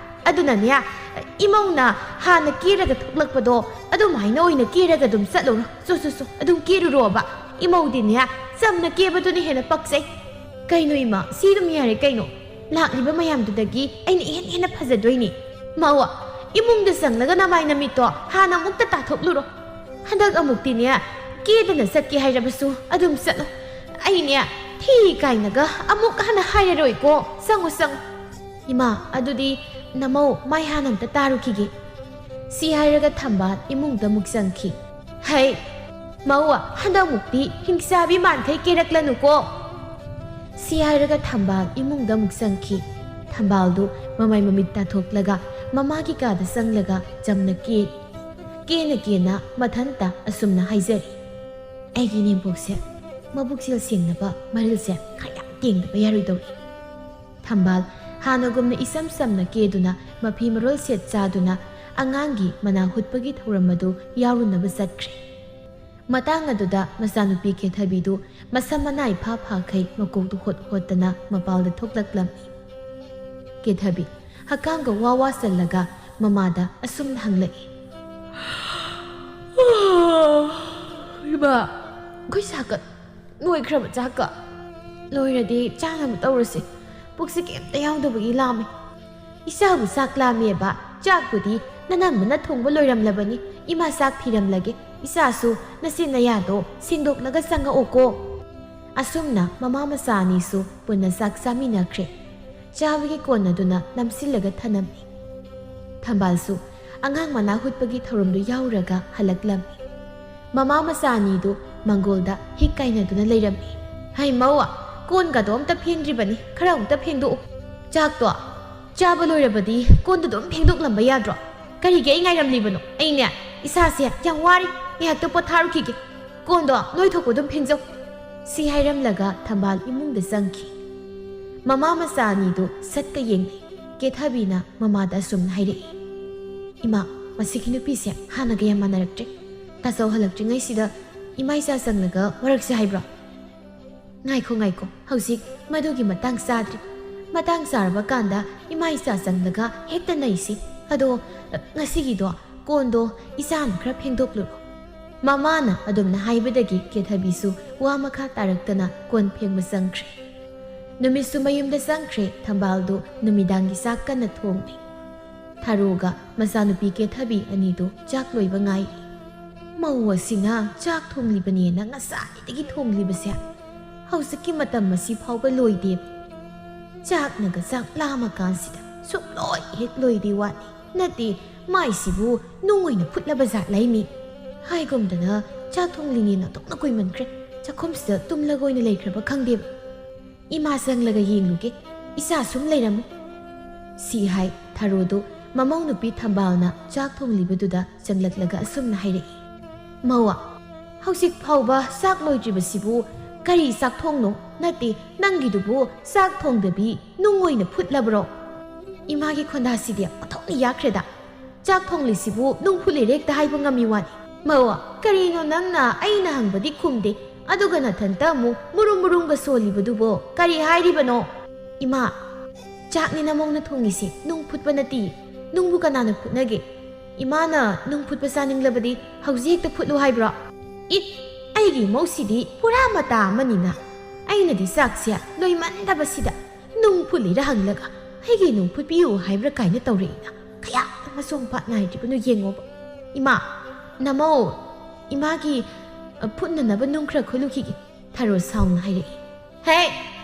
ꯑꯗꯨꯅꯅꯦ, ꯏꯃꯧꯅ ꯍꯥꯟꯅ ꯀꯦꯔꯒ ꯊꯣꯛꯂꯛꯄꯗꯣ ꯑꯗꯨꯃꯥꯏꯅ ꯑꯣꯏꯅ ꯀꯦꯔꯒ ꯑꯗꯨꯝ ꯆꯠꯂꯨꯔꯣ꯫ ꯆꯣ, ꯆꯣ, ꯆꯣ, ꯑꯗꯨꯝ ꯀꯦꯔꯨꯔꯣꯕ꯫ ꯏꯃꯧꯗꯤꯅꯦ, ꯆꯝꯅ ꯀꯦꯕꯗꯨꯅ ꯍꯦꯟꯅ ꯄꯛꯆꯩ꯫ ꯀꯩꯅꯣ ꯏꯃꯥ, ꯁꯤ ꯑꯗꯨꯝ ꯌꯥꯔꯦ ꯀꯩꯅꯣ? ꯂꯥꯛꯂꯤꯕ ꯃꯌꯥꯝꯗꯨꯗꯒꯤ ꯑꯩꯅ ꯏꯍꯦꯟ ꯍꯦꯟꯅ ꯐꯖꯗꯣꯏꯅꯤ꯫ ꯃꯧ, ꯏꯃꯨꯡꯗ ꯆꯪꯂꯒ ꯅꯃꯥꯏ ꯅꯃꯤꯠꯇꯣ ꯍꯥꯟꯅ ꯑꯃꯨꯛꯇ ꯇꯥꯊꯣꯛꯂꯨꯔꯣ꯫ ꯍꯟꯗꯛ ꯑꯃꯨꯛꯇꯤꯅꯦ, ꯀꯦꯗꯅ ꯆꯠꯀꯦ ꯍꯥꯏꯔꯕꯁꯨ ꯑꯗꯨꯝ ꯆꯠꯂꯣ꯫ ꯑꯩꯅꯦ, ꯊꯤ ꯀꯥꯏꯅꯒ ꯑꯃꯨꯛ ꯍꯟꯅ ꯍꯥꯏꯔꯔꯣꯏꯀꯣ꯫ ꯆꯪꯉꯨ, ꯆꯪꯉꯨ꯫ ꯏꯃꯥ, ꯑꯗꯨꯗꯤ ꯅꯃꯧ ꯃꯥꯏ ꯍꯥꯟꯅ ꯑꯝꯇ ꯇꯥꯔꯨꯈꯤꯒꯦ꯫ ꯁꯤ ꯍꯥꯏꯔꯒ ꯊꯝꯕꯥꯜ ꯏꯃꯨꯡꯗ ꯑꯃꯨꯛ ꯆꯪꯈꯤ꯫ ꯍꯩ, ꯃꯧ, ꯍꯟꯗꯛꯃꯨꯛꯇꯤ ꯍꯤꯡꯆꯥꯕꯤ ꯃꯥꯟꯈꯩ ꯀꯦꯔꯛꯂꯅꯨꯀꯣ꯫ ꯁꯤ ꯍꯥꯏꯔꯒ ꯊꯝꯕꯥꯜ ꯏꯃꯨꯡꯗ ꯑꯃꯨꯛ ꯆꯪꯈꯤ꯫ ꯊꯝꯕꯥꯜꯗꯨ ꯃꯃꯥꯏ ꯃꯃꯤꯠ ꯇꯥꯊꯣꯛꯂꯒ ꯃꯃꯥꯒꯤ ꯀꯥꯗ ꯆꯪꯂꯒ ꯆꯝꯅ ꯀꯦ-, ꯀꯦꯅ ꯀꯦꯅ ꯃꯊꯟꯇ ꯑꯁꯨꯝꯅ ꯍꯥꯏꯖꯔꯤ, "ꯑꯩꯒꯤ ꯏꯅꯦꯝꯄꯣꯛꯁꯦ ꯃꯕꯨꯛꯆꯦꯜ ꯁꯦꯡꯅꯕ ꯃꯔꯤꯜꯁꯦ ꯈꯔ ꯌꯥꯝ ꯇꯦꯡꯗꯕ ꯌꯥꯔꯣꯏꯗꯧꯔꯤ"꯫ ꯊꯝꯕꯥꯜ ꯍꯥꯟꯅꯒꯨꯝꯅ ꯏꯆꯝ ꯆꯝꯅ ꯀꯦꯗꯨꯅ ꯃꯐꯤ ꯃꯔꯣꯜ ꯁꯦꯠ ꯆꯥꯗꯨꯅ ꯑꯉꯥꯡꯒꯤ ꯃꯅꯥ ꯍꯨꯠꯄꯒꯤ ꯊꯧꯔꯝ ꯑꯗꯨ ꯌꯥꯎꯔꯨꯅꯕ ꯆꯠꯈ꯭ꯔꯦ꯫ ꯃꯇꯥꯡ ꯑꯗꯨꯗ ꯃꯆꯥꯅꯨꯄꯤ ꯀꯦꯊꯕꯤꯗꯨ ꯃꯁꯝ ꯃꯅꯥ ꯏꯐꯥ ꯐꯥꯈꯩ ꯃꯀꯣꯛꯇꯨ ꯍꯣꯠ ꯍꯣꯠꯇꯅ ꯃꯄꯥꯜꯗ ꯊꯣꯛꯂꯛꯂꯝꯃꯤ꯫ ꯀꯦꯊꯕꯤ ꯍꯛꯀꯥꯝꯒ ꯋꯥ ꯋꯥ ꯆꯜꯂꯒ ꯃꯃꯥꯗ ꯑꯁꯨꯝꯅ ꯍꯪꯂꯛꯏ, "ꯏꯃꯥ, ꯑꯩꯈꯣꯏ ꯆꯥꯛꯀ ꯂꯣꯏꯈ꯭ꯔꯕ ꯆꯥꯛꯀ?" "ꯂꯣꯏꯔꯗꯤ ꯆꯥꯅꯕ ꯇꯧꯔꯁꯤ꯫ ꯄꯨꯛꯁꯤ ꯀꯩꯝꯇ ꯌꯥꯎꯗꯕꯒꯤ ꯂꯥꯝꯃꯦ꯫" "ꯏꯆꯥꯕꯨ ꯆꯥꯛ ꯂꯥꯝꯃꯦꯕ? ꯆꯥꯛꯄꯨꯗꯤ ꯅꯅꯝꯃꯅ ꯊꯣꯡꯕ ꯂꯣꯏꯔꯝꯂꯕꯅꯤ꯫ ꯏꯃꯥ ꯆꯥꯛ ꯊꯤꯔꯝꯂꯒꯦ꯫ ꯏꯆꯥꯁꯨ ꯅꯆꯤꯟ ꯅꯌꯥꯗꯣ ꯁꯦꯡꯗꯣꯛꯂꯒ ꯆꯪꯉꯛꯑꯣꯀꯣ꯫" ꯑꯁꯨꯝꯅ ꯃꯃꯥ ꯃꯆꯥ ꯑꯅꯤꯁꯨ ꯄꯨꯟꯅ ꯆꯥꯛ ꯆꯥꯃꯤꯟꯅꯈ꯭ꯔꯦ꯫ ꯆꯥꯕꯒꯤ ꯀꯣꯟ ꯑꯗꯨꯅ ꯅꯝꯁꯤꯜꯂꯒ ꯊꯅꯝꯃꯤ꯫ ꯊꯝꯕꯥꯜꯁꯨ ꯑꯉꯥꯡ ꯃꯅꯥ ꯍꯨꯠꯄꯒꯤ ꯊꯧꯔꯝꯗꯨ ꯌꯥꯎꯔꯒ ꯍꯜꯂꯛꯂꯝꯃꯤ꯫ ꯃꯃꯥ ꯃꯆꯥ ꯑꯅꯤꯗꯨ ꯃꯪꯒꯣꯜꯗ ꯍꯤꯛ ꯀꯥꯏꯅꯗꯨꯅ ꯂꯩꯔꯝꯃꯤ꯫ "ꯍꯩ ꯃꯧ, ꯀꯣꯟꯒꯗꯣ ꯑꯝꯇ ꯐꯦꯡꯗ꯭ꯔꯤꯕꯅꯤ, ꯈꯔ ꯑꯃꯨꯛꯇ ꯐꯦꯡꯗꯣꯛꯎ꯫ ꯆꯥꯛꯇꯣ ꯆꯥꯕ ꯂꯣꯏꯔꯕꯗꯤ ꯀꯣꯟꯗꯨ ꯑꯗꯨꯝ ꯐꯦꯡꯗꯣꯛꯂꯝꯕ ꯌꯥꯗ꯭ꯔꯣ? ꯀꯔꯤꯒꯤ ꯑꯩ ꯉꯥꯏꯔꯝꯂꯤꯕꯅꯣ? ꯑꯩꯅꯦ, ꯏꯁꯥꯁꯦ ꯌꯥꯝ ꯋꯥꯔꯤ, ꯉꯥꯏꯍꯥꯛꯇ ꯄꯣꯊꯥꯔꯨꯈꯤꯒꯦ꯫ ꯀꯣꯟꯗꯣ ꯅꯣꯏ ꯊꯣꯛꯄ ꯑꯗꯨꯝ ꯐꯦꯡꯖꯧ"꯫ ꯁꯤ ꯍꯥꯏꯔꯝꯂꯒ ꯊꯝꯕꯥꯜ ꯏꯃꯨꯡꯗ ꯆꯪꯈꯤ꯫ ꯃꯃꯥ ꯃꯆꯥ ꯑꯅꯤꯗꯨ ꯁꯠꯀ ꯌꯦꯡꯅꯩ꯫ ꯀꯦꯊꯕꯤꯅ ꯃꯃꯥꯗ ꯑꯁꯨꯝꯅ ꯍꯥꯏꯔꯛꯏ, "ꯏꯃꯥ, ꯃꯁꯤꯒꯤ ꯅꯨꯄꯤꯁꯦ ꯍꯥꯟꯅꯒ ꯌꯥꯝ ꯃꯥꯟꯅꯔꯛꯇ꯭ꯔꯦ꯫ ꯇꯥꯆꯧ ꯍꯜꯂꯛꯇ꯭ꯔꯤꯉꯩꯁꯤꯗ ꯏꯃꯥ ꯏꯆꯥ ꯆꯪꯂꯒ ꯋꯥꯔꯛꯁꯦ ꯍꯥꯏꯕ꯭ꯔꯣ?" "ꯉꯥꯏꯈꯣ, ꯉꯥꯏꯈꯣ, ꯍꯧꯖꯤꯛ ꯃꯗꯨꯒꯤ ꯃꯇꯥꯡ ꯆꯥꯗ꯭ꯔꯤ꯫ ꯃꯇꯥꯡ ꯆꯥꯔꯕ ꯀꯥꯟꯗ ꯏꯃꯥ ꯏꯆꯥ ꯆꯪꯂꯒ ꯍꯦꯛꯇ ꯅꯩꯁꯤ꯫ ꯑꯗꯣ, ꯉꯁꯤꯒꯤꯗꯣ ꯀꯣꯟꯗꯣ ꯏꯆꯥꯅ ꯈꯔ ꯐꯦꯡꯗꯣꯛꯂꯨꯔꯣ"꯫ ꯃꯃꯥꯅ ꯑꯗꯨꯝꯅ ꯍꯥꯏꯕꯗꯒꯤ ꯀꯦꯊꯕꯤꯁꯨ ꯋꯥ ꯃꯈꯥ ꯇꯥꯔꯛꯇꯅ ꯀꯣꯟ ꯐꯦꯡꯕ ꯆꯪꯈ꯭ꯔꯦ꯫ ꯅꯨꯃꯤꯠꯁꯨ ꯃꯌꯨꯝꯗ ꯆꯪꯈ꯭ꯔꯦ꯫ ꯊꯝꯕꯥꯜꯗꯨ ꯅꯨꯃꯤꯗꯥꯡꯒꯤ ꯆꯥꯛ ꯀꯟꯅ ꯊꯣꯡꯂꯤ꯫ ꯊꯔꯣꯒ ꯃꯆꯥꯅꯨꯄꯤ ꯀꯦꯊꯕꯤ ꯑꯅꯤꯗꯨ ꯆꯥꯛ ꯂꯣꯏꯕ ꯉꯥꯏꯔꯤ꯫ ꯃꯧ ꯑꯁꯤꯅ ꯆꯥꯛ ꯊꯣꯡꯂꯤꯕꯅꯦꯅ ꯉꯁꯥꯏꯗꯒꯤ ꯊꯣꯡꯂꯤꯕꯁꯦ ꯍꯧꯖꯤꯛꯀꯤ ꯃꯇꯝ ꯑꯁꯤ ꯐꯥꯎꯕ ꯂꯣꯏꯗꯦ꯫ ꯆꯥꯛꯅꯒ ꯆꯥꯛ ꯂꯥꯝꯃꯀꯥꯟꯁꯤꯗ ꯁꯨꯡꯂꯣꯏ ꯍꯦꯛ ꯂꯣꯏꯗꯦ ꯋꯥꯅꯤ꯫ ꯅꯠꯇꯦ, ꯃꯥꯏꯁꯤꯕꯨ ꯅꯨꯡ ꯑꯣꯏꯅ ꯐꯨꯠꯂꯕ ꯖꯥꯠꯂꯥꯏ ꯃꯤ? ꯍꯥꯏꯒꯨꯝꯗꯅ ꯆꯥꯛ ꯊꯣꯡꯂꯤꯅꯦꯅ ꯑꯣꯟꯊꯣꯛꯅ ꯀꯨꯏꯃꯟꯈ꯭ꯔꯦ꯫ ꯆꯥꯛꯈꯨꯝꯁꯤꯗ ꯇꯨꯝꯂꯒ ꯑꯣꯏꯅ ꯂꯩꯈ꯭ꯔꯕ ꯈꯪꯗꯦꯕ꯫ "ꯏꯃꯥ ꯆꯪꯂꯒ ꯌꯦꯡꯂꯨꯒꯦ, ꯏꯆꯥ ꯁꯨꯝ ꯂꯩꯔꯝꯃꯨ"꯫ ꯁꯤ ꯍꯥꯏ ꯊꯔꯣꯗꯨ ꯃꯃꯧ ꯅꯨꯄꯤ ꯊꯝꯕꯥꯜꯅ ꯆꯥꯛ ꯊꯣꯡꯂꯤꯕꯗꯨꯗ ꯆꯪꯂꯛꯂꯒ ꯑꯁꯨꯝꯅ ꯍꯥꯏꯔꯛꯏ, "ꯃꯧ, ꯍꯧꯖꯤꯛ ꯐꯥꯎꯕ ꯆꯥꯛ ꯂꯣꯏꯗ꯭ꯔꯤꯕꯁꯤꯕꯨ ꯀꯔꯤ ꯆꯥꯛ ꯊꯣꯡꯅꯣ? ꯅꯠꯇꯦ, ꯅꯪꯒꯤꯗꯨꯕꯨ ꯆꯥꯛ ꯊꯣꯡꯗꯕꯤ ꯅꯨꯡ ꯑꯣꯏꯅ ꯐꯨꯠꯂꯕ꯭ꯔꯣ?" ꯏꯃꯥꯒꯤ ꯈꯣꯟꯗꯥꯁꯤꯗꯤ ꯑꯣꯟꯊꯣꯛꯅ ꯌꯥꯈ꯭ꯔꯦꯗ꯫ ꯆꯥꯛ ꯊꯣꯡꯂꯤꯁꯤꯕꯨ ꯅꯨꯡ ꯐꯨꯠꯂꯤꯔꯦ ꯍꯦꯛꯇ ꯍꯥꯏꯕ ꯉꯝꯃꯤ ꯋꯥꯅꯤ꯫ ꯃꯧ, ꯀꯔꯤꯅꯣ ꯅꯪꯅ ꯑꯩꯅ ꯍꯪꯕꯗꯤ ꯈꯨꯝꯗꯦ, ꯑꯗꯨꯒ ꯅꯊꯟꯇ ꯑꯃꯨꯛ ꯃꯨꯔꯨꯝ ꯃꯨꯔꯨꯝꯒ ꯁꯣꯜꯂꯤꯕꯗꯨꯕꯣ ꯀꯔꯤ ꯍꯥꯏꯔꯤꯕꯅꯣ? ꯏꯃꯥ, ꯆꯥꯛꯅꯤ ꯅꯃꯧꯅ ꯊꯣꯡꯉꯤꯁꯦ, ꯅꯨꯡ ꯐꯨꯠꯄ ꯅꯠꯇꯦ꯫ ꯅꯨꯡꯕꯨ ꯀꯅꯥꯅ ꯐꯨꯠꯅꯒꯦ? ꯏꯃꯥꯅ ꯅꯨꯡ ꯐꯨꯠꯄ ꯆꯥꯅꯤꯡꯂꯕꯗꯤ ꯍꯧꯖꯤꯛ ꯍꯦꯛꯇ ꯐꯨꯠꯂꯨ ꯍꯥꯏꯕ꯭ꯔꯣ? ꯏ, ꯑꯩꯒꯤ ꯏꯃꯧꯁꯤꯗꯤ ꯄꯨꯔꯥ ꯃꯇꯥ ꯑꯃꯅꯤꯅ꯫ ꯑꯩꯅꯗꯤ ꯆꯥꯛꯁꯦ ꯂꯣꯏꯃꯟꯗꯕꯁꯤꯗ ꯅꯨꯡ ꯐꯨꯠꯂꯤꯔ ꯍꯪꯂꯒ ꯑꯩꯒꯤ ꯅꯨꯡ ꯐꯨꯠꯄꯤꯌꯨ ꯍꯥꯏꯕ꯭ꯔꯥ ꯀꯥꯏꯅ ꯇꯧꯔꯛꯏꯅ꯫ ꯀꯌꯥ ꯃꯆꯣꯡ ꯄꯥꯠ ꯅꯥꯏꯗ꯭ꯔꯤꯕꯅꯣ ꯌꯦꯡꯉꯣꯕ꯫ ꯏꯃꯥ, ꯅꯃꯧ, ꯏꯃꯥꯒꯤ, ꯑ, ꯐꯨꯠꯅꯅꯕ ꯅꯨꯡ ꯈꯔ ꯈꯨꯠꯂꯨꯈꯤꯒꯦ꯫ ꯊꯔꯣ ꯁꯥꯎꯅ ꯍꯥꯏꯔꯛꯏ꯫ ꯍꯦ,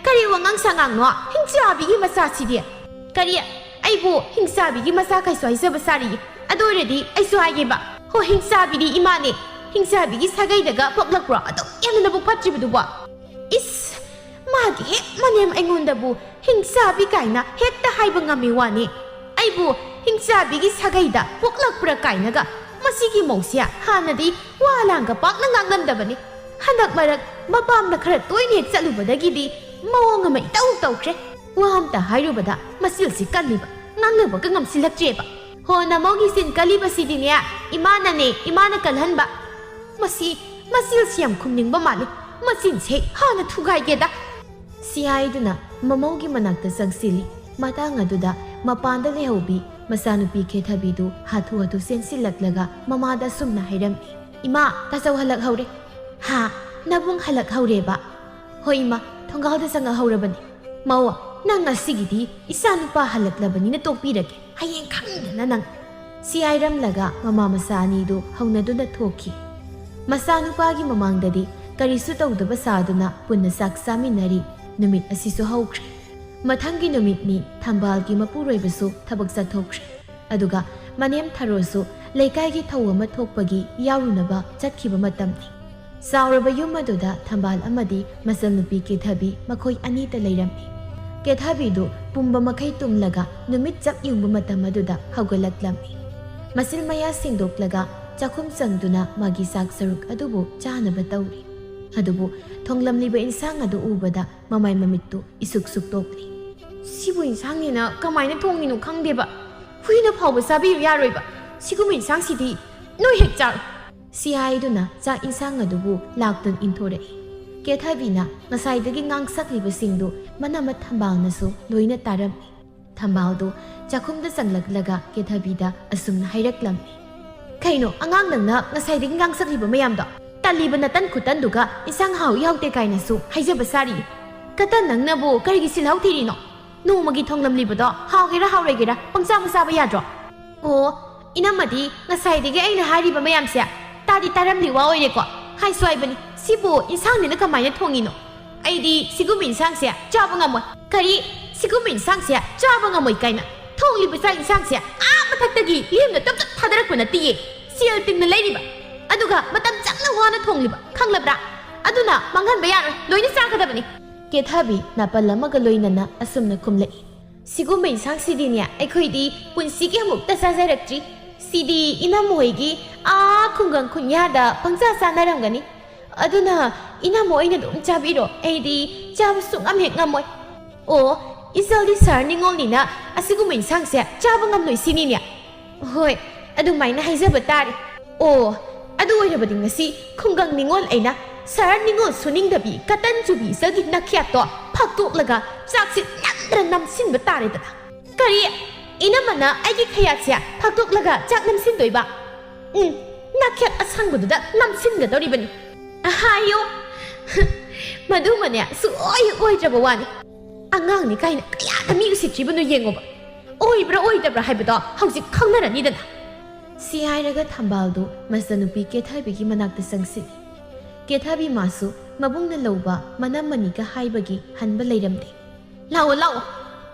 ꯀꯔꯤ ꯋꯥꯉꯥꯡ ꯁꯉꯥꯡꯅꯣ? ꯍꯤꯡꯆꯥꯕꯤꯒꯤ ꯃꯆꯥꯁꯤꯗꯤ꯫ ꯀꯔꯤ? ꯑꯩꯕꯨ ꯍꯤꯡꯆꯥꯕꯤꯒꯤ ꯃꯆꯥ ꯀꯩꯁꯨ ꯍꯥꯏꯖꯕ ꯁꯥꯔꯤ? ꯑꯗꯨ ꯑꯣꯏꯔꯗꯤ ꯑꯩꯁꯨ ꯍꯥꯏꯒꯦꯕ꯫ ꯍꯣ, ꯍꯤꯡꯆꯥꯕꯤꯗꯤ ꯏꯃꯥꯅꯦ꯫ ꯍꯤꯡꯆꯥꯕꯤꯒꯤ ꯁꯥꯒꯩꯗꯒ ꯄꯣꯛꯂꯛꯄ꯭ꯔꯣ ꯑꯗꯨꯛ ꯌꯥꯝꯅ ꯅꯕꯨꯛ ꯐꯠꯇ꯭ꯔꯤꯕꯗꯨꯕꯣ? ꯏꯁ, ꯃꯥꯒꯤ ꯍꯦꯛ ꯃꯅꯦꯝ ꯑꯩꯉꯣꯟꯗꯕꯨ ꯍꯤꯡꯆꯥꯕꯤ ꯀꯥꯏꯅ ꯍꯦꯛꯇ ꯍꯥꯏꯕ ꯉꯝꯃꯤ ꯋꯥꯅꯤ꯫ ꯑꯩꯕꯨ ꯍꯤꯡꯆꯥꯕꯤꯒꯤ ꯁꯥꯒꯩꯗ ꯄꯣꯛꯂꯛꯄ꯭ꯔꯥ ꯀꯥꯏꯅꯒ꯫ ꯃꯁꯤꯒꯤ ꯃꯧꯁꯦ ꯍꯥꯟꯅꯗꯤ ꯋꯥ ꯂꯥꯡꯒ ꯄꯥꯛꯅ ꯉꯥꯡꯂꯝꯗꯕꯅꯤ꯫ ꯍꯟꯗꯛ ꯃꯔꯛ ꯃꯄꯥꯝꯗ ꯈꯔ ꯇꯣꯏꯅ ꯍꯦꯛ ꯆꯠꯂꯨꯕꯗꯒꯤꯗꯤ ꯃꯑꯣꯡ ꯑꯃ ꯏꯇꯧ ꯇꯧꯈ꯭ꯔꯦ꯫ ꯋꯥ ꯑꯝꯇ ꯍꯥꯏꯔꯨꯕꯗ ꯃꯆꯤꯜꯁꯤ ꯀꯜꯂꯤꯕ, ꯉꯥꯡꯅꯕꯒ ꯉꯝꯁꯤꯜꯂꯛꯇ꯭ꯔꯦꯕ꯫ ꯍꯣ, ꯅꯃꯧꯒꯤ ꯆꯤꯟ ꯀꯜꯂꯤꯕꯁꯤꯗꯤꯅꯦ, ꯏꯃꯥꯅꯅꯦ, ꯏꯃꯥꯅ ꯀꯜꯍꯟꯕ꯫ ꯃꯁꯤ, ꯃꯆꯤꯜꯁꯤ ꯌꯥꯝ ꯈꯨꯝꯅꯤꯡꯕ ꯃꯥꯜꯂꯤ꯫ ꯃꯆꯤꯟꯁꯦ ꯍꯥꯟꯅ ꯊꯨꯒꯥꯏꯒꯦꯗ꯫ ꯁꯤ ꯍꯥꯏꯗꯨꯅ ꯃꯃꯧꯒꯤ ꯃꯅꯥꯛꯇ ꯆꯪꯁꯤꯜꯂꯤ꯫ ꯃꯇꯥꯡ ꯑꯗꯨꯗ ꯃꯄꯥꯟꯗ ꯂꯩꯍꯧꯕꯤ ꯃꯆꯥꯅꯨꯄꯤ ꯈꯦꯊꯕꯤꯗꯨ ꯍꯥꯊꯨ ꯍꯥꯊꯨ ꯆꯦꯟꯁꯤꯜꯂꯛꯂꯒ ꯃꯃꯥꯗ ꯑꯁꯨꯝꯅ ꯍꯥꯏꯔꯝꯃꯤ, "ꯏꯃꯥ, ꯇꯥꯆꯧ ꯍꯜꯂꯛꯍꯧꯔꯦ꯫" "ꯍꯥ? ꯅꯕꯨꯡ ꯍꯜꯂꯛꯍꯧꯔꯦꯕ?" "ꯍꯣꯏ ꯏꯃꯥ, ꯊꯣꯡꯒꯥꯜꯗ ꯆꯪꯉꯛꯍꯧꯔꯕꯅꯤ꯫" "ꯃꯧ, ꯅꯪ ꯉꯁꯤꯒꯤꯗꯤ ꯏꯆꯥꯅꯨꯄꯥ ꯍꯜꯂꯛꯂꯕꯅꯤꯅ ꯇꯣꯛꯄꯤꯔꯒꯦ꯫ ꯍꯌꯦꯡ ꯈꯪꯗꯅ ꯅꯪ꯫" ꯁꯤ ꯍꯥꯏꯔꯝꯂꯒ ꯃꯃꯥ ꯃꯆꯥ ꯑꯅꯤꯗꯨ ꯍꯧꯅꯗꯨꯅ ꯊꯣꯛꯈꯤ꯫ ꯃꯆꯥꯅꯨꯄꯥꯒꯤ ꯃꯃꯥꯡꯗꯗꯤ ꯀꯔꯤꯁꯨ ꯇꯧꯗꯕ ꯁꯥꯗꯨꯅ ꯄꯨꯟꯅ ꯆꯥꯛ ꯆꯥꯃꯤꯟꯅꯔꯤ꯫ ꯅꯨꯃꯤꯠ ꯑꯁꯤꯁꯨ ꯍꯧꯈ꯭ꯔꯦ꯫ ꯃꯊꯪꯒꯤ ꯅꯨꯃꯤꯠꯅꯤ ꯊꯝꯕꯥꯜꯒꯤ ꯃꯄꯨꯔꯣꯏꯕꯁꯨ ꯊꯕꯛ ꯆꯠꯊꯣꯛꯈ꯭ꯔꯦ꯫ ꯑꯗꯨꯒ ꯃꯅꯦꯝ ꯊꯔꯣꯁꯨ ꯂꯩꯀꯥꯏꯒꯤ ꯊꯧ ꯑꯃ ꯊꯣꯛꯄꯒꯤ ꯌꯥꯎꯔꯨꯅꯕ ꯆꯠꯈꯤꯕ ꯃꯇꯝꯅꯤ꯫ ꯆꯥꯎꯔꯕ ꯌꯨꯝ ꯑꯗꯨꯗ ꯊꯝꯕꯥꯜ ꯑꯃꯗꯤ ꯃꯆꯜꯅꯨꯄꯤ ꯀꯦꯊꯕꯤ ꯃꯈꯣꯏ ꯑꯅꯤꯇ ꯂꯩꯔꯝꯃꯤ꯫ ꯀꯦꯊꯕꯤꯗꯨ ꯄꯨꯝꯕ ꯃꯈꯩ ꯇꯨꯝꯂꯒ ꯅꯨꯃꯤꯠ ꯆꯞ ꯌꯨꯡꯕ ꯃꯇꯝ ꯑꯗꯨꯗ ꯍꯧꯒꯠꯂꯛꯂꯝꯃꯤ꯫ ꯃꯆꯤꯜ ꯃꯌꯥ ꯁꯦꯡꯗꯣꯛꯂꯒ ꯆꯥꯛꯈꯨꯝ ꯆꯪꯗꯨꯅ ꯃꯥꯒꯤ ꯆꯥꯛ ꯁꯔꯨꯛ ꯑꯗꯨꯕꯨ ꯆꯥꯅꯕ ꯇꯧꯔꯤ꯫ ꯑꯗꯨꯕꯨ ꯊꯣꯡꯂꯝꯂꯤꯕ ꯏꯟꯁꯥꯡ ꯑꯗꯨ ꯎꯕꯗ ꯃꯃꯥꯏ ꯃꯃꯤꯠꯇꯨ ꯏꯁꯨꯛ ꯁꯨꯛꯇꯣꯛꯂꯤ꯫ "ꯁꯤꯕꯨ ꯏꯟꯁꯥꯡꯅꯦꯅ ꯀꯃꯥꯏꯅ ꯊꯣꯡꯉꯤꯅꯣ ꯈꯪꯗꯦꯕ꯫ ꯍꯨꯏꯅ ꯐꯥꯎꯕ ꯆꯥꯕꯤꯌꯨ ꯌꯥꯔꯣꯏꯕ꯫ ꯁꯤꯒꯨꯝꯕ ꯏꯟꯁꯥꯡꯁꯤꯗꯤ ꯅꯣꯏ ꯍꯦꯛ ꯆꯥꯔꯣ꯫" ꯁꯤ ꯍꯥꯏꯗꯨꯅ ꯆꯥꯛ ꯏꯟꯁꯥꯡ ꯑꯗꯨꯕꯨ ꯂꯥꯛꯇꯨꯅ ꯏꯟꯊꯣꯔꯛꯏ꯫ ꯀꯦꯊꯕꯤꯅ ꯉꯁꯥꯏꯗꯒꯤ ꯉꯥꯡꯁꯛꯂꯤꯕꯁꯤꯡꯗꯨ ꯃꯅꯥꯃ ꯊꯝꯕꯥꯜꯅꯁꯨ ꯂꯣꯏꯅ ꯇꯥꯔꯝꯃꯤ꯫ ꯊꯝꯕꯥꯜꯗꯨ ꯆꯥꯛꯈꯨꯝꯗ ꯆꯪꯂꯛꯂꯒ ꯀꯦꯊꯕꯤꯗ ꯑꯁꯨꯝꯅ ꯍꯥꯏꯔꯛꯂꯝꯃꯤ, "ꯀꯩꯅꯣ ꯑꯉꯥꯡ ꯅꯪꯅ ꯉꯁꯥꯏꯗꯒꯤ ꯉꯥꯡꯁꯛꯂꯤꯕ ꯃꯌꯥꯝꯗꯣ? ꯇꯜꯂꯤꯕ ꯅꯇꯟ ꯈꯨꯇꯟꯗꯨꯒ ꯏꯟꯁꯥꯡ ꯍꯥꯎꯏ ꯍꯥꯎꯇꯦ ꯀꯥꯏꯅꯁꯨ ꯍꯥꯏꯖꯕ ꯁꯥꯔꯤ꯫ ꯀꯇꯟ ꯅꯪꯅꯕꯨ ꯀꯔꯤꯒꯤ ꯁꯤꯜꯍꯧ ꯊꯤꯔꯤꯅꯣ? ꯅꯣꯡꯃꯒꯤ ꯊꯣꯡꯂꯝꯂꯤꯕꯗꯣ ꯍꯥꯎꯒꯦꯔꯥ ꯍꯥꯎꯔꯣꯏꯒꯦꯔꯥ ꯄꯪꯆꯥ ꯃꯆꯥꯕ ꯌꯥꯗ꯭ꯔꯣ?" "ꯑꯣ, ꯏꯅꯝꯃꯗꯤ ꯉꯁꯥꯏꯗꯒꯤ ꯑꯩꯅ ꯍꯥꯏꯔꯤꯕ ꯃꯌꯥꯝꯁꯦ ꯇꯥꯗꯤ ꯇꯥꯔꯝꯂꯤ ꯋꯥ ꯑꯣꯏꯔꯦꯀꯣ꯫ ꯍꯥꯏꯁꯨ ꯍꯥꯏꯕꯅꯤ, ꯁꯤꯕꯨ ꯏꯟꯁꯥꯡꯅꯤꯅ ꯀꯃꯥꯏꯅ ꯊꯣꯡꯉꯤꯅꯣ? ꯑꯩꯗꯤ ꯁꯤꯒꯨꯝꯕ ꯏꯟꯁꯥꯡꯁꯦ ꯆꯥꯕ ꯉꯝꯃꯣꯏ꯫" "ꯀꯔꯤ? ꯁꯤꯒꯨꯝꯕ ꯏꯟꯁꯥꯡꯁꯦ ꯆꯥꯕ ꯉꯝꯃꯣꯏ ꯀꯥꯏꯅ? ꯊꯣꯡꯂꯤꯕ ꯆꯥꯛ ꯏꯟꯁꯥꯡꯁꯦ ꯑꯥ ꯃꯊꯛꯇꯒꯤ ꯂꯦꯝꯅ ꯇꯞ ꯇꯞ ꯊꯥꯗꯔꯛꯄ ꯅꯠꯇꯤꯌꯦ꯫ ꯁꯦꯜ ꯇꯤꯡꯅ ꯂꯩꯔꯤꯕ꯫ ꯑꯗꯨꯒ ꯃꯇꯝ ꯆꯪꯅ ꯋꯥꯅ ꯊꯣꯡꯂꯤꯕ, ꯈꯪꯂꯕ꯭ꯔꯥ? ꯑꯗꯨꯅ ꯃꯥꯡꯍꯟꯕ ꯌꯥꯔꯣꯏ, ꯂꯣꯏꯅ ꯆꯥꯒꯗꯕꯅꯤ꯫ ꯀꯦꯊꯕꯤ ꯅꯥꯄꯜ ꯑꯃꯒ ꯂꯣꯏꯅꯅ ꯑꯁꯨꯝꯅ ꯈꯨꯝꯂꯛꯏ꯫ ꯁꯤꯒꯨꯝꯕ ꯏꯟꯁꯥꯡꯁꯤꯗꯤꯅꯦ, ꯑꯩꯈꯣꯏꯗꯤ ꯄꯨꯟꯁꯤꯒꯤ ꯑꯃꯨꯛꯇ ꯆꯥꯖꯔꯛꯇ꯭ꯔꯤ꯫ ꯁꯤꯗꯤ ꯏꯅꯝꯃ ꯍꯣꯏꯒꯤ ꯑꯥ ꯈꯨꯡꯒꯪ ꯈꯨꯟꯌꯥꯗ ꯄꯪꯆꯥ ꯆꯥꯅꯔꯝꯒꯅꯤ꯫ ꯑꯗꯨꯅ ꯏꯅꯝꯃ ꯍꯣꯏꯅ ꯑꯗꯨꯝ ꯆꯥꯕꯤꯔꯣ, ꯑꯩꯗꯤ ꯆꯥꯕ ꯁꯨꯡꯉꯝ ꯍꯦꯛ ꯉꯝꯃꯣꯏ꯫ ꯑꯣ, ꯏꯆꯜꯗꯤ ꯁꯥꯔ ꯅꯤꯉꯣꯜꯅꯤꯅ ꯑꯁꯤꯒꯨꯝꯕ ꯏꯟꯁꯥꯡꯁꯦ ꯆꯥꯕ ꯉꯝꯂꯣꯏ ꯁꯤꯅꯤꯅꯦ? ꯍꯣꯏ, ꯑꯗꯨꯃꯥꯏꯅ ꯍꯥꯏꯖꯕ ꯇꯥꯔꯦ꯫ ꯑꯣ, ꯑꯗꯨ ꯑꯣꯏꯔꯕꯗꯤ ꯉꯁꯤ ꯈꯨꯡꯒꯪ ꯅꯤꯉꯣꯜ ꯑꯩꯅ ꯁꯥꯔ ꯅꯤꯉꯣꯜ ꯁꯨꯅꯤꯡꯗꯕꯤ ꯀꯇꯟ ꯆꯨꯕꯤ ꯏꯆꯜꯒꯤ ꯅꯥꯈ꯭ꯌꯥꯠꯇꯣ ꯐꯥꯛꯇꯣꯛꯂꯒ ꯆꯥꯛꯁꯤ ꯅꯝꯗꯅ ꯅꯝꯁꯤꯟꯕ ꯇꯥꯔꯦꯗꯅ꯫ ꯀꯔꯤ? ꯏꯅꯝꯃꯅ ꯑꯩꯒꯤ ꯈꯌꯥꯠꯁꯦ ꯐꯥꯛꯇꯣꯛꯂꯒ ꯆꯥꯛ ꯅꯝꯁꯤꯟꯗꯣꯏꯕ? ꯎꯝ, ꯅꯥꯈ꯭ꯌꯥꯠ ꯑꯁꯪꯕꯗꯨꯗ ꯅꯝꯁꯤꯟꯒꯗꯧꯔꯤꯕꯅꯤ꯫ ꯍꯥꯏꯌꯣ꯫ ꯃꯗꯨꯃꯅꯦ ꯁꯨꯛꯑꯣꯏ ꯍꯦꯛ ꯑꯣꯏꯗ꯭ꯔꯕ ꯋꯥꯅꯤ꯫ ꯑꯉꯥꯡꯅꯤ ꯀꯥꯏꯅ ꯀꯌꯥꯗ ꯃꯤ ꯎꯁꯤꯠꯇ꯭ꯔꯤꯕꯅꯣ ꯌꯦꯡꯉꯣꯕ꯫ ꯑꯣꯏꯕ꯭ꯔꯥ ꯑꯣꯏꯗꯕ꯭ꯔꯥ ꯍꯥꯏꯕꯗꯣ ꯍꯧꯖꯤꯛ ꯈꯪꯅꯔꯅꯤꯗꯅ꯫ ꯁꯤ ꯍꯥꯏꯔꯒ ꯊꯝꯕꯥꯜꯗꯨ ꯃꯆꯥꯅꯨꯄꯤ ꯀꯦꯊꯕꯤꯒꯤ ꯃꯅꯥꯛꯇ ꯆꯪꯁꯤꯜꯂꯤ꯫ ꯀꯦꯊꯕꯤ ꯃꯥꯁꯨ ꯃꯕꯨꯡꯅ ꯂꯧꯕ ꯃꯅꯝ ꯃꯅꯤꯒ ꯍꯥꯏꯕꯒꯤ ꯍꯟꯕ ꯂꯩꯔꯝꯗꯦ꯫ ꯂꯥꯛꯑꯣ, ꯂꯥꯛꯑꯣ꯫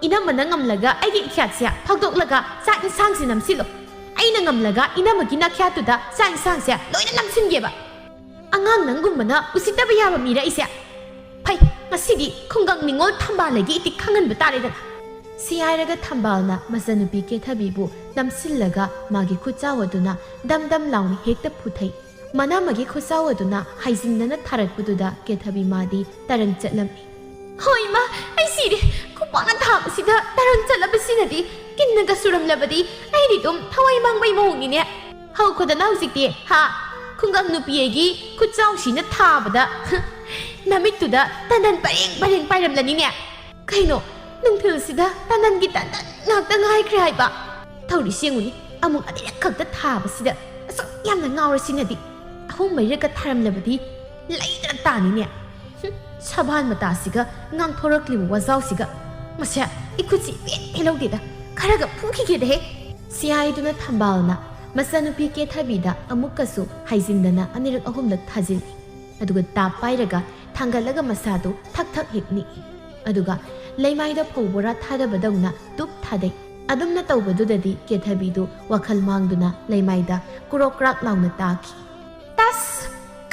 ꯏꯅꯝꯃꯅ ꯉꯝꯂꯒ ꯑꯩꯒꯤ ꯏꯈ꯭ꯌꯥꯠꯁꯦ ꯐꯥꯛꯇꯣꯛꯂꯒ ꯆꯥꯛ ꯏꯟꯁꯥꯡꯁꯦ ꯅꯝꯁꯤꯜꯂꯣ꯫ ꯑꯩꯅ ꯉꯝꯂꯒ ꯏꯅꯝꯃꯒꯤ ꯅꯥꯈ꯭ꯌꯥꯠꯇꯨꯗ ꯆꯥꯛ ꯏꯟꯁꯥꯡꯁꯦ ꯂꯣꯏꯅ ꯅꯝꯁꯤꯟꯒꯦꯕ꯫ ꯑꯉꯥꯡ ꯅꯪꯒꯨꯝꯕꯅ ꯎꯁꯤꯠꯇꯕ ꯌꯥꯕ ꯃꯤꯔ ꯑꯩꯁꯦ? ꯐꯩ, ꯉꯁꯤꯗꯤ ꯈꯨꯡꯒꯪ ꯅꯤꯉꯣꯜ ꯊꯝꯕꯥꯜꯒꯤ ꯏꯇꯤꯛ ꯈꯪꯍꯟꯕ ꯇꯥꯔꯦꯗꯅ꯫ ꯁꯤ ꯍꯥꯏꯔꯒ ꯊꯝꯕꯥꯜꯅ ꯃꯆꯥꯅꯨꯄꯤ ꯀꯦꯊꯕꯤꯕꯨ ꯅꯝꯁꯤꯜꯂꯒ ꯃꯥꯒꯤ ꯈꯨꯠꯆꯥꯎ ꯑꯗꯨꯅ ꯗꯝ ꯗꯝ ꯂꯥꯎꯅ ꯍꯦꯛꯇ ꯐꯨꯊꯩ꯫ ꯃꯅꯥꯃꯒꯤ ꯈꯨꯠꯆꯥꯎ ꯑꯗꯨꯅ ꯍꯥꯏꯖꯤꯟꯗꯅ ꯊꯥꯔꯛꯄꯗꯨꯗ ꯀꯦꯊꯕꯤ ꯃꯥꯗꯤ ꯇꯔꯪ ꯆꯠꯂꯝꯃꯤ꯫ ꯍꯣꯏ ꯏꯃꯥ, ꯑꯩ ꯁꯤꯔꯦ꯫ ꯈꯨꯄꯥꯛꯅ ꯊꯥꯕꯁꯤꯗ ꯇꯔꯪ ꯆꯠꯂꯕꯁꯤꯅꯗꯤ ꯀꯤꯟꯅꯒ ꯁꯨꯔꯝꯂꯕꯗꯤ ꯑꯩꯗꯤ ꯑꯗꯨꯝ ꯊꯋꯥꯏ ꯃꯥꯡꯕꯩ ꯃꯑꯣꯡꯅꯤꯅꯦ꯫ ꯍꯧꯈꯣꯗꯅ ꯍꯧꯖꯤꯛꯇꯤ, ꯍꯥ? ꯈꯨꯡꯒꯪ ꯅꯨꯄꯤ ꯑꯩꯒꯤ ꯈꯨꯠꯆꯥꯎꯁꯤꯅ ꯊꯥꯕꯗ ꯅꯃꯤꯠꯇꯨꯗ ꯇꯟꯗꯟ ꯄꯔꯦꯡ ꯄꯔꯦꯡ ꯄꯥꯏꯔꯝꯂꯅꯤꯅꯦ꯫ ꯀꯩꯅꯣ, ꯅꯨꯡꯊꯤꯜꯁꯤꯗ ꯇꯟꯗꯟꯒꯤ ꯇꯟꯗꯟ ꯉꯥꯛꯇ ꯉꯥꯏꯈ꯭ꯔꯦ ꯍꯥꯏꯕ? ꯇꯧꯔꯤꯁꯤ ꯌꯦꯡꯉꯨꯅꯦ, ꯑꯃꯨꯛ ꯑꯅꯤꯔꯛ ꯈꯛꯇ ꯊꯥꯕꯁꯤꯗ ꯑꯁꯨꯛ ꯌꯥꯝꯅ ꯉꯥꯎꯔꯁꯤꯅꯗꯤ꯫ ꯑꯍꯨꯝ ꯃꯔꯤꯔꯛꯀ ꯊꯥꯔꯝꯂꯕꯗꯤ ꯂꯩꯗ꯭ꯔ ꯇꯥꯅꯤꯅꯦ꯫ ꯍꯨꯝ, ꯁꯕꯥꯟ ꯃꯇꯥꯁꯤꯒ ꯉꯥꯡꯊꯣꯔꯛꯂꯤꯕ ꯋꯥꯖꯥꯎꯁꯤꯒ꯫ ꯃꯁꯦ, ꯏꯈꯨꯠꯁꯤ ꯏꯄꯦꯟ ꯄꯦꯜꯍꯧꯗꯦꯗ꯫ ꯈꯔꯒ ꯐꯨꯈꯤꯒꯦꯗꯍꯦ꯫ ꯁꯤ ꯍꯥꯏꯗꯨꯅ ꯊꯝꯕꯥꯜꯅ ꯃꯆꯥꯅꯨꯄꯤ ꯀꯦꯊꯕꯤꯗ ꯑꯃꯨꯛꯀꯁꯨ ꯍꯥꯏꯖꯤꯟꯗꯅ ꯑꯅꯤꯔꯛ ꯑꯍꯨꯝꯂꯛ ꯊꯥꯖꯤꯜꯂꯤ꯫ ꯑꯗꯨꯒ ꯇꯥꯞ ꯄꯥꯏꯔꯒ ꯊꯥꯡꯒꯠꯂꯒ ꯃꯁꯥꯗꯨ ꯊꯛ ꯊꯛ ꯍꯦꯛ ꯅꯤꯛꯏ꯫ ꯑꯗꯨꯒ ꯂꯩꯃꯥꯏꯗ ꯐꯧ ꯕꯣꯔꯥ ꯊꯥꯗꯕꯗꯧꯅ ꯇꯨꯞ ꯊꯥꯗꯩ꯫ ꯑꯗꯨꯝꯅ ꯇꯧꯕꯗꯨꯗꯗꯤ ꯀꯦꯊꯕꯤꯗꯨ ꯋꯥꯈꯜ ꯃꯥꯡꯗꯨꯅ ꯂꯩꯃꯥꯏꯗ ꯀ꯭ꯔꯣꯛ ꯀ꯭ꯔꯥꯛ ꯂꯥꯎꯅ ꯇꯥꯈꯤ꯫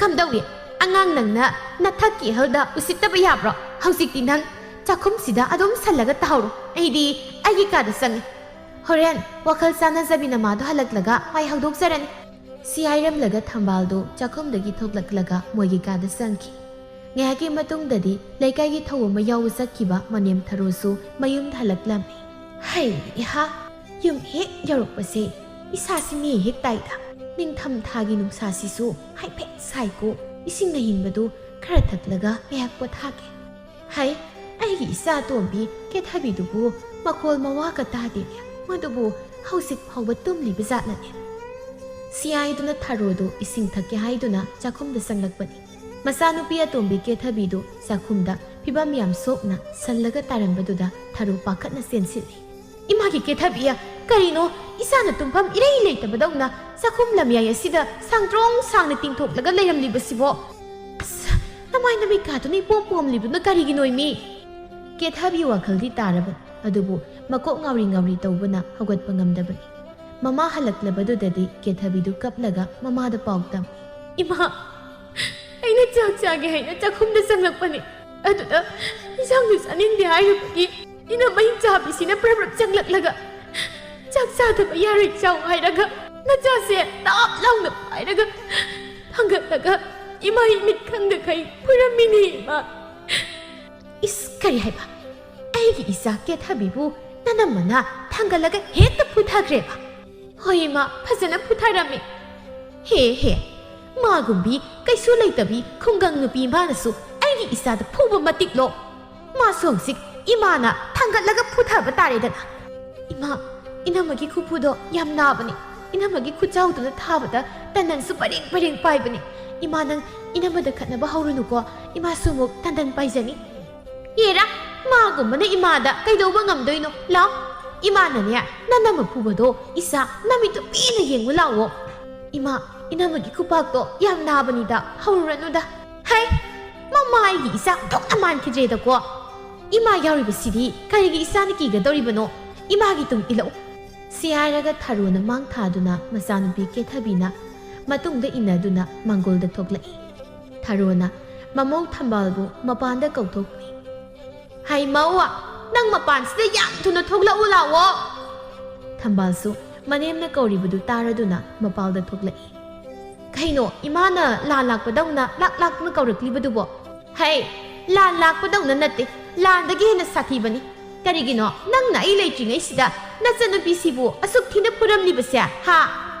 ꯀꯝꯗꯧꯏ? ꯑꯉꯥꯡ ꯅꯪꯅ ꯅꯊꯛꯀꯤ ꯑꯍꯜꯗ ꯎꯁꯤꯠꯇꯕ ꯌꯥꯕ꯭ꯔꯣ? ꯍꯧꯖꯤꯛꯇꯤ ꯅꯪ ꯆꯥꯛꯈꯨꯝꯁꯤꯗ ꯑꯗꯨꯝ ꯁꯜꯂꯒ ꯇꯥꯍꯧꯔꯣ꯫ ꯑꯩꯗꯤ ꯑꯩꯒꯤ ꯀꯥꯗ ꯆꯪꯉꯦ꯫ ꯍꯣꯔꯦꯟ ꯋꯥꯈꯜ ꯆꯥꯟꯅꯖꯕꯤ ꯅꯃꯥꯗꯣ ꯍꯜꯂꯛꯂꯒ ꯃꯥꯏ ꯍꯧꯗꯣꯛꯆꯔꯅꯤ꯫ ꯁꯤ ꯍꯥꯏꯔꯝꯂꯒ ꯊꯝꯕꯥꯜꯗꯨ ꯆꯥꯛꯈꯨꯝꯗꯒꯤ ꯊꯣꯛꯂꯛꯂꯒ ꯃꯣꯏꯒꯤ ꯀꯥꯗ ꯆꯪꯈꯤ꯫ ꯉꯥꯏꯍꯥꯛꯀꯤ ꯃꯇꯨꯡꯗꯗꯤ ꯂꯩꯀꯥꯏꯒꯤ ꯊꯧ ꯑꯃ ꯌꯥꯎꯕ ꯆꯠꯈꯤꯕ ꯃꯅꯦꯝ ꯊꯔꯣꯁꯨ ꯃꯌꯨꯝꯗ ꯍꯜꯂꯛꯂꯝꯃꯤ꯫ ꯍꯩꯍꯥ, ꯌꯨꯝ ꯍꯦꯛ ꯌꯧꯔꯛꯄꯁꯦ ꯏꯁꯥꯁꯤ ꯃꯤ ꯍꯦꯛ ꯇꯥꯏꯗ꯫ ꯅꯤꯡꯊꯝ ꯊꯥꯒꯤ ꯅꯨꯡꯁꯥꯁꯤꯁꯨ ꯍꯥꯏꯐꯦꯠ ꯁꯥꯏꯀꯣ꯫ ꯏꯁꯤꯡ ꯑꯏꯪꯕꯗꯨ ꯈꯔ ꯊꯛꯂꯒ ꯉꯥꯏꯍꯥꯛ ꯄꯣꯊꯥꯒꯦ꯫ ꯍꯩ, ꯑꯩꯒꯤ ꯏꯆꯥ ꯑꯇꯣꯝꯕꯤ ꯀꯦꯊꯕꯤꯗꯨꯕꯨ ꯃꯈꯣꯜ ꯃꯋꯥꯒ ꯇꯥꯗꯦꯅꯦ꯫ ꯃꯗꯨꯕꯨ ꯍꯧꯖꯤꯛ ꯐꯥꯎꯕ ꯇꯨꯝꯂꯤꯕ ꯖꯥꯠꯂꯅꯦ? ꯁꯤ ꯍꯥꯏꯗꯨꯅ ꯊꯔꯣꯗꯨ ꯏꯁꯤꯡ ꯊꯛꯀꯦ ꯍꯥꯏꯗꯨꯅ ꯆꯥꯛꯈꯨꯝꯗ ꯆꯪꯂꯛꯄꯅꯤ꯫ ꯃꯆꯥꯅꯨꯄꯤ ꯑꯇꯣꯝꯕꯤ ꯀꯦꯊꯕꯤꯗꯨ ꯆꯥꯛꯈꯨꯝꯗ ꯐꯤꯕꯝ ꯌꯥꯝ ꯁꯣꯛꯅ ꯁꯜꯂꯒ ꯇꯥꯔꯝꯕꯗꯨꯗ ꯊꯔꯣ ꯄꯥꯈꯠꯅ ꯆꯦꯟꯁꯤꯜꯂꯤ꯫ ꯏꯃꯥꯒꯤ ꯀꯦꯊꯕꯤ, ꯀꯔꯤꯅꯣ ꯏꯆꯥꯅ ꯇꯨꯝꯐꯝ ꯏꯔꯩ ꯂꯩꯇꯕꯗꯧꯅ ꯆꯥꯛꯈꯨꯝ ꯂꯝꯌꯥꯏ ꯑꯁꯤꯗ ꯁꯥꯡꯗ꯭ꯔꯣꯡ ꯁꯥꯡꯅ ꯇꯤꯡꯊꯣꯛꯂꯒ ꯂꯩꯔꯝꯂꯤꯕꯁꯤꯕꯣ? ꯑꯁ, ꯅꯃꯥꯏ ꯅꯃꯤꯠ ꯀꯥꯗꯨꯅ ꯏꯄꯣꯝ ꯄꯣꯝꯂꯤꯕꯅ ꯀꯔꯤꯒꯤꯅꯣ ꯏꯃꯤ? ꯀꯦꯊꯕꯤ ꯋꯥꯈꯜꯗꯤ ꯇꯥꯔꯕꯅꯤ, ꯑꯗꯨꯕꯨ ꯃꯀꯣꯛ ꯉꯥꯎꯔꯤ ꯉꯥꯎꯔꯤ ꯇꯧꯕꯅ ꯍꯧꯒꯠꯄ ꯉꯝꯗꯕꯅꯤ꯫ ꯃꯃꯥ ꯍꯜꯂꯛꯂꯕꯗꯨꯗꯗꯤ ꯀꯦꯊꯕꯤꯗꯨ ꯀꯞꯂꯒ ꯃꯃꯥꯗ ꯄꯥꯎ ꯇꯝꯃꯤ꯫ ꯏꯃꯥ, ꯑꯩꯅ ꯆꯥꯛ ꯆꯥꯒꯦ ꯍꯥꯏꯅ ꯆꯥꯛꯈꯨꯝꯗ ꯆꯪꯂꯛꯄꯅꯤ꯫ ꯑꯗꯨꯗ ꯏꯟꯁꯥꯡꯗꯨ ꯆꯥꯅꯤꯡꯗꯦ ꯍꯥꯏꯔꯨꯕꯒꯤ ꯏꯅꯝꯃ ꯍꯤꯡꯆꯥꯕꯤꯁꯤꯅ ꯄ꯭ꯔꯞ ꯄ꯭ꯔꯞ ꯆꯪꯂꯛꯂꯒ ꯆꯥꯛ ꯆꯥꯗꯕ ꯌꯥꯔꯣꯏ ꯆꯥꯎ ꯍꯥꯏꯔꯒ ꯅꯆꯥꯁꯦ ꯇꯥꯞ ꯂꯥꯎꯅ ꯄꯥꯏꯔꯒ ꯊꯥꯡꯒꯠꯂꯒ ꯏꯃꯥ ꯏꯃꯤꯠ ꯈꯪꯗꯈꯩ ꯐꯨꯔꯝꯃꯤꯅꯤ ꯏꯃꯥ꯫ ꯏꯁ, ꯀꯔꯤ ꯍꯥꯏꯕ? ꯑꯩꯒꯤ ꯏꯆꯥ ꯀꯦꯊꯕꯤꯕꯨ ꯅꯅꯝꯃꯅ ꯊꯥꯡꯒꯠꯂꯒ ꯍꯦꯛꯇ ꯐꯨꯊꯈ꯭ꯔꯦꯕ? ꯍꯣꯏ ꯏꯃꯥ, ꯐꯖꯅ ꯐꯨꯊꯔꯝꯃꯤ꯫ ꯍꯦ ꯍꯦ, ꯃꯥꯒꯨꯝꯕꯤ ꯀꯩꯁꯨ ꯂꯩꯇꯕꯤ ꯈꯨꯡꯒꯪ ꯅꯨꯄꯤ ꯃꯥꯅꯁꯨ ꯑꯩꯒꯤ ꯏꯆꯥꯗ ꯐꯨꯕ ꯃꯇꯤꯛꯂꯣ? ꯃꯥꯁꯨ ꯍꯧꯖꯤꯛ ꯏꯃꯥꯅ ꯊꯥꯡꯒꯠꯂꯒ ꯐꯨꯊꯕ ꯇꯥꯔꯦꯗꯅ꯫ ꯏꯃꯥ, ꯏꯅꯝꯃꯒꯤ ꯈꯨꯐꯨꯗꯣ ꯌꯥꯝ ꯅꯥꯕꯅꯤ꯫ ꯏꯅꯝꯃꯒꯤ ꯈꯨꯠꯆꯥꯎꯗꯨꯅ ꯊꯥꯕꯗ ꯇꯟꯗꯟꯁꯨ ꯄꯔꯦꯡ ꯄꯔꯦꯡ ꯄꯥꯏꯕꯅꯤ꯫ ꯏꯃꯥ, ꯅꯪ ꯏꯅꯝꯃꯗ ꯈꯠꯅꯕ ꯍꯧꯔꯨꯅꯨꯀꯣ꯫ ꯏꯃꯥꯁꯨ ꯑꯃꯨꯛ ꯇꯟꯗꯟ ꯄꯥꯏꯖꯅꯤ꯫ ꯌꯦꯔꯥ, ꯃꯥꯒꯨꯝꯕꯅ ꯏꯃꯥꯗ ꯀꯩꯗꯧꯕ ꯉꯝꯗꯣꯏꯅꯣ? ꯂꯥꯎ, ꯏꯃꯥꯅꯅꯦ ꯅꯅꯝꯃ ꯐꯨꯕꯗꯣ ꯏꯆꯥ ꯅꯃꯤꯠꯇꯨ ꯄꯦꯟꯅ ꯌꯦꯡꯉꯨ ꯂꯥꯎꯑꯣ꯫ ꯏꯃꯥ, ꯏꯅꯝꯃꯒꯤ ꯈꯨꯄꯥꯛꯇꯣ ꯌꯥꯝ ꯅꯥꯕꯅꯤꯗ, ꯍꯧꯔꯨꯔꯅꯨꯗ꯫ ꯍꯩ, ꯃꯃꯥ ꯑꯩꯒꯤ ꯏꯆꯥ ꯑꯣꯟꯊꯣꯛꯅ ꯃꯥꯟꯈꯤꯗ꯭ꯔꯦꯗꯀꯣ꯫ ꯏꯃꯥ ꯌꯥꯎꯔꯤꯕꯁꯤꯗꯤ ꯀꯔꯤꯒꯤ ꯏꯆꯥꯅ ꯀꯤꯒꯗꯧꯔꯤꯕꯅꯣ? ꯏꯃꯥꯒꯤ ꯇꯨꯡ ꯏꯜꯂꯛꯎ꯫ ꯁꯤ ꯍꯥꯏꯔꯒ ꯊꯔꯣꯅ ꯃꯥꯡ ꯊꯥꯗꯨꯅ ꯃꯆꯥꯅꯨꯄꯤ ꯀꯦꯊꯕꯤꯅ ꯃꯇꯨꯡꯗ ꯏꯟꯅꯗꯨꯅ ꯃꯪꯒꯣꯜꯗ ꯊꯣꯛꯂꯛꯏ꯫ ꯊꯔꯣꯅ ꯃꯃꯧ ꯊꯝꯕꯥꯜꯕꯨ ꯃꯄꯥꯟꯗ ꯀꯧꯊꯣꯛꯂꯤ꯫ "ꯍꯩ ꯃꯧ, ꯅꯪ ꯃꯄꯥꯟꯁꯤꯗ ꯌꯥꯝ ꯊꯨꯅ ꯊꯣꯛꯂꯛꯎ ꯂꯥꯛꯑꯣ!" ꯊꯝꯕꯥꯜꯁꯨ ꯃꯅꯦꯝꯅ ꯀꯧꯔꯤꯕꯗꯨ ꯇꯥꯔꯗꯨꯅ ꯃꯄꯥꯜꯗ ꯊꯣꯛꯂꯛꯏ꯫ "ꯀꯩꯅꯣ, ꯏꯃꯥꯅ ꯂꯥꯟ ꯂꯥꯛꯄꯗꯧꯅ ꯂꯥꯛ ꯂꯥꯛꯇꯨꯅ ꯀꯧꯔꯛꯂꯤꯕꯗꯨꯕꯣ? ꯍꯩ, ꯂꯥꯟ ꯂꯥꯛꯄꯗꯧꯅ ꯅꯠꯇꯦ, ꯂꯥꯟꯗꯒꯤ ꯍꯦꯟꯅ ꯁꯥꯊꯤꯕꯅꯤ꯫ ꯀꯔꯤꯒꯤꯅꯣ ꯅꯪꯅ ꯑꯩ ꯂꯩꯇ꯭ꯔꯤꯉꯩꯁꯤꯗ ꯅꯆꯟꯅꯨꯄꯤꯁꯤꯕꯨ ꯑꯁꯨꯛ ꯊꯤꯅ ꯐꯨꯔꯝꯂꯤꯕꯁꯦ, ꯍꯥ?"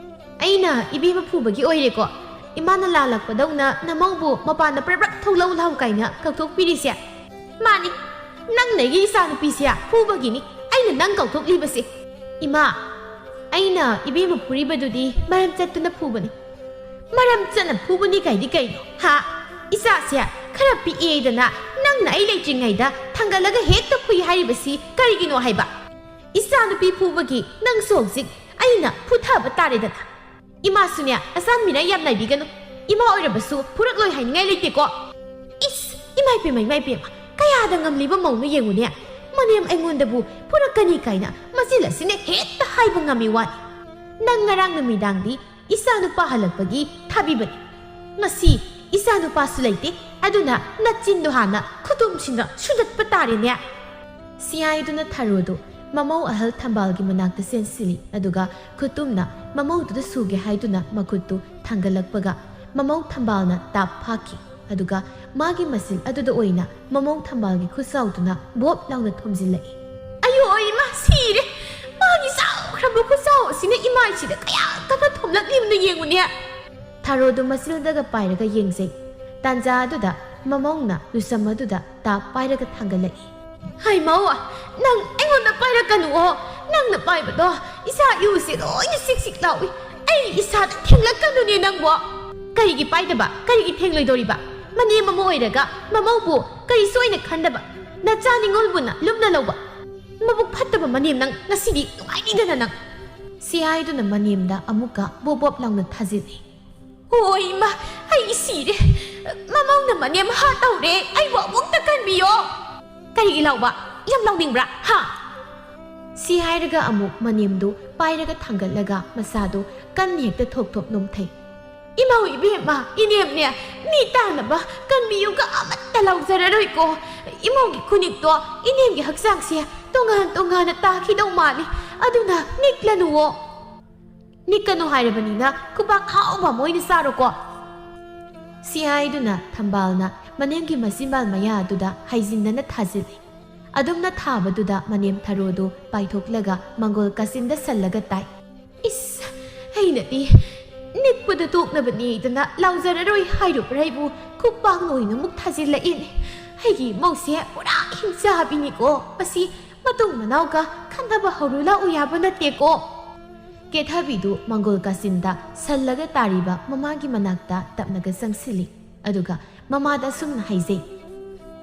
"ꯑꯩꯅ ꯏꯕꯦꯝꯃ ꯐꯨꯕꯒꯤ ꯑꯣꯏꯔꯦꯀꯣ ꯏꯃꯥꯅ ꯂꯥꯜꯂꯛꯄꯗꯧꯅ ꯅꯃꯧꯕꯨ ꯃꯄꯥꯟꯗ ꯄ꯭ꯔꯞ ꯄ꯭ꯔꯞ ꯊꯣꯛꯂꯛꯎ ꯂꯥꯎ ꯀꯥꯏꯅ ꯀꯧꯊꯣꯛꯄꯤꯔꯤꯁꯦ?" "ꯃꯥꯅꯤ, ꯅꯪꯅ ꯑꯩꯒꯤ ꯏꯆꯥꯅꯨꯄꯤꯁꯦ ꯐꯨꯕꯒꯤꯅꯤ ꯑꯩꯅ ꯅꯪ ꯀꯧꯊꯣꯛꯂꯤꯕꯁꯦ꯫ ꯏꯃꯥ, ꯑꯩꯅ ꯏꯕꯦꯝꯃ ꯐꯨꯔꯤꯕꯗꯨꯗꯤ ꯃꯔꯝ ꯆꯠꯇꯨꯅ ꯐꯨꯕꯅꯤ꯫" "ꯃꯔꯝ ꯆꯠꯅ ꯐꯨꯕꯅꯤ ꯀꯥꯏꯗꯤ ꯀꯩꯅꯣ, ꯍꯥ? ꯏꯆꯥꯁꯦ ꯈꯔ ꯄꯤꯛꯑꯦꯗꯅ ꯅꯪꯅ ꯑꯩ ꯂꯩꯇ꯭ꯔꯤꯉꯩꯗ ꯊꯥꯡꯒꯠꯂꯒ ꯍꯦꯛꯇ ꯐꯨꯏ ꯍꯥꯏꯔꯤꯕꯁꯤ ꯀꯔꯤꯒꯤꯅꯣ ꯍꯥꯏꯕ? ꯏꯆꯥꯅꯨꯄꯤ ꯐꯨꯕꯒꯤ ꯅꯪꯁꯨ ꯍꯧꯖꯤꯛ ꯑꯩꯅ ꯐꯨꯊꯕ ꯇꯥꯔꯦꯗꯅ꯫ ꯏꯃꯥꯁꯨꯅꯦ ꯑꯆꯥꯟꯕꯤꯅ ꯌꯥꯝ ꯅꯥꯏꯕꯤꯒꯅꯨ꯫ ꯏꯃꯥ ꯑꯣꯏꯔꯕꯁꯨ ꯐꯨꯔꯛꯂꯣꯏ ꯍꯥꯏꯅꯤꯡꯉꯥꯏ ꯂꯩꯇꯦꯀꯣ꯫" "ꯏꯁ, ꯏꯃꯥ ꯏꯄꯦꯝꯃ, ꯏꯃꯥ ꯏꯄꯦꯝꯃ, ꯀꯌꯥꯗ ꯉꯝꯂꯤꯕ ꯃꯧꯅꯣ ꯌꯦꯡꯉꯨꯅꯦ꯫ ꯃꯅꯦꯝ ꯑꯩꯉꯣꯟꯗꯕꯨ ꯐꯨꯔꯛꯀꯅꯤ ꯀꯥꯏꯅ ꯃꯆꯤꯜ ꯑꯁꯤꯅ ꯍꯦꯛꯇ ꯍꯥꯏꯕ ꯉꯝꯃꯤ ꯋꯥꯅꯤ꯫ ꯅꯪ ꯉꯔꯥꯡ ꯅꯨꯃꯤꯗꯥꯡꯗꯤ ꯏꯆꯥ ꯅꯨꯄꯥ ꯍꯜꯂꯛꯄꯒꯤ ꯊꯥꯕꯤꯕꯅꯤ꯫ ꯉꯁꯤ ꯏꯆꯥ ꯅꯨꯄꯥꯁꯨ ꯂꯩꯇꯦ, ꯑꯗꯨꯅ ꯅꯆꯤꯟꯗꯣ ꯍꯥꯟꯅ ꯈꯨꯇꯨꯝꯁꯤꯡꯗ ꯁꯨꯗꯠꯄ ꯇꯥꯔꯦꯅꯦ꯫" ꯁꯤꯌꯥꯏꯗꯨꯅ ꯊꯔꯣꯗꯨ ꯃꯃꯧ ꯑꯍꯜ ꯊꯝꯕꯥꯜꯒꯤ ꯃꯅꯥꯛꯇ ꯆꯦꯟꯁꯤꯜꯂꯤ, ꯑꯗꯨꯒ ꯈꯨꯇꯨꯝꯅ ꯃꯃꯧꯗꯨꯗ ꯁꯨꯒꯦ ꯍꯥꯏꯗꯨꯅ ꯃꯈꯨꯠꯇꯨ ꯊꯥꯡꯒꯠꯂꯛꯄꯒ ꯃꯃꯧ ꯊꯝꯕꯥꯜꯅ ꯇꯥꯞ ꯐꯥꯈꯤ, ꯑꯗꯨꯒ ꯃꯥꯒꯤ ꯃꯆꯤꯜ ꯑꯗꯨꯗ ꯑꯣꯏꯅ ꯃꯃꯧ ꯊꯝꯕꯥꯜꯒꯤ ꯈꯨꯠꯆꯥꯎꯗꯨꯅ ꯕꯣꯞ ꯂꯥꯎꯅ ꯊꯣꯝꯖꯤꯜꯂꯛꯏ꯫ "ꯑꯌꯣ, ꯏꯃꯥ, ꯁꯤꯔꯦ! ꯃꯥꯒꯤ ꯆꯥꯎꯈ꯭ꯔꯕ ꯈꯨꯠꯆꯥꯎ ꯑꯁꯤꯅ ꯏꯃꯥꯏꯁꯤꯗ ꯀꯌꯥ ꯀꯟꯅ ꯊꯣꯝꯂꯛꯂꯤꯕꯅꯣ ꯌꯦꯡꯉꯨꯅꯦ!" ꯊꯔꯣꯗꯨ ꯃꯆꯤꯜꯗꯒ ꯄꯥꯏꯔꯒ ꯌꯦꯡꯖꯩ꯫ ꯇꯥꯟꯖꯥ ꯑꯗꯨꯗ ꯃꯃꯧꯅ ꯂꯨꯁꯝ ꯑꯗꯨꯗ ꯇꯥꯞ ꯄꯥꯏꯔꯒ ꯊꯥꯡꯒꯠꯂꯛꯏ꯫ "ꯍꯥꯏ ꯃꯧ, ꯅꯪ ꯑꯩꯉꯣꯟꯗ ꯄꯥꯏꯔꯛꯀꯅꯨꯑꯣ꯫ ꯅꯪꯅ ꯄꯥꯏꯕꯗꯣ ꯏꯆꯥ ꯏꯎꯁꯦ ꯂꯣꯏꯅ ꯁꯤꯛ ꯁꯤꯛ ꯂꯥꯎꯏ꯫ ꯑꯩ ꯏꯁꯥꯗ ꯊꯦꯡꯂꯛꯀꯅꯨꯅꯦ ꯅꯪꯕꯣ꯫" "ꯀꯔꯤꯒꯤ ꯄꯥꯏꯗꯕ? ꯀꯔꯤꯒꯤ ꯊꯦꯡꯂꯣꯏꯗꯧꯔꯤꯕ? ꯃꯅꯦꯝ ꯑꯃ ꯑꯣꯏꯔꯒ ꯃꯃꯧꯕꯨ ꯀꯔꯤꯁꯨ ꯑꯣꯏꯅ ꯈꯟꯗꯕ, ꯅꯆꯥ ꯅꯤꯉꯣꯜꯕꯨꯅ ꯂꯨꯝꯅ ꯂꯧꯕ꯫ ꯃꯕꯨꯛ ꯐꯠꯇꯕ ꯃꯅꯦꯝ ꯅꯪ, ꯉꯁꯤꯗꯤ ꯅꯨꯡꯉꯥꯏꯅꯤꯗꯅ ꯅꯪ!" ꯁꯤꯌꯥꯏꯗꯨꯅ ꯃꯅꯦꯝꯗ ꯑꯃꯨꯛꯀ ꯕꯣꯞ ꯕꯣꯞ ꯂꯥꯎꯅ ꯊꯥꯖꯤꯜꯂꯤ꯫ "ꯑꯣ ꯏꯃꯥ, ꯑꯩ ꯁꯤꯔꯦ꯫ ꯃꯃꯧꯅ ꯃꯅꯦꯝ ꯍꯥ ꯇꯧꯔꯦ꯫ ꯑꯩꯕꯨ ꯑꯃꯨꯛꯇ ꯀꯟꯕꯤꯌꯣ꯫" "ꯀꯔꯤꯒꯤ ꯂꯥꯎꯕ? ꯌꯥꯝ ꯂꯥꯎꯅꯤꯡꯕ꯭ꯔꯥ, ꯍꯥ?" ꯁꯤ ꯍꯥꯏꯔꯒ ꯑꯃꯨꯛ ꯃꯅꯦꯝꯗꯨ ꯄꯥꯏꯔꯒ ꯊꯥꯡꯒꯠꯂꯒ ꯃꯁꯥꯗꯨ ꯀꯟꯅ ꯍꯦꯛꯇ ꯊꯣꯞ ꯊꯣꯞ ꯅꯣꯝꯊꯩ꯫ ꯏꯃꯧ ꯏꯕꯦꯝꯃ, ꯏꯅꯦꯝꯅꯦ, ꯃꯤ ꯇꯥꯅꯕ ꯀꯟꯕꯤꯌꯨꯒ ꯑꯃꯠꯇ ꯂꯥꯎꯖꯔꯔꯣꯏꯀꯣ꯫ ꯏꯃꯧꯒꯤ ꯈꯨꯅꯤꯛꯇꯣ ꯏꯅꯦꯝꯒꯤ ꯍꯛꯆꯥꯡꯁꯦ ꯇꯣꯉꯥꯟ ꯇꯣꯉꯥꯟꯅ ꯇꯥꯈꯤꯗꯧ ꯃꯥꯜꯂꯤ꯫ ꯑꯗꯨꯅ ꯅꯤꯛꯂꯅꯨꯋꯣ꯫ ꯅꯤꯛꯀꯅꯨ ꯍꯥꯏꯔꯕꯅꯤꯅ ꯈꯨꯕꯥꯛ ꯍꯥꯎꯕ ꯑꯃ ꯑꯣꯏꯅ ꯆꯥꯔꯣꯀꯣ꯫ ꯁꯤ ꯍꯥꯏꯗꯨꯅ ꯊꯝꯕꯥꯜꯅ ꯃꯅꯦꯝꯒꯤ ꯃꯆꯤꯟꯕꯥꯜ ꯃꯌꯥ ꯑꯗꯨꯗ ꯍꯩꯖꯤꯟꯅꯅ ꯊꯥꯖꯤꯜꯂꯤ꯫ ꯑꯗꯨꯝꯅ ꯊꯥꯕꯗꯨꯗ ꯃꯅꯦꯝ ꯊꯔꯣꯗꯨ ꯄꯥꯏꯊꯣꯛꯂꯒ ꯃꯪꯒꯣꯜ ꯀꯥꯆꯤꯟꯗ ꯁꯜꯂꯒ ꯇꯥꯏ꯫ ꯏꯁ, ꯑꯩꯅꯗꯤ ꯅꯤꯛꯄꯗ ꯇꯣꯛꯅꯕꯅꯦꯗꯅ ꯂꯥꯎꯖꯔꯔꯣꯏ ꯍꯥꯏꯔꯨꯕ꯭ꯔꯥ ꯑꯩꯕꯨ ꯈꯨꯄꯥꯛꯅ ꯑꯣꯏꯅ ꯑꯃꯨꯛ ꯊꯥꯖꯤꯜꯂꯛꯏꯅꯦ꯫ ꯑꯩꯒꯤ ꯏꯃꯧꯁꯦ ꯄꯨꯔꯥ ꯍꯤꯡꯆꯥꯕꯤꯅꯤꯀꯣ꯫ ꯃꯁꯤ ꯃꯇꯨꯡ ꯃꯅꯥꯎꯒ ꯈꯟꯅꯕ ꯍꯧꯔꯨ ꯂꯥꯛꯎ ꯌꯥꯕ ꯅꯠꯇꯦꯀꯣ꯫ ꯀꯦꯊꯕꯤꯗꯨ ꯃꯪꯒꯣꯜ ꯀꯥꯆꯤꯟꯗ ꯁꯜꯂꯒ ꯇꯥꯔꯤꯕ ꯃꯃꯥꯒꯤ ꯃꯅꯥꯛꯇ ꯇꯞꯅꯒ ꯆꯪꯁꯤꯜꯂꯤ꯫ ꯑꯗꯨꯒ ꯃꯃꯥꯗ ꯑꯁꯨꯝꯅ ꯍꯥꯏꯖꯩ,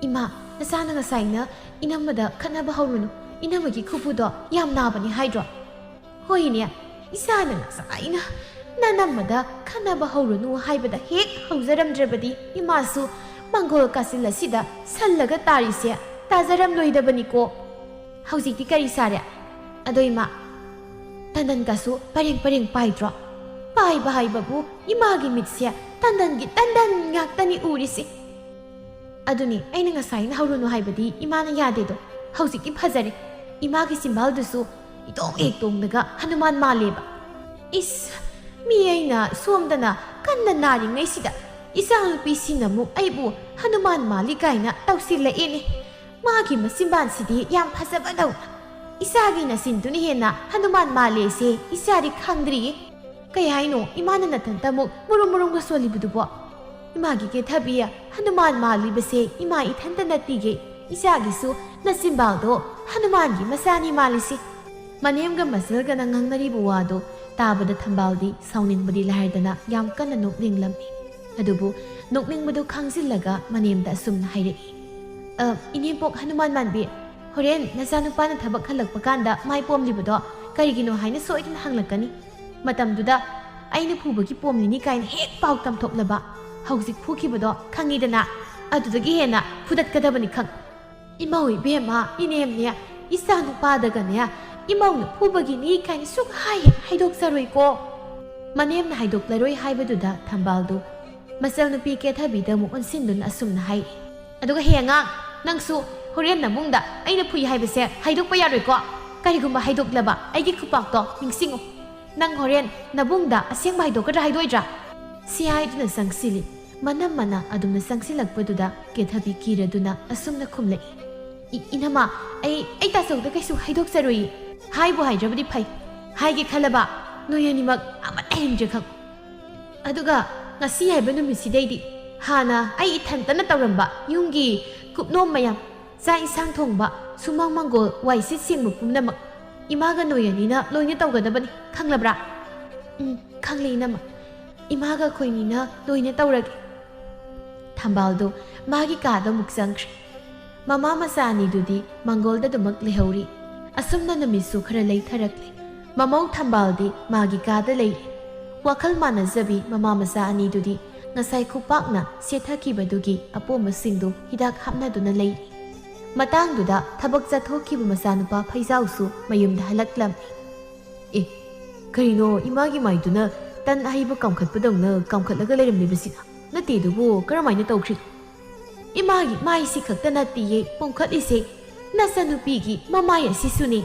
"ꯏꯃꯥ, ꯅꯆꯥꯅ ꯉꯁꯥꯏꯅ ꯏꯅꯝꯃꯗ ꯈꯠꯅꯕ ꯍꯧꯔꯨꯅꯨ, ꯏꯅꯝꯃꯒꯤ ꯈꯨꯕꯨꯗꯣ ꯌꯥꯝ ꯅꯥꯕꯅꯤ ꯍꯥꯏꯗ꯭ꯔꯣ?" "ꯍꯣꯏꯅꯦ, ꯏꯆꯥꯅ ꯉꯁꯥꯏꯅ ꯅꯅꯝꯃꯗ ꯈꯠꯅꯕ ꯍꯧꯔꯨꯅꯨ ꯍꯥꯏꯕꯗ ꯍꯦꯛ ꯍꯧꯖꯔꯝꯗ꯭ꯔꯕꯗꯤ ꯏꯃꯥꯁꯨ ꯃꯪꯒꯣꯜ ꯀꯥꯆꯤꯜ ꯑꯁꯤꯗ ꯁꯜꯂꯒ ꯇꯥꯔꯤꯁꯦ ꯇꯥꯖꯔꯝꯂꯣꯏꯗꯕꯅꯤꯀꯣ꯫ ꯍꯧꯖꯤꯛꯇꯤ ꯀꯔꯤ ꯁꯥꯔꯦ? ꯑꯗꯣ ꯏꯃꯥ, ꯇꯟꯗꯟꯒꯁꯨ ꯄꯔꯦꯡ ꯄꯔꯦꯡ ꯄꯥꯏꯗ꯭ꯔꯣ? ꯄꯥꯏꯕ ꯍꯥꯏꯕꯕꯨ ꯏꯃꯥꯒꯤ ꯃꯤꯠꯁꯦ ꯇꯟꯗꯟꯒꯤ ꯇꯟꯗꯟ ꯉꯥꯛꯇꯅꯤ ꯎꯔꯤꯁꯦ꯫ ꯑꯗꯨꯅꯤ ꯑꯩꯅ ꯉꯁꯥꯏꯅ ꯍꯧꯔꯨꯅꯨ ꯍꯥꯏꯕꯗꯤ ꯏꯃꯥꯅ ꯌꯥꯗꯦꯗꯣ꯫ ꯍꯧꯖꯤꯛꯇꯤ ꯐꯖꯔꯦ꯫ ꯏꯃꯥꯒꯤ ꯆꯤꯝꯕꯥꯜꯗꯨꯁꯨ ꯏꯇꯣꯡ ꯍꯦꯛ ꯇꯣꯡꯗꯒ ꯍꯅꯨꯃꯥꯟ ꯃꯥꯜꯂꯦꯕ꯫ ꯏꯁ, ꯃꯤ ꯑꯩꯅ ꯁꯣꯝꯗꯅ ꯀꯟꯅ ꯅꯥꯔꯤꯉꯩꯁꯤꯗ ꯏꯆꯥꯅꯨꯄꯤꯁꯤꯡꯅ ꯑꯃꯨꯛ ꯑꯩꯕꯨ ꯍꯅꯨꯃꯥꯟ ꯃꯥꯜꯂꯤ ꯀꯥꯏꯅ ꯇꯧꯁꯤꯜꯂꯛꯑꯦꯅꯦ꯫ ꯃꯥꯒꯤ ꯃꯆꯤꯟꯕꯥꯟꯁꯤꯗꯤ ꯌꯥꯝ ꯐꯖꯕꯗꯧꯅ꯫ ꯏꯆꯥꯒꯤ ꯅꯆꯤꯟꯗꯨꯅ ꯍꯦꯟꯅ ꯍꯅꯨꯃꯥꯟ ꯃꯥꯜꯂꯦꯁꯦ ꯏꯆꯥꯗꯤ ꯈꯪꯗ꯭ꯔꯤꯌꯦ꯫ ꯀꯩ ꯍꯥꯏꯅꯣ ꯏꯃꯥꯅ ꯅꯊꯟꯇ ꯑꯃꯨꯛ ꯃꯨꯔꯨꯝ ꯃꯨꯔꯨꯝꯒ ꯁꯣꯜꯂꯤꯕꯗꯨꯕꯣ? ꯏꯃꯥꯒꯤ ꯀꯦꯊꯕꯤ, ꯍꯅꯨꯃꯥꯟ ꯃꯥꯜꯂꯤꯕꯁꯦ ꯏꯃꯥ ꯏꯊꯟꯇ ꯅꯠꯇꯤꯌꯦ꯫ ꯏꯆꯥꯒꯤꯁꯨ ꯅꯆꯤꯝꯕꯥꯜꯗꯣ ꯍꯅꯨꯃꯥꯟꯒꯤ ꯃꯆꯥꯅꯤ ꯃꯥꯜꯂꯤꯁꯦ꯫ ꯃꯅꯦꯝꯒ ꯃꯆꯜꯒꯅ ꯉꯥꯡꯅꯔꯤꯕ ꯋꯥꯗꯣ ꯇꯥꯕꯗ ꯊꯝꯕꯥꯜꯗꯤ ꯁꯥꯎꯅꯤꯡꯕꯗꯤ ꯂꯥꯏꯔꯗꯅ ꯌꯥꯝ ꯀꯟꯅ ꯅꯣꯛꯅꯤꯡꯂꯝꯃꯤ꯫ ꯑꯗꯨꯕꯨ ꯅꯣꯛꯅꯤꯡꯕꯗꯨ ꯈꯥꯡꯖꯤꯜꯂꯒ ꯃꯅꯦꯝꯗ ꯑꯁꯨꯝꯅ ꯍꯥꯏꯔꯛꯏ, "ꯑ, ꯏꯅꯦꯝꯄꯣꯛ ꯍꯅꯨꯃꯥꯟ ꯃꯥꯟꯕꯤ, ꯍꯣꯔꯦꯟ ꯅꯆꯥꯅꯨꯄꯥꯅ ꯊꯕꯛ ꯍꯜꯂꯛꯄ ꯀꯥꯟꯗ ꯃꯥꯏ ꯄꯣꯝꯂꯤꯕꯗꯣ ꯀꯔꯤꯒꯤꯅꯣ ꯍꯥꯏꯅ ꯁꯣꯏꯗꯅ ꯍꯪꯂꯛꯀꯅꯤ꯫ ꯃꯇꯝꯗꯨꯗ ꯑꯩꯅ ꯐꯨꯕꯒꯤ ꯄꯣꯝꯂꯤꯅꯤ ꯀꯥꯏꯅ ꯍꯦꯛ ꯄꯥꯎ ꯇꯝꯊꯣꯛꯂꯕ, ꯍꯧꯖꯤꯛ ꯐꯨꯈꯤꯕꯗꯣ ꯈꯪꯉꯤꯗꯅ, ꯑꯗꯨꯗꯒꯤ ꯍꯦꯟꯅ ꯐꯨꯗꯠꯀꯗꯕꯅꯤ ꯈꯪ-" "ꯏꯃꯧ ꯏꯕꯦꯝꯃ, ꯏꯅꯦꯝꯅꯦ, ꯏꯆꯥ ꯅꯨꯄꯥꯗꯒꯅꯦ ꯏꯃꯧꯅ ꯐꯨꯕꯒꯤꯅꯤ ꯀꯥꯏꯅ ꯁꯨꯛꯍꯥꯏ ꯍꯦꯛ ꯍꯥꯏꯗꯣꯛꯆꯔꯣꯏꯀꯣ꯫ ꯃꯅꯦꯝꯅ ꯍꯥꯏꯗꯣꯛꯂꯔꯣꯏ ꯍꯥꯏꯕꯗꯨꯗ ꯊꯝꯕꯥꯜꯗꯨ ꯃꯆꯜꯅꯨꯄꯤ ꯀꯦꯊꯕꯤꯗ ꯑꯃꯨꯛ ꯑꯣꯟꯁꯤꯟꯗꯨꯅ ꯑꯁꯨꯝꯅ ꯍꯥꯏ, "ꯑꯗꯨꯒ ꯍꯦ ꯑꯉꯥꯡ, ꯅꯪꯁꯨ ꯍꯣꯔꯦꯟ ꯅꯕꯨꯡꯗ ꯑꯩꯅ ꯐꯨꯏ ꯍꯥꯏꯕꯁꯦ ꯍꯥꯏꯗꯣꯛꯄ ꯌꯥꯔꯣꯏꯀꯣ꯫ ꯀꯔꯤꯒꯨꯝꯕ ꯍꯥꯏꯗꯣꯛꯂꯕ ꯑꯩꯒꯤ ꯈꯨꯄꯥꯛꯇꯣ ꯅꯤꯡꯁꯤꯡꯉꯨ꯫ ꯅꯪ ꯍꯣꯔꯦꯟ ꯅꯕꯨꯡꯗ ꯑꯁꯦꯡꯕ ꯍꯥꯏꯗꯣꯛꯀꯗ꯭ꯔꯥ ꯍꯥꯏꯗꯣꯏꯗ꯭ꯔꯥ?" ꯁꯤ ꯍꯥꯏꯗꯨꯅ ꯆꯪꯁꯤꯜꯂꯤ꯫ ꯃꯅꯝ ꯃꯅꯥ ꯑꯗꯨꯝꯅ ꯆꯪꯁꯤꯜꯂꯛꯄꯗꯨꯗ ꯀꯦꯊꯕꯤ ꯀꯤꯔꯗꯨꯅ ꯑꯁꯨꯝꯅ ꯈꯨꯝꯂꯛꯏ, "ꯏ-, ꯏꯅꯝꯃ, ꯑꯩ, ꯑꯩ ꯇꯥꯆꯧꯗ ꯀꯩꯁꯨ ꯍꯥꯏꯗꯣꯛꯆꯔꯨꯏ꯫ ꯍꯥꯏꯕꯨ ꯍꯥꯏꯗ꯭ꯔꯕꯗꯤ ꯐꯩ꯫ ꯍꯥꯏꯒꯦ ꯈꯜꯂꯕ ꯅꯣꯏ ꯑꯅꯤꯃꯛ ꯑꯃꯠꯇ ꯍꯦꯟꯗ꯭ꯔꯦ ꯈꯪ꯫ ꯑꯗꯨꯒ ꯉꯁꯤ ꯍꯥꯏꯕ ꯅꯨꯃꯤꯠꯁꯤꯗꯩꯗꯤ ꯍꯥꯟꯅ ꯑꯩ ꯏꯊꯟꯇꯅ ꯇꯧꯔꯝꯕ ꯌꯨꯝꯒꯤ ꯀꯨꯞꯅꯣꯝ ꯃꯌꯥꯝ, ꯆꯥꯛ ꯏꯟꯁꯥꯡ ꯊꯣꯡꯕ, ꯁꯨꯃꯥꯡ ꯃꯪꯒꯣꯜ, ꯋꯥꯏꯁꯤꯠ ꯁꯦꯡꯕ ꯄꯨꯝꯅꯃꯛ ꯏꯃꯥꯒ ꯅꯣꯏ ꯑꯅꯤꯅ ꯂꯣꯏꯅ ꯇꯧꯒꯗꯕꯅꯤ, ꯈꯪꯂꯕ꯭ꯔꯥ?" "ꯎꯝ, ꯈꯪꯂꯦ ꯏꯅꯝꯃ꯫ ꯏꯃꯥꯒ ꯑꯩꯈꯣꯏꯅꯤꯅ ꯂꯣꯏꯅ ꯇꯧꯔꯒꯦ꯫" ꯊꯝꯕꯥꯜꯗꯣ ꯃꯥꯒꯤ ꯀꯥꯗ ꯑꯃꯨꯛ ꯆꯪꯈ꯭ꯔꯦ꯫ ꯃꯃꯥ ꯃꯆꯥ ꯑꯅꯤꯗꯨꯗꯤ ꯃꯪꯒꯣꯜꯗ ꯑꯗꯨꯃꯛ ꯂꯩꯍꯧꯔꯤ꯫ ꯑꯁꯨꯝꯅ ꯅꯨꯃꯤꯠꯁꯨ ꯈꯔ ꯂꯩꯊꯔꯛꯂꯦ꯫ ꯃꯃꯧ ꯊꯝꯕꯥꯜꯗꯤ ꯃꯥꯒꯤ ꯀꯥꯗ ꯂꯩꯔꯤ꯫ ꯋꯥꯈꯜ ꯃꯥꯟꯅꯖꯕꯤ ꯃꯃꯥ ꯃꯆꯥ ꯑꯅꯤꯗꯨꯗꯤ ꯉꯁꯥꯏ ꯈꯨꯄꯥꯛꯅ ꯁꯦꯠꯊꯈꯤꯕꯗꯨꯒꯤ ꯑꯄꯣꯝꯕꯁꯤꯡꯗꯨ ꯍꯤꯗꯥꯛ ꯍꯥꯞꯅꯗꯨꯅ ꯂꯩꯔꯤ꯫ ꯃꯇꯥꯡꯗꯨꯗ ꯊꯕꯛ ꯆꯠꯊꯣꯛꯈꯤꯕ ꯃꯆꯥꯅꯨꯄꯥ ꯐꯩꯖꯥꯎꯁꯨ ꯃꯌꯨꯝꯗ ꯍꯜꯂꯛꯂꯝꯃꯤ꯫ "ꯑꯦ, ꯀꯔꯤꯅꯣ ꯏꯃꯥꯒꯤ ꯃꯥꯏꯗꯨꯅ ꯇꯟ ꯑꯍꯩꯕ ꯀꯥꯝꯈꯠꯄꯗꯧꯅ ꯀꯥꯝꯈꯠꯂꯒ ꯂꯩꯔꯝꯂꯤꯕꯁꯤꯅ? ꯅꯠꯇꯦ ꯑꯗꯨꯕꯨ ꯀꯔꯝꯍꯥꯏꯅ ꯇꯧꯈ꯭ꯔꯤꯅꯣ?" "ꯏꯃꯥꯒꯤ ꯃꯥꯏꯁꯤ ꯈꯛꯇ ꯅꯠꯇꯤꯌꯦ ꯄꯣꯝꯈꯠꯂꯤꯁꯦ, ꯅꯆꯟꯅꯨꯄꯤꯒꯤ ꯃꯃꯥꯏ ꯑꯁꯤꯁꯨꯅꯦ꯫"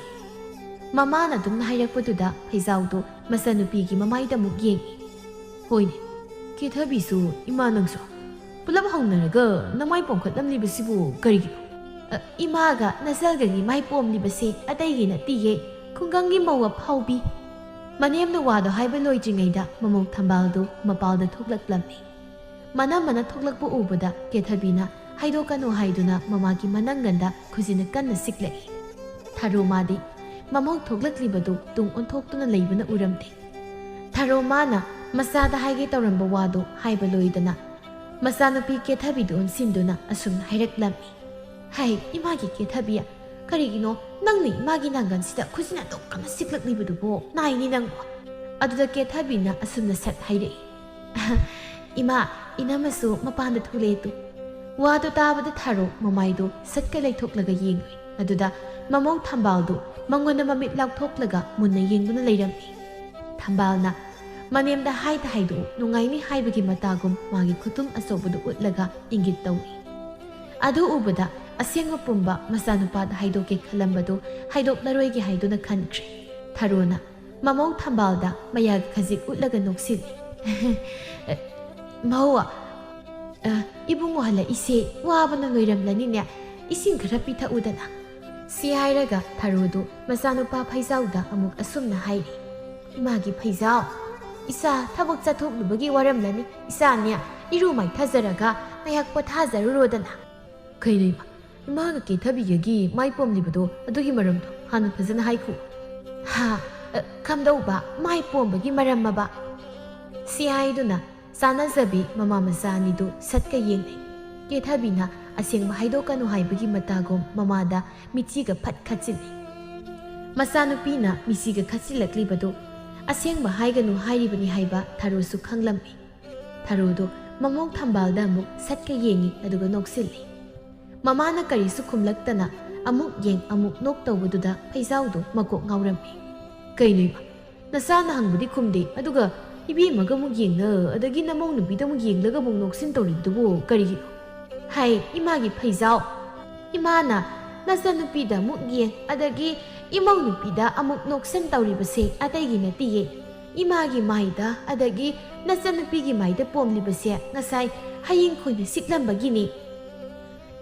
ꯃꯃꯥꯅ ꯑꯗꯨꯝꯅ ꯍꯥꯏꯔꯛꯄꯗꯨꯗ ꯐꯩꯖꯥꯎꯗꯣ ꯃꯆꯟꯅꯨꯄꯤꯒꯤ ꯃꯃꯥꯏꯗ ꯑꯃꯨꯛ ꯌꯦꯡꯉꯤ꯫ "ꯍꯣꯏꯅꯦ, ꯀꯦꯊꯕꯤꯁꯨ ꯏꯃꯥ ꯅꯪꯁꯨ꯫ ꯄꯨꯂꯞ ꯍꯧꯅꯔꯒ ꯅꯃꯥꯏ ꯄꯣꯝꯈꯠꯂꯝꯂꯤꯕꯁꯤꯕꯨ ꯀꯔꯤꯒꯤꯅꯣ?" "ꯑ, ꯏꯃꯥꯒ ꯅꯆꯜꯒꯒꯤ ꯃꯥꯏ ꯄꯣꯝꯂꯤꯕꯁꯦ ꯑꯇꯩꯒꯤ ꯅꯠꯇꯤꯌꯦ, ꯈꯨꯡꯒꯪꯒꯤ ꯃꯧ ꯑꯐꯥꯎꯕꯤ꯫" ꯃꯅꯦꯝꯅ ꯋꯥꯗꯣ ꯍꯥꯏꯕ ꯂꯣꯏꯗ꯭ꯔꯤꯉꯩꯗ ꯃꯃꯧ ꯊꯝꯕꯥꯜꯗꯨ ꯃꯄꯥꯜꯗ ꯊꯣꯛꯂꯛꯂꯝꯃꯤ꯫ ꯃꯅꯝ ꯃꯅ ꯊꯣꯛꯂꯛꯄ ꯎꯕꯗ ꯀꯦꯊꯕꯤꯅ ꯍꯥꯏꯗꯣꯛꯀꯅꯨ ꯍꯥꯏꯗꯨꯅ ꯃꯃꯥꯒꯤ ꯃꯅꯪꯒꯟꯗ ꯈꯨꯖꯤꯟꯅ ꯀꯟꯅ ꯁꯤꯛꯂꯛꯏ꯫ ꯊꯔꯣ ꯃꯥꯗꯤ ꯃꯃꯧ ꯊꯣꯛꯂꯛꯂꯤꯕꯗꯨ ꯇꯨꯡ ꯑꯣꯟꯊꯣꯛꯇꯨꯅ ꯂꯩꯕꯅ ꯎꯔꯝꯗꯦ꯫ ꯊꯔꯣ ꯃꯥꯅ ꯃꯆꯥꯗ ꯍꯥꯏꯒꯦ ꯇꯧꯔꯝꯕ ꯋꯥꯗꯨ ꯍꯥꯏꯕ ꯂꯣꯏꯗꯅ ꯃꯆꯥꯅꯨꯄꯤ ꯀꯦꯊꯕꯤꯗꯨ ꯑꯣꯟꯁꯤꯟꯗꯨꯅ ꯑꯁꯨꯝꯅ ꯍꯥꯏꯔꯛꯂꯝꯃꯤ꯫ "ꯍꯩ, ꯏꯃꯥꯒꯤ ꯀꯦꯊꯕꯤ, ꯀꯔꯤꯒꯤꯅꯣ ꯅꯪꯅ ꯏꯃꯥꯒꯤ ꯅꯥꯡꯒꯟꯁꯤꯗ ꯈꯨꯖꯤꯟ ꯑꯗꯨꯛ ꯀꯟꯅ ꯁꯤꯛꯂꯛꯂꯤꯕꯗꯨꯕꯣ? ꯅꯥꯏꯅꯤ ꯅꯪꯕꯣ?" ꯑꯗꯨꯗ ꯀꯦꯊꯕꯤꯅ ꯑꯁꯨꯝꯅ ꯁꯠ ꯍꯥꯏꯔꯛꯏ꯫ "ꯏꯃꯥ, ꯏꯅꯝꯃꯁꯨ ꯃꯄꯥꯟꯗ ꯊꯣꯛꯂꯛꯑꯦ ꯇꯨ꯫" ꯋꯥꯗꯨ ꯇꯥꯕꯗ ꯊꯔꯣ ꯃꯃꯥꯏꯗꯨ ꯁꯠꯀ ꯂꯩꯊꯣꯛꯂꯒ ꯌꯦꯡꯂꯨꯏ꯫ ꯑꯗꯨꯗ ꯃꯃꯧ ꯊꯝꯕꯥꯜꯗꯨ ꯃꯉꯣꯟꯗ ꯃꯃꯤꯠ ꯂꯥꯎꯊꯣꯛꯂꯒ ꯃꯨꯟꯅ ꯌꯦꯡꯗꯨꯅ ꯂꯩꯔꯝꯃꯤ꯫ ꯊꯝꯕꯥꯜꯅ, ꯃꯅꯦꯝꯗ ꯍꯥꯏꯗ ꯍꯥꯏꯗꯣꯛꯎ, ꯅꯨꯡꯉꯥꯏꯅꯤ ꯍꯥꯏꯕꯒꯤ ꯃꯇꯥꯒꯨꯝ ꯃꯥꯒꯤ ꯈꯨꯇꯨꯝ ꯑꯆꯧꯕꯗꯨ ꯎꯠꯂꯒ ꯏꯪꯒꯤꯠ ꯇꯧꯏ꯫ ꯑꯗꯨ ꯎꯕꯗ ꯑꯁꯦꯡꯕ ꯄꯨꯝꯕ ꯃꯆꯥꯅꯨꯄꯥꯗ ꯍꯥꯏꯗꯣꯛꯀꯦ ꯈꯜꯂꯝꯕꯗꯨ ꯍꯥꯏꯗꯣꯛꯂꯔꯣꯏꯒꯦ ꯍꯥꯏꯗꯨꯅ ꯈꯟꯈ꯭ꯔꯦ꯫ ꯊꯔꯣꯅ ꯃꯃꯧ ꯊꯝꯕꯥꯜꯗ ꯃꯌꯥꯒꯤ ꯈꯖꯤꯛ ꯎꯠꯂꯒ ꯅꯣꯛꯁꯤꯜꯂꯤ꯫ "ꯃꯧ, ꯑ, ꯏꯕꯨꯡꯉꯣ ꯍꯜꯂꯛꯏꯁꯦ ꯋꯥꯕꯅ ꯂꯣꯏꯔꯝꯂꯅꯤꯅꯦ, ꯏꯁꯤꯡ ꯈꯔ ꯄꯤꯊꯛꯎꯗꯅ"꯫ ꯁꯤ ꯍꯥꯏꯔꯒ ꯊꯔꯣꯗꯨ ꯃꯆꯥꯅꯨꯄꯥ ꯐꯩꯖꯥꯎꯗ ꯑꯃꯨꯛ ꯑꯁꯨꯝꯅ ꯍꯥꯏꯔꯤ, "ꯏꯃꯥꯒꯤ ꯐꯩꯖꯥꯎ, ꯏꯆꯥ ꯊꯕꯛ ꯆꯠꯊꯣꯛꯂꯨꯕꯒꯤ ꯋꯥꯔꯝꯂꯅꯤ, ꯏꯆꯥꯅꯦ ꯏꯔꯨ ꯃꯥꯏꯊꯖꯔꯒ ꯉꯥꯏꯍꯥꯛ ꯄꯣꯊꯥꯖꯔꯨꯔꯣꯗꯅ"꯫ "ꯀꯩꯅꯣ ꯏꯃꯥ, ꯏꯃꯥꯒ ꯀꯦꯊꯕꯤꯒꯒꯤ ꯃꯥꯏ ꯄꯣꯝꯂꯤꯕꯗꯣ ꯑꯗꯨꯒꯤ ꯃꯔꯝꯗꯣ ꯍꯥꯟꯅ ꯐꯖꯅ ꯍꯥꯏꯈꯣ"꯫ "ꯍꯥ, ꯑ, ꯀꯝꯗꯧꯕ ꯃꯥꯏ ꯄꯣꯝꯕꯒꯤ ꯃꯔꯝ ꯑꯕ?" ꯁꯤ ꯍꯥꯏꯗꯨꯅ ꯆꯥꯟꯅꯖꯕꯤ ꯃꯃꯥ ꯃꯆꯥ ꯑꯅꯤꯗꯨ ꯁꯠꯀ ꯌꯦꯡꯅꯩ꯫ ꯀꯦꯊꯕꯤꯅ ꯑꯁꯦꯡꯕ ꯍꯥꯏꯗꯣꯛꯀꯅꯨ ꯍꯥꯏꯕꯒꯤ ꯃꯇꯥꯒꯨꯝ ꯃꯃꯥꯗ ꯃꯤꯆꯤꯒ ꯐꯠ ꯈꯠꯆꯤꯜꯂꯤ꯫ ꯃꯆꯥꯅꯨꯄꯤꯅ ꯃꯤꯆꯤꯒ ꯈꯠꯆꯤꯜꯂꯛꯂꯤꯕꯗꯨ ꯑꯁꯦꯡꯕ ꯍꯥꯏꯒꯅꯨ ꯍꯥꯏꯔꯤꯕꯅꯤ ꯍꯥꯏꯕ ꯊꯔꯣꯁꯨ ꯈꯪꯂꯝꯃꯤ꯫ ꯊꯔꯣꯗꯨ ꯃꯃꯧ ꯊꯝꯕꯥꯜꯗ ꯑꯃꯨꯛ ꯁꯠꯀ ꯌꯦꯡꯉꯤ, ꯑꯗꯨꯒ ꯅꯣꯛꯁꯤꯜꯂꯤ꯫ ꯃꯃꯥꯅ ꯀꯔꯤꯁꯨ ꯈꯨꯝꯂꯛꯇꯅ ꯑꯃꯨꯛ ꯌꯦꯡ ꯑꯃꯨꯛ ꯅꯣꯛ ꯇꯧꯕꯗꯨꯗ ꯐꯩꯖꯥꯎꯗꯨ ꯃꯀꯣꯛ ꯉꯥꯎꯔꯝꯃꯤ꯫ "ꯀꯩꯅꯣ ꯏꯃꯥ, ꯅꯆꯥꯅ ꯍꯪꯕꯗꯤ ꯈꯨꯝꯗꯦ, ꯑꯗꯨꯒ ꯏꯕꯦꯝꯃꯒ ꯑꯃꯨꯛ ꯌꯦꯡꯅ, ꯑꯗꯒꯤ ꯅꯃꯧ ꯅꯨꯄꯤꯗ ꯑꯃꯨꯛ ꯌꯦꯡꯂꯒ ꯑꯃꯨꯛ ꯅꯣꯛꯁꯤꯟ ꯇꯧꯔꯤꯕꯗꯨꯕꯨ ꯀꯔꯤꯒꯤꯅꯣ?" "ꯍꯥꯏ, ꯏꯃꯥꯒꯤ ꯐꯩꯖꯥꯎ, ꯏꯃꯥꯅ ꯅꯆꯥꯅꯨꯄꯤꯗ ꯑꯃꯨꯛ ꯌꯦꯡ, ꯑꯗꯒꯤ ꯏꯃꯧ ꯅꯨꯄꯤꯗ ꯑꯃꯨꯛ ꯅꯣꯛꯁꯤꯟ ꯇꯧꯔꯤꯕꯁꯦ ꯑꯇꯩꯒꯤ ꯅꯠꯇꯤꯌꯦ꯫ ꯏꯃꯥꯒꯤ ꯃꯥꯏꯗ, ꯑꯗꯒꯤ ꯅꯆꯥꯅꯨꯄꯤꯒꯤ ꯃꯥꯏꯗ ꯄꯣꯝꯂꯤꯕꯁꯦ ꯉꯁꯥꯏ ꯍꯌꯤꯡ ꯈꯣꯏꯅ ꯁꯤꯛꯂꯝꯕꯒꯤꯅꯤ"꯫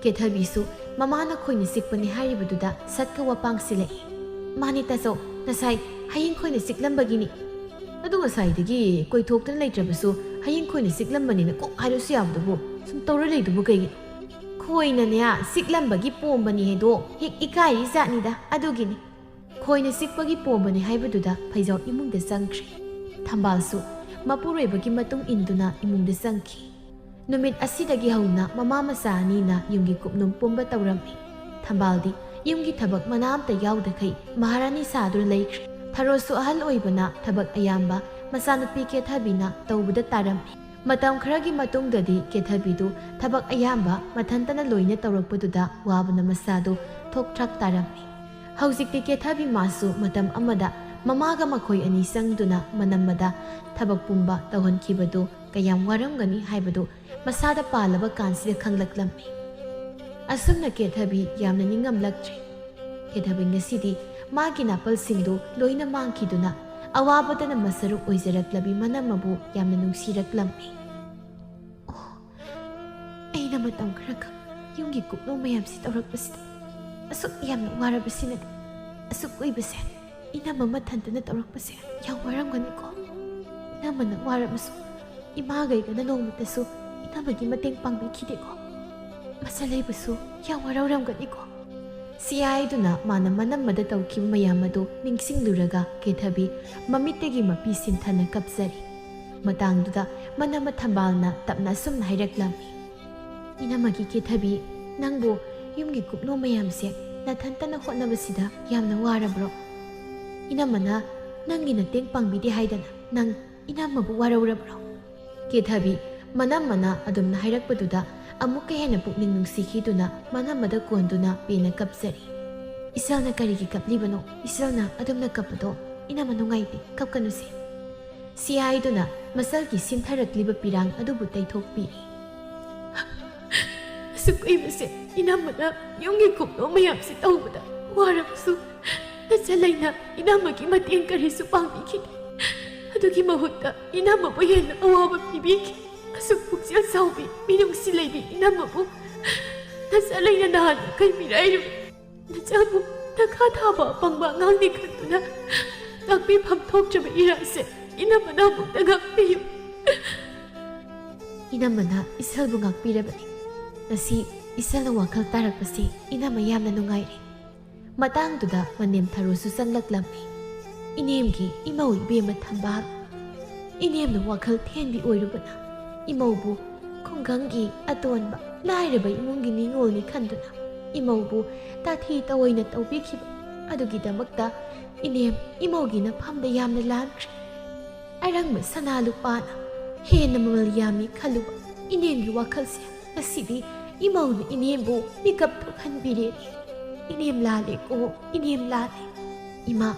ꯀꯦꯊꯕꯤꯁꯨ ꯃꯃꯥꯅ ꯈꯣꯏꯅ ꯆꯤꯛꯄꯅꯤ ꯍꯥꯏꯔꯤꯕꯗꯨꯗ ꯁꯠꯀ ꯋꯥꯄꯥꯡ ꯁꯤꯜꯂꯛꯏ꯫ "ꯃꯥꯅꯤ ꯇꯥꯆꯧ, ꯉꯁꯥꯏ ꯍꯌꯤꯡ ꯈꯣꯏꯅ ꯆꯤꯛꯂꯝꯕꯒꯤꯅꯤ"꯫ "ꯑꯗꯨ ꯉꯁꯥꯏꯗꯒꯤ ꯀꯣꯏꯊꯣꯛꯇꯅ ꯂꯩꯇ꯭ꯔꯕꯁꯨ ꯍꯌꯤꯡ ꯈꯣꯏꯅ ꯆꯤꯛꯂꯝꯕꯅꯤꯅ ꯀꯣꯛ ꯍꯥꯏꯔꯁꯨ ꯌꯥꯕꯗꯨꯕꯨ ꯁꯨꯝ ꯇꯧꯔ ꯂꯩꯗꯨꯕꯨ ꯀꯩꯒꯤꯅꯣ?" "ꯈꯣꯏꯅꯅꯦ ꯆꯤꯛꯂꯝꯕꯒꯤ ꯄꯣꯝꯕꯅꯤ ꯍꯥꯏꯗꯣ ꯍꯦꯛ ꯏꯀꯥꯏꯔꯤ ꯖꯥꯠꯅꯤꯗ, ꯑꯗꯨꯒꯤꯅꯤ"꯫ ꯈꯣꯏꯅ ꯆꯤꯛꯄꯒꯤ ꯄꯣꯝꯕꯅꯤ ꯍꯥꯏꯕꯗꯨꯗ ꯐꯩꯖꯥꯎ ꯏꯃꯨꯡꯗ ꯆꯪꯈ꯭ꯔꯦ꯫ ꯊꯝꯕꯥꯜꯁꯨ ꯃꯄꯨꯔꯣꯏꯕꯒꯤ ꯃꯇꯨꯡ ꯏꯟꯗꯨꯅ ꯏꯃꯨꯡꯗ ꯆꯪꯈꯤ꯫ ꯅꯨꯃꯤꯠ ꯑꯁꯤꯗꯒꯤ ꯍꯧꯅ ꯃꯃꯥ ꯃꯆꯥ ꯑꯅꯤꯅ ꯌꯨꯝꯒꯤ ꯀꯨꯞꯅꯣꯝ ꯄꯨꯝꯕ ꯇꯧꯔꯝꯃꯤ꯫ ꯊꯝꯕꯥꯜꯗꯤ ꯌꯨꯝꯒꯤ ꯊꯕꯛ ꯃꯅꯥ ꯑꯝꯇ ꯌꯥꯎꯗꯈꯩ ꯃꯍꯥꯔꯥꯅꯤ ꯁꯥꯗꯨꯅ ꯂꯩꯈ꯭ꯔꯦ꯫ ꯊꯔꯣꯁꯨ ꯑꯍꯜ ꯑꯣꯏꯕꯅ ꯊꯕꯛ ꯑꯌꯥꯝꯕ ꯃꯆꯥꯅꯨꯄꯤ ꯀꯦꯊꯕꯤꯅ ꯇꯧꯕꯗ ꯇꯥꯔꯝꯃꯤ꯫ ꯃꯇꯝ ꯈꯔꯒꯤ ꯃꯇꯨꯡꯗꯗꯤ ꯀꯦꯊꯕꯤꯗꯨ ꯊꯕꯛ ꯑꯌꯥꯝꯕ ꯃꯊꯟꯇꯅ ꯂꯣꯏꯅ ꯇꯧꯔꯛꯄꯗꯨꯗ ꯋꯥꯕꯅ ꯃꯁꯥꯗꯨ ꯊꯣꯛ ꯊ꯭ꯔꯥꯛ ꯇꯥꯔꯝꯃꯤ꯫ ꯍꯧꯖꯤꯛꯇꯤ ꯀꯦꯊꯕꯤ ꯃꯥꯁꯨ ꯃꯇꯝ ꯑꯃꯗ ꯃꯃꯥꯒ ꯃꯈꯣꯏ ꯑꯅꯤ ꯆꯪꯗꯨꯅ ꯃꯅꯝꯃꯗ ꯊꯕꯛ ꯄꯨꯝꯕ ꯇꯧꯍꯟꯈꯤꯕꯗꯨ ꯀꯌꯥꯝ ꯋꯥꯔꯝꯒꯅꯤ ꯍꯥꯏꯕꯗꯨ ꯃꯁꯥꯗ ꯄꯥꯜꯂꯕ ꯀꯥꯟꯁꯤꯗ ꯈꯪꯂꯛꯂꯝꯃꯤ꯫ ꯑꯁꯨꯝꯅ ꯀꯦꯊꯕꯤ ꯌꯥꯝꯅ ꯅꯤꯡꯉꯝꯂꯛꯇ꯭ꯔꯦ꯫ ꯀꯦꯊꯕꯤ ꯉꯁꯤꯗꯤ ꯃꯥꯒꯤ ꯅꯥꯄꯜꯁꯤꯡꯗꯨ ꯂꯣꯏꯅ ꯃꯥꯡꯈꯤꯗꯨꯅ ꯑꯋꯥꯕꯗꯅ ꯃꯁꯔꯨꯛ ꯑꯣꯏꯖꯔꯛꯂꯕꯤ ꯃꯅꯝꯃꯕꯨ ꯌꯥꯝꯅ ꯅꯨꯡꯁꯤꯔꯛꯂꯝꯃꯤ꯫ ꯑꯣ, ꯑꯩꯅ ꯃꯇꯝ ꯈꯔꯈꯛ ꯌꯨꯝꯒꯤ ꯀꯨꯞꯅꯣ ꯃꯌꯥꯝꯁꯤ ꯇꯧꯔꯛꯄꯁꯤꯗ ꯑꯁꯨꯛ ꯌꯥꯝꯅ ꯋꯥꯔꯕꯁꯤꯅꯗꯤ꯫ ꯑꯁꯨꯛ ꯀꯨꯏꯕꯁꯦ ꯏꯅꯝꯃ ꯃꯊꯟꯇꯅ ꯇꯧꯔꯛꯄꯁꯦ ꯌꯥꯝ ꯋꯥꯔꯝꯒꯅꯤꯀꯣ꯫ ꯏꯅꯝꯃꯅ ꯋꯥꯔꯕꯁꯨ ꯏꯃꯥꯒꯩꯒꯅ ꯅꯣꯡꯃꯇꯁꯨ ꯏꯅꯝꯃꯒꯤ ꯃꯇꯦꯡ ꯄꯥꯡꯕꯤꯈꯤꯗꯦꯀꯣ꯫ ꯃꯆꯜ ꯂꯩꯕꯁꯨ ꯌꯥꯝ ꯋꯥꯔꯧꯔꯝꯒꯅꯤꯀꯣ꯫ ꯁꯤ ꯍꯥꯏꯗꯨꯅ ꯃꯥꯅ ꯃꯅꯝꯃꯗ ꯇꯧꯈꯤꯕ ꯃꯌꯥꯝ ꯑꯗꯨ ꯅꯤꯡꯁꯤꯡꯂꯨꯔꯒ ꯀꯦꯊꯕꯤ ꯃꯃꯤꯠꯇꯒꯤ ꯃꯄꯤ ꯁꯤꯟꯊꯅ ꯀꯞꯆꯔꯤ꯫ ꯃꯇꯥꯡꯗꯨꯗ ꯃꯅꯝꯃ ꯊꯝꯕꯥꯜꯅ ꯇꯞꯅ ꯑꯁꯨꯝꯅ ꯍꯥꯏꯔꯛꯂꯝꯃꯤ꯫ ꯏꯅꯝꯃꯒꯤ ꯀꯦꯊꯕꯤ, ꯅꯪꯕꯨ ꯌꯨꯝꯒꯤ ꯀꯨꯞꯅꯣ ꯃꯌꯥꯝꯁꯦ ꯅꯊꯟꯇꯅ ꯍꯣꯠꯅꯕꯁꯤꯗ ꯌꯥꯝꯅ ꯋꯥꯔꯕ꯭ꯔꯣ? ꯏꯅꯝꯃꯅ ꯅꯪꯒꯤ ꯃꯇꯦꯡ ꯄꯥꯡꯕꯤꯗꯦ ꯍꯥꯏꯗꯅ ꯅꯪ ꯏꯅꯝꯃꯕꯨ ꯋꯥꯔꯧꯔꯕ꯭ꯔꯣ? ꯀꯦꯊꯕꯤ ꯃꯅꯝꯃꯅ ꯑꯗꯨꯝꯅ ꯍꯥꯏꯔꯛꯄꯗꯨꯗ ꯑꯃꯨꯛꯀ ꯍꯦꯟꯅ ꯄꯨꯛꯅꯤꯡ ꯅꯨꯡꯁꯤꯈꯤꯗꯨꯅ ꯃꯅꯝꯃꯗ ꯀꯣꯟꯗꯨꯅ ꯄꯦꯟꯅ ꯀꯞꯆꯔꯤ꯫ ꯏꯆꯜꯅ ꯀꯔꯤꯒꯤ ꯀꯞꯂꯤꯕꯅꯣ? ꯏꯆꯜꯅ ꯑꯗꯨꯝꯅ ꯀꯞꯄꯗꯣ ꯏꯅꯝꯃ ꯅꯨꯡꯉꯥꯏꯇꯦ, ꯀꯞꯀꯅꯨꯁꯦ꯫ ꯁꯤ ꯍꯥꯏꯗꯨꯅ ꯃꯆꯜꯒꯤ ꯁꯤꯟꯊꯔꯛꯂꯤꯕ ꯄꯤꯔꯥꯡ ꯑꯗꯨꯕꯨ ꯇꯩꯊꯣꯛꯄꯤꯔꯤ꯫ ꯑꯁꯨꯛ ꯀꯨꯏꯕꯁꯦ ꯏꯅꯝꯃꯅ ꯌꯨꯝꯒꯤ ꯀꯨꯞꯅꯣ ꯃꯌꯥꯝꯁꯦ ꯇꯧꯕꯗ ꯋꯥꯔꯕꯁꯨ ꯅꯆꯜ ꯑꯩꯅ ꯏꯅꯝꯃꯒꯤ ꯃꯇꯦꯡ ꯀꯔꯤꯁꯨ ꯄꯥꯡꯕꯤꯈꯤꯗꯦ꯫ ꯑꯗꯨꯒꯤ ꯃꯍꯨꯠꯇ ꯏꯅꯝꯃꯕꯨ ꯍꯦꯟꯅ ꯑꯋꯥꯕ ꯄꯤꯕꯤꯈꯤ꯫ ꯑꯁꯨꯛ ꯄꯨꯛꯆꯦꯜ ꯆꯥꯎꯕꯤ, ꯃꯤꯅꯨꯡꯁꯤ ꯂꯩꯕꯤ ꯏꯅꯝꯃꯕꯨ ꯅꯆꯜ ꯑꯩꯅ ꯅꯍꯥꯟ ꯃꯈꯩ ꯃꯤꯔꯥꯏꯔꯨꯏ꯫ ꯅꯆꯜꯕꯨ ꯗꯔꯀꯥꯔ ꯊꯥꯕ ꯑꯄꯪꯕ ꯑꯉꯥꯡꯅꯤ ꯈꯟꯗꯨꯅ ꯉꯥꯛꯄꯤꯐꯝ ꯊꯣꯛꯇ꯭ꯔꯕ ꯏꯔꯥꯜꯁꯦ ꯏꯅꯝꯃꯅ ꯑꯃꯨꯛꯇ ꯉꯥꯛꯄꯤꯌꯨ꯫ ꯏꯅꯝꯃꯅ ꯏꯆꯜꯕꯨ ꯉꯥꯛꯄꯤꯔꯕꯅꯤ꯫ ꯉꯁꯤ ꯏꯆꯜꯅ ꯋꯥꯈꯜ ꯇꯥꯔꯛꯄꯁꯤ ꯏꯅꯝꯃ ꯌꯥꯝꯅ ꯅꯨꯡꯉꯥꯏꯔꯦ꯫ ꯃꯇꯥꯡꯗꯨꯗ ꯃꯅꯦꯝ ꯊꯔꯣꯁꯨ ꯆꯪꯂꯛꯂꯝꯃꯤ꯫ ꯏꯅꯦꯝꯒꯤ ꯏꯃꯧ ꯏꯕꯦꯝꯃ ꯊꯝꯕꯥꯜ꯫ ꯏꯅꯦꯝꯅ ꯋꯥꯈꯜ ꯊꯦꯟꯕꯤ ꯑꯣꯏꯔꯨꯕꯅ ꯏꯃꯧꯕꯨ ꯈꯨꯡꯒꯪꯒꯤ ꯑꯇꯣꯟꯕ ꯂꯥꯏꯔꯕ ꯏꯃꯨꯡꯒꯤ ꯅꯤꯉꯣꯜꯅꯤ ꯈꯟꯗꯨꯅ ꯏꯃꯧꯕꯨ ꯇꯥꯊꯤ ꯇꯑꯣꯏꯅ ꯇꯧꯕꯤꯈꯤꯕ ꯑꯗꯨꯒꯤꯗꯃꯛꯇ ꯏꯅꯦꯝ ꯏꯃꯧꯒꯤ ꯅꯐꯝꯗ ꯌꯥꯝꯅ ꯂꯥꯟꯈ꯭ꯔꯦ꯫ ꯑꯔꯪꯕ ꯁꯅꯥ ꯂꯨꯄꯥꯅ ꯍꯦꯟꯅ ꯃꯃꯜ ꯌꯥꯝꯃꯤ ꯈꯜꯂꯨꯕ ꯏꯅꯦꯝꯒꯤ ꯋꯥꯈꯜꯁꯦ ꯉꯁꯤꯗꯤ ꯏꯃꯧꯅ ꯏꯅꯦꯝꯕꯨ ꯃꯤꯀꯞ ꯊꯣꯛꯍꯟꯕꯤꯔꯦ꯫ ꯏꯅꯦꯝ ꯂꯥꯜꯂꯦꯀꯣ, ꯏꯅꯦꯝ ꯂꯥꯜꯂꯦ꯫ ꯏꯃꯥ,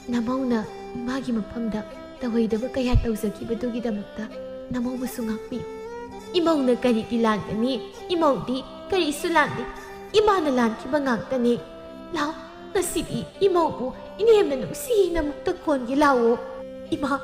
ꯅꯃꯧꯅ ꯏꯃꯥꯒꯤ ꯃꯐꯝꯗ ꯇꯧꯍꯩꯗꯕ ꯀꯌꯥ ꯇꯧꯖꯈꯤꯕꯗꯨꯒꯤꯗꯃꯛꯇ ꯅꯃꯧꯕꯨꯁꯨ ꯉꯥꯛꯄꯤꯌꯨ꯫ ꯏꯃꯧꯅ ꯀꯔꯤꯒꯤ ꯂꯥꯟꯒꯅꯤ? ꯏꯃꯧꯗꯤ ꯀꯔꯤꯁꯨ ꯂꯥꯟꯗꯦ꯫ ꯏꯃꯥꯅ ꯂꯥꯟꯈꯤꯕ ꯉꯥꯛꯇꯅꯤ꯫ ꯂꯥꯎ, ꯉꯁꯤꯗꯤ ꯏꯃꯧꯕꯨ ꯏꯅꯦꯝꯅ ꯅꯨꯡꯁꯤꯅ ꯑꯃꯨꯛꯇ ꯀꯣꯟꯒꯦ ꯂꯥꯎꯑꯣ꯫ ꯏꯃꯥ꯫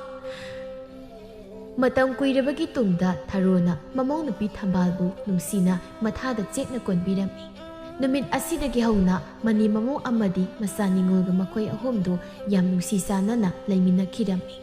ꯃꯇꯝ ꯀꯨꯏꯔꯕꯒꯤ ꯇꯨꯡꯗ ꯊꯔꯣꯅ ꯃꯃꯧ ꯅꯨꯄꯤ ꯊꯝꯕꯥꯜꯕꯨ ꯅꯨꯡꯁꯤꯅ ꯃꯊꯥꯗ ꯆꯦꯠꯅ ꯀꯣꯟꯕꯤꯔꯝꯃꯤ꯫ ꯅꯨꯃꯤꯠ ꯑꯁꯤꯗꯒꯤ ꯍꯧꯅ ꯃꯅꯤ ꯃꯃꯧ ꯑꯃꯗꯤ ꯃꯆꯥ ꯅꯤꯉꯣꯜꯒ ꯃꯈꯣꯏ ꯑꯍꯨꯝꯗꯨ ꯌꯥꯝ ꯅꯨꯡꯁꯤ ꯆꯥꯟꯅꯅ ꯂꯩꯃꯤꯟꯅꯈꯤꯔꯝꯃꯤ꯫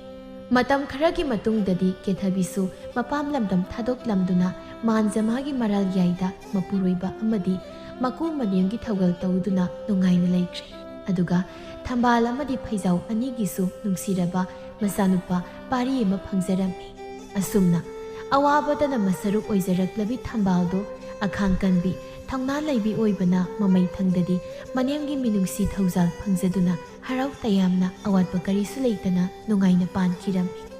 ꯃꯇꯝ ꯈꯔꯒꯤ ꯃꯇꯨꯡꯗꯗꯤ ꯀꯦꯊꯕꯤꯁꯨ ꯃꯄꯥꯝ ꯂꯝꯗꯝ ꯊꯥꯗꯣꯛꯂꯝꯗꯨꯅ ꯃꯥꯟꯖꯃꯥꯒꯤ ꯃꯔꯥꯜ ꯌꯥꯏꯗ ꯃꯄꯨꯔꯣꯏꯕ ꯑꯃꯗꯤ ꯃꯀꯨ ꯃꯅꯦꯝꯒꯤ ꯊꯧꯒꯜ ꯇꯧꯗꯨꯅ ꯅꯨꯡꯉꯥꯏꯅ ꯂꯩꯈ꯭ꯔꯦ꯫ ꯑꯗꯨꯒ ꯊꯝꯕꯥꯜ ꯑꯃꯗꯤ ꯐꯩꯖꯥꯎ ꯑꯅꯤꯒꯤꯁꯨ ꯅꯨꯡꯁꯤꯔꯕ ꯃꯆꯥꯅꯨꯄꯥ ꯄꯥꯔꯤ ꯑꯃ ꯐꯪꯖꯔꯝꯃꯤ꯫ ꯑꯁꯨꯝꯅ ꯑꯋꯥꯕꯗꯅ ꯃꯁꯔꯨꯛ ꯑꯣꯏꯖꯔꯛꯂꯕꯤ ꯊꯝꯕꯥꯜꯗꯣ ꯑꯈꯥꯡ ꯀꯟꯕꯤ, ꯊꯧꯅꯥ ꯂꯩꯕꯤ ꯑꯣꯏꯕꯅ ꯃꯃꯩ ꯊꯪꯗꯗꯤ ꯃꯅꯦꯝꯒꯤ ꯃꯤꯅꯨꯡꯁꯤ ꯊꯧꯖꯥꯜ ꯐꯪꯖꯗꯨꯅ ꯍꯔꯥꯎ ꯇꯌꯥꯝꯅ ꯑꯋꯥꯠꯄ ꯀꯔꯤꯁꯨ ꯂꯩꯇꯅ ꯅꯨꯡꯉꯥꯏꯅ ꯄꯥꯟꯈꯤꯔꯝꯃꯤ꯫